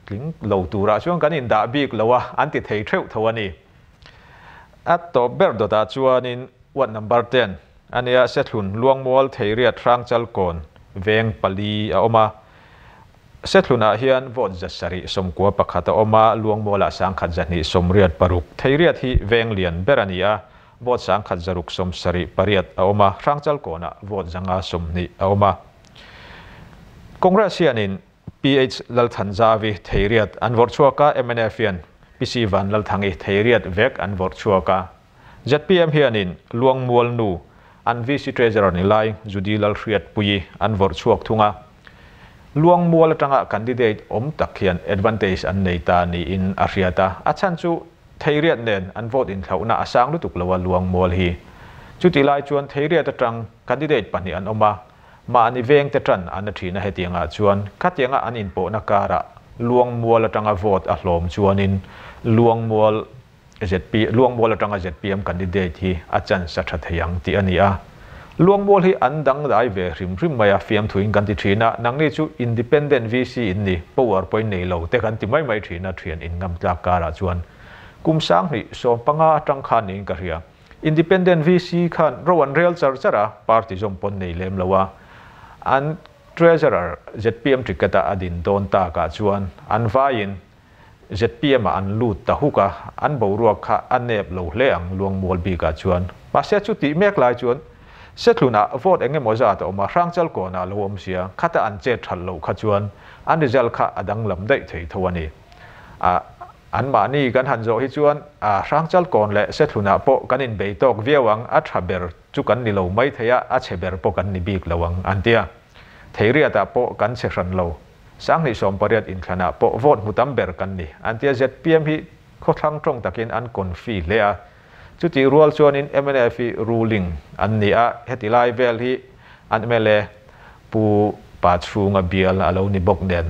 tling lo turah chuan kan indah bik lo a, an ti thei theuh tho a ni. A tawp ber dawtah chuanin ward number 10 a nia, Sethlun Luangmual Theiriat Hrangchalkawn veng pali a awm a. Sethlunah hian vote 791 a awm a, Luangmualah 1286. Theiriat hi veng lian ber a ni a, vote 1678 a awm a, Hrangchalkawnah vote 520 a awm a. Congress hianin PH Lalthanzavi Theiriat an vawrh chhuak a, mnf hian PC Van Lalthangi Theiriat vek an vawrh chhuak a. Zpm hianin Luangmual nu an VC Treasurer ni lai Judy Lalhriatpuii an vawrh chhuak thung a. Luangmual atanga candidate awm tak hian advantage an nei ta niin a hriat a, a chhan chu Theiriat nen an vote inthlauhna a sang lutuk lo a Luangmual hi. Chutih lai chuan Theiriat atang candidate pahnih an awm a, mahni vengte tan an a thina hetiangah chuan khatianga an inpawhna karah Luangmual atanga vote a hlawm chuanin Luangmual ZP Luangmual atanga zpm candidate hi a chance a tha thei ang tih a ni a. Luangmual hi an dangdai ve hrim hrim mai a, fiamthuin kan ti thin a, nangni chu independent VC in ni, power pawhin nei lo te kan ti mai mai thin a, thian inngam tlak karah chuan kum 2015 atang khan niin ka hria. Independent VC khan ro an rel char char a, party zawm pawn nei lem lo a, an treasurer zpm ticket a a din dawn takah chuan an vaiin zpm ah an lut ta huk a, an boruak kha a nep lo hle ang Luangmual bikah chuan. Mahse chutih mek lai chuan Sethlunah vote eng emaw zat a awm a, Hrangchalkawnah a lo awm sia, khata an chet that loh kha chuan an result kha a danglam daih thei tho a ni. A anmahni kan han zawh hi chuan a Hrangchalkawn leh Sethlunah pawh kan inbei tawk viau ang, a tha ber chu kan ni lo mai thei a, a chhe ber pawh kan ni bik lo ang an ti a. Theiriatah pawh kan chhe hran lo. 2018 inthlanah pawh vote hmu tam ber kan ni. An tia zpm hi khawthlang tawng takin an confi hle a. Chutih rual chuanin mnf hi ruling an ni a, heti lai vel hi an mla Pu Pa chhunga bial a lo ni bawk nen.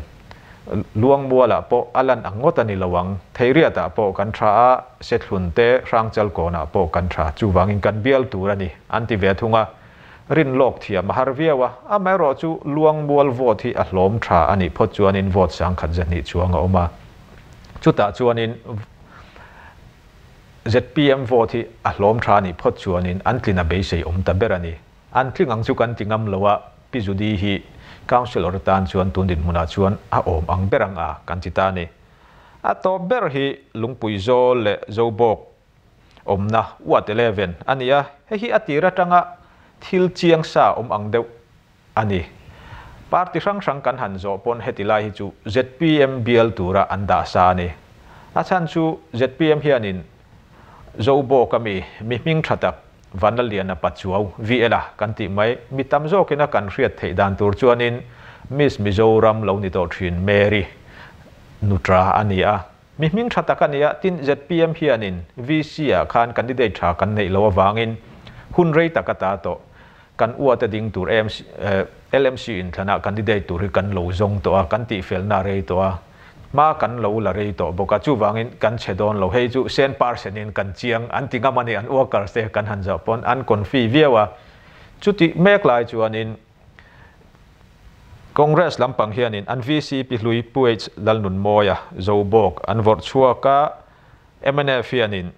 Luangmualah pawh a lan ang ngawt a ni lo ang. Theiriatah pawh kan tha a, Sethlun te Hrangchalkawnah pawh kan tha. Chuvangin kan bial tur a ni, an ti ve thung a. Rin lawk thiam a har viau a, amaherawh chu Luangmual vote hi a hlawm tha a nih phawt chuanin vote 1200 chuang a awm a. Chutah chuanin zpm vote hi a hlawm tha a nih phawt chuanin an tlin a beisei awm ta ber a ni. An tling ang chu kan ti ngam lo a, Pi Judy hi Councillor atan chuan tun dinhmunah chuan a awm ang ber ang a kan ti ta a ni. A tawp ber hi Lungpui Zawl leh Zobawk awmna Ward 11 a ni a, hei hi a tir atanga thil chiang sa awm ang deuh a ni. Party hrang hrang kan han zawh pawn heti lai hi chu zpm bial tura an dah sa a ni. A chhan chu zpm hianin Zobawk ami mi hming tha tak Vanlaliana Pachuau, VL a kan tih mai, mi tam zawkina kan hriat theih dan tur chuanin Miss Mizoram lo ni tawh thin Mary Nutra a ni a. Mi hming tha tak a ni a, tin zpm hianin VC ah khan candidate tha kan neih loh avangin hun rei tak a ta tawh. Kan uate ding tur AMC, LMC inthlanah candidate tur hi kan lo zawng tawh a, kan tihfelna a rei tawh a, hma kan lo la rei tawh bawk a, chuvangin kan chhe dawn lo. Hei chu sen par senin kan chiang an ti ngam a ni, an workers te kan han zawh pawn an confi viau a. Chutih mek lai chuanin Congress lampang hianin an VC Pi Hlui Pu H Lalnunmawia Zobawk an vawrh chhuak a, mnf hianin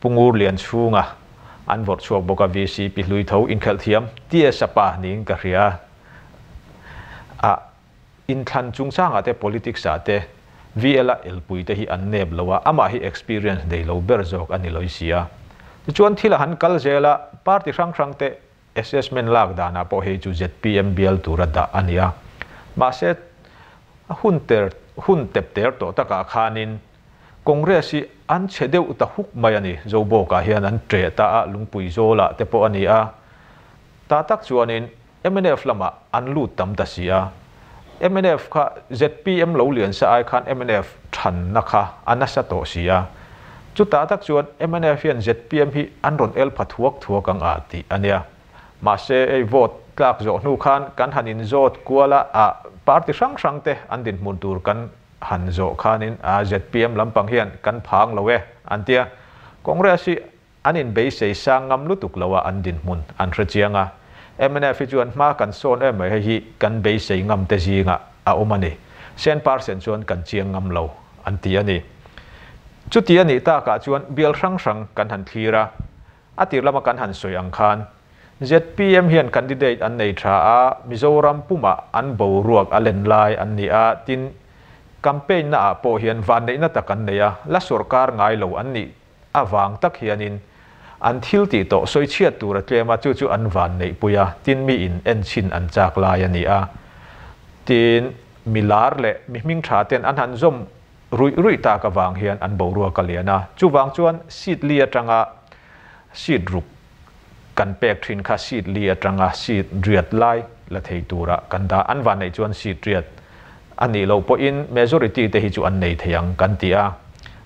Pu Ngur Lian chhunga an vawrh chhuak bawk a, VC Pi Hlui tho inkhelh thiam TS a pa niin ka hria a, inthlan chungchangah te politics ah te VL a elpui te hi an nep lo a, amah hi experience nei lo ber zawk a ni lawih si a. Tichuan thil a han kal zel a, party hrang hrang te Assessment lak danah pawh hei chu zpm bial tura dah a ni a. Mahse, hun ter hun tep ter tawh takah khanin Congress hi an chhe deuh ta huk mai a ni. Zobawkah hian an ṭeh ta a, Lungpui Zawlah te pawh a ni a. Tah tak chuanin mnf lamah an lut tam ta si a. Mnf kha zpm lo lian sa ai khan mnf thanna kha a nasa tawh si a. Chutah tak chuan mnf hian zpm hi an rawn el pha thuak thuak ang a tih a nia. Mahse ei vote tlak zawh hnu khan kan han inzawt kual a, a party hrang hrang te an dinhmun tur kan han zawh khanin a zpm lampang hian kan phang lo e an tia. Congress hi An inbeisei sang ngam lutuk lo a an dinhmun an hre chiang a. Mnf hi chuan hma kan sawn em mai hei hi kan beisei ngam te zingah a awm a ni. Sen percent chuan kan chiang ngam lo an ti a ni. Chuti a nih takah chuan bial hrang hrang kan han thlir a, a tir lama kan han sawi ang khan zpm hian candidate an nei tha a, Mizoram pumah an boruak a len lai an ni a, tin campaign naah pawh hian vanneihna tak an nei a, la sawrkar ngai lo an nih Avang tak hianin an thil tih tawh sawi chhiat tur a tlem a, chu chu an van neihpui a, tin mi in en chhin an chak lai a ni a. Tin, mi lar leh mi hming tha ten an han zawm ruih ruih tak avang hian an boruak a lian a, chuvang chuan seat li atanga seat ruk kan pek thin kha seat li atanga seat riat lai la thei tura kan dah an van neih chuan seat riat a nih loh pawhin majority te hi chu an nei thei ang kan ti a.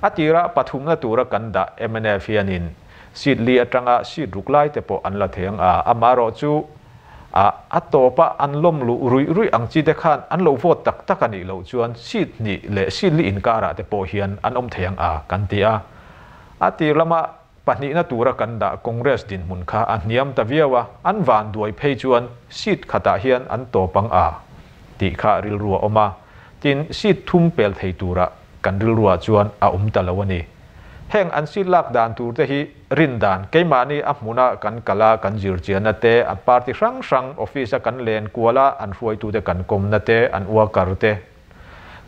A tira pathumna tura kan dah mnf hianin seat li atanga seat ruk lai te pawh an la thei ang a, amaherawh chu a a tawpa an lawm luh ruih ruih ang chi te khan an lo vote tak tak a nih loh chuan seat hnih leh seat li inkarah te pawh hian an awm thei ang a kan ti a. A tir lama Pahnihna tura kan dah Congress dinhmun kha a hniam ta viau a, an van duai phei chuan seat khatah hian an tawp ang a tih kha rilru a awm a, tin seat thum pel thei tura kan rilruah chuan a awm ta lo a ni. Heng an seat lak dan tur te hi rin dan keimahni a hmuna kan kal a, kan zirchianna te, a party hrang hrang office a kan len kual a, an hruaitute kan kawmna te, an worker te,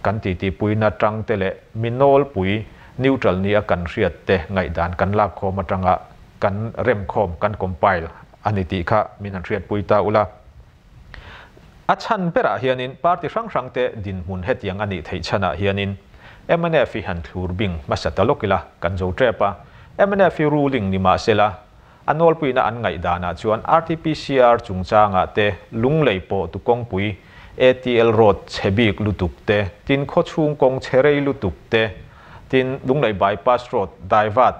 Kan titipuina tang te leh mi nawlpui, neutral nia kan hriat te ngaihdan kan lakkhawm atanga kan remkhawm, kan compile a ni tih kha min han hriatpui ta ula. A chhan berah hianin party hrang hrang te dinhmun hetiang a nih theih chhanah hianin mnf hi han thlur bing hmasa ta lawk ila kan zo tep a. Mnf hi ruling ni mahsela a nawlpuina an ngaihdanah chuan RTPCR chungchangah te lunglei pawh tu kawngpui ATL road chhe bik lutuk te, tin khawchhung kawng chhe rei lutuk te, tin Lunglei bypass road divert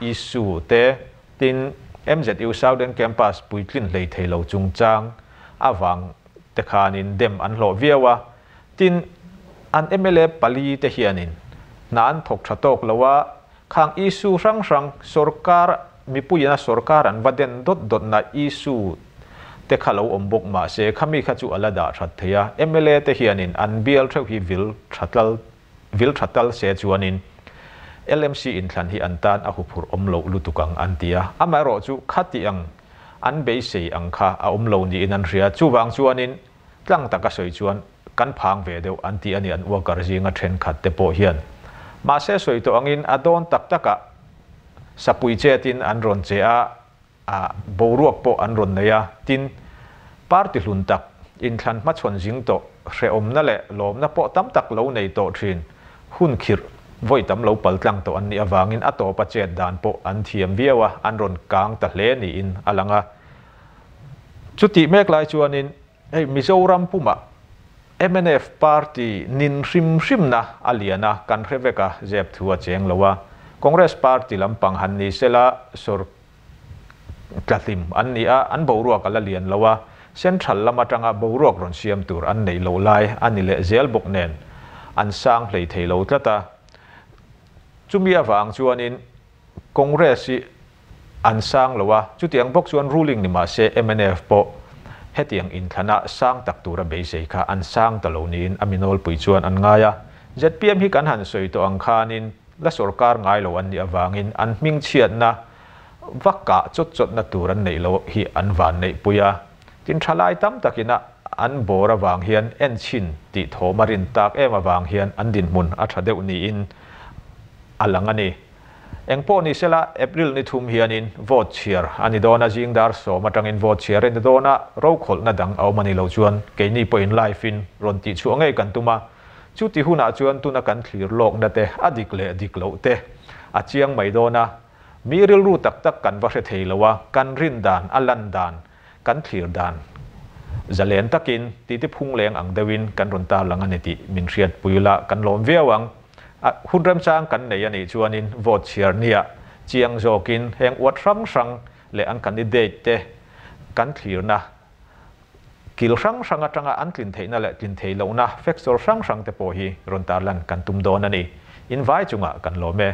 issue te, tin MZU Southern Campus puitlin hlei thei lo chungchang avang te khanin dem an hlawh viau a, tin an mla pali te hianin hna an thawk tha tawk lo a, khang issue hrang hrang sorkar Mipuiin a sorkar an va den dawt dawtna issue te kha lo awm bawk mah se khami kha chu a la dah that thei a, mla te hianin an bial theuh hi vil tha tlal vil tha tal se chuanin LMC inthlan hi an tan a huphurh awm loh lutuk ang an ti a, amaherawh chu khati ang an beisei ang kha a awm lo niin an hria, chuvang chuanin. Tlang taka sawi chuan kan phang ve deuh an ti a ni an worker zinga thenkhat te pawh hian. Mahse sawi tawh angin a dawn tak takah sapui chetin an rawn che a, a boruak pawh an rawn nei a, tin party hlun tak inthlan hmachhawn zing tawh hrehawmna leh lawmna pawh tam tak lo nei tawh thin hun khirh vawi tam lo pal tlang tawh an nih avangin a tawpa chet dan pawh an thiam viau a, an rawn kang ta hle niin a lang a. Chutih mek lai chuanin hei Mizoram pumah mnf party nin hrim hrimna a lian a, kan hre vek a, zep thu a cheng lo a. Congress party lampang han ni sela sawr tlahlim an ni a, an boruak a la lian lo a, central lam atanga boruak rawn siam tur an neih loh lai a ni leh zel bawk nen an sang hlei thei lo tlat a. Chumi avang chuanin Congress hi an sang lo a, chutiang bawk chuan ruling ni mah se mnf pawh hetiang inthlana sang tak tura beisei kha an sang ta lo niin a mi nawlpui chuan an ngai a. Zpm hi kan han sawi tawh ang khanin la sorkar ngai lo an nih avangin an hmingchhiatna va kah chawt chawtna tur an neih loh hi an van neihpui a. Tin thalai tam takina an bawr avang hian enchhin tih thawm a rin tak em avang hian an dinhmun a tha deuh niin a lang a ni. Engpawh ni sela, April ni thum hianin vote chhiar a ni dawn a, zing dar sawm atangin vote chhiar a ni dawn a, rokhawlhna dang a awm a ni lo chuan keini pawhin live in rawn tih chhuah ngei kan tum a, chuti hunah chuan tuna kan thlir lawkna te a dik leh dik loh te a chiang mai dawn a, mi rilru tak tak kan va hre thei lo a, kan rin dan, a lan dan, kan thlir dan zalen takin titi phung leng ang deuhin kan rawn tarlang a ni tih min hriatpui la kan lawm viau ang. A hun remchang kan nei a nih chuanin vote chhiar nia chiang zawkin heng uat hrang hrang leh an candidate te kan thlirna kil hrang hrang atanga an tlin theihna leh tlin theih lohna factor hrang hrang te pawh hi rawn tarlan kan tum dawn a ni. Invai chungah kan lawm e.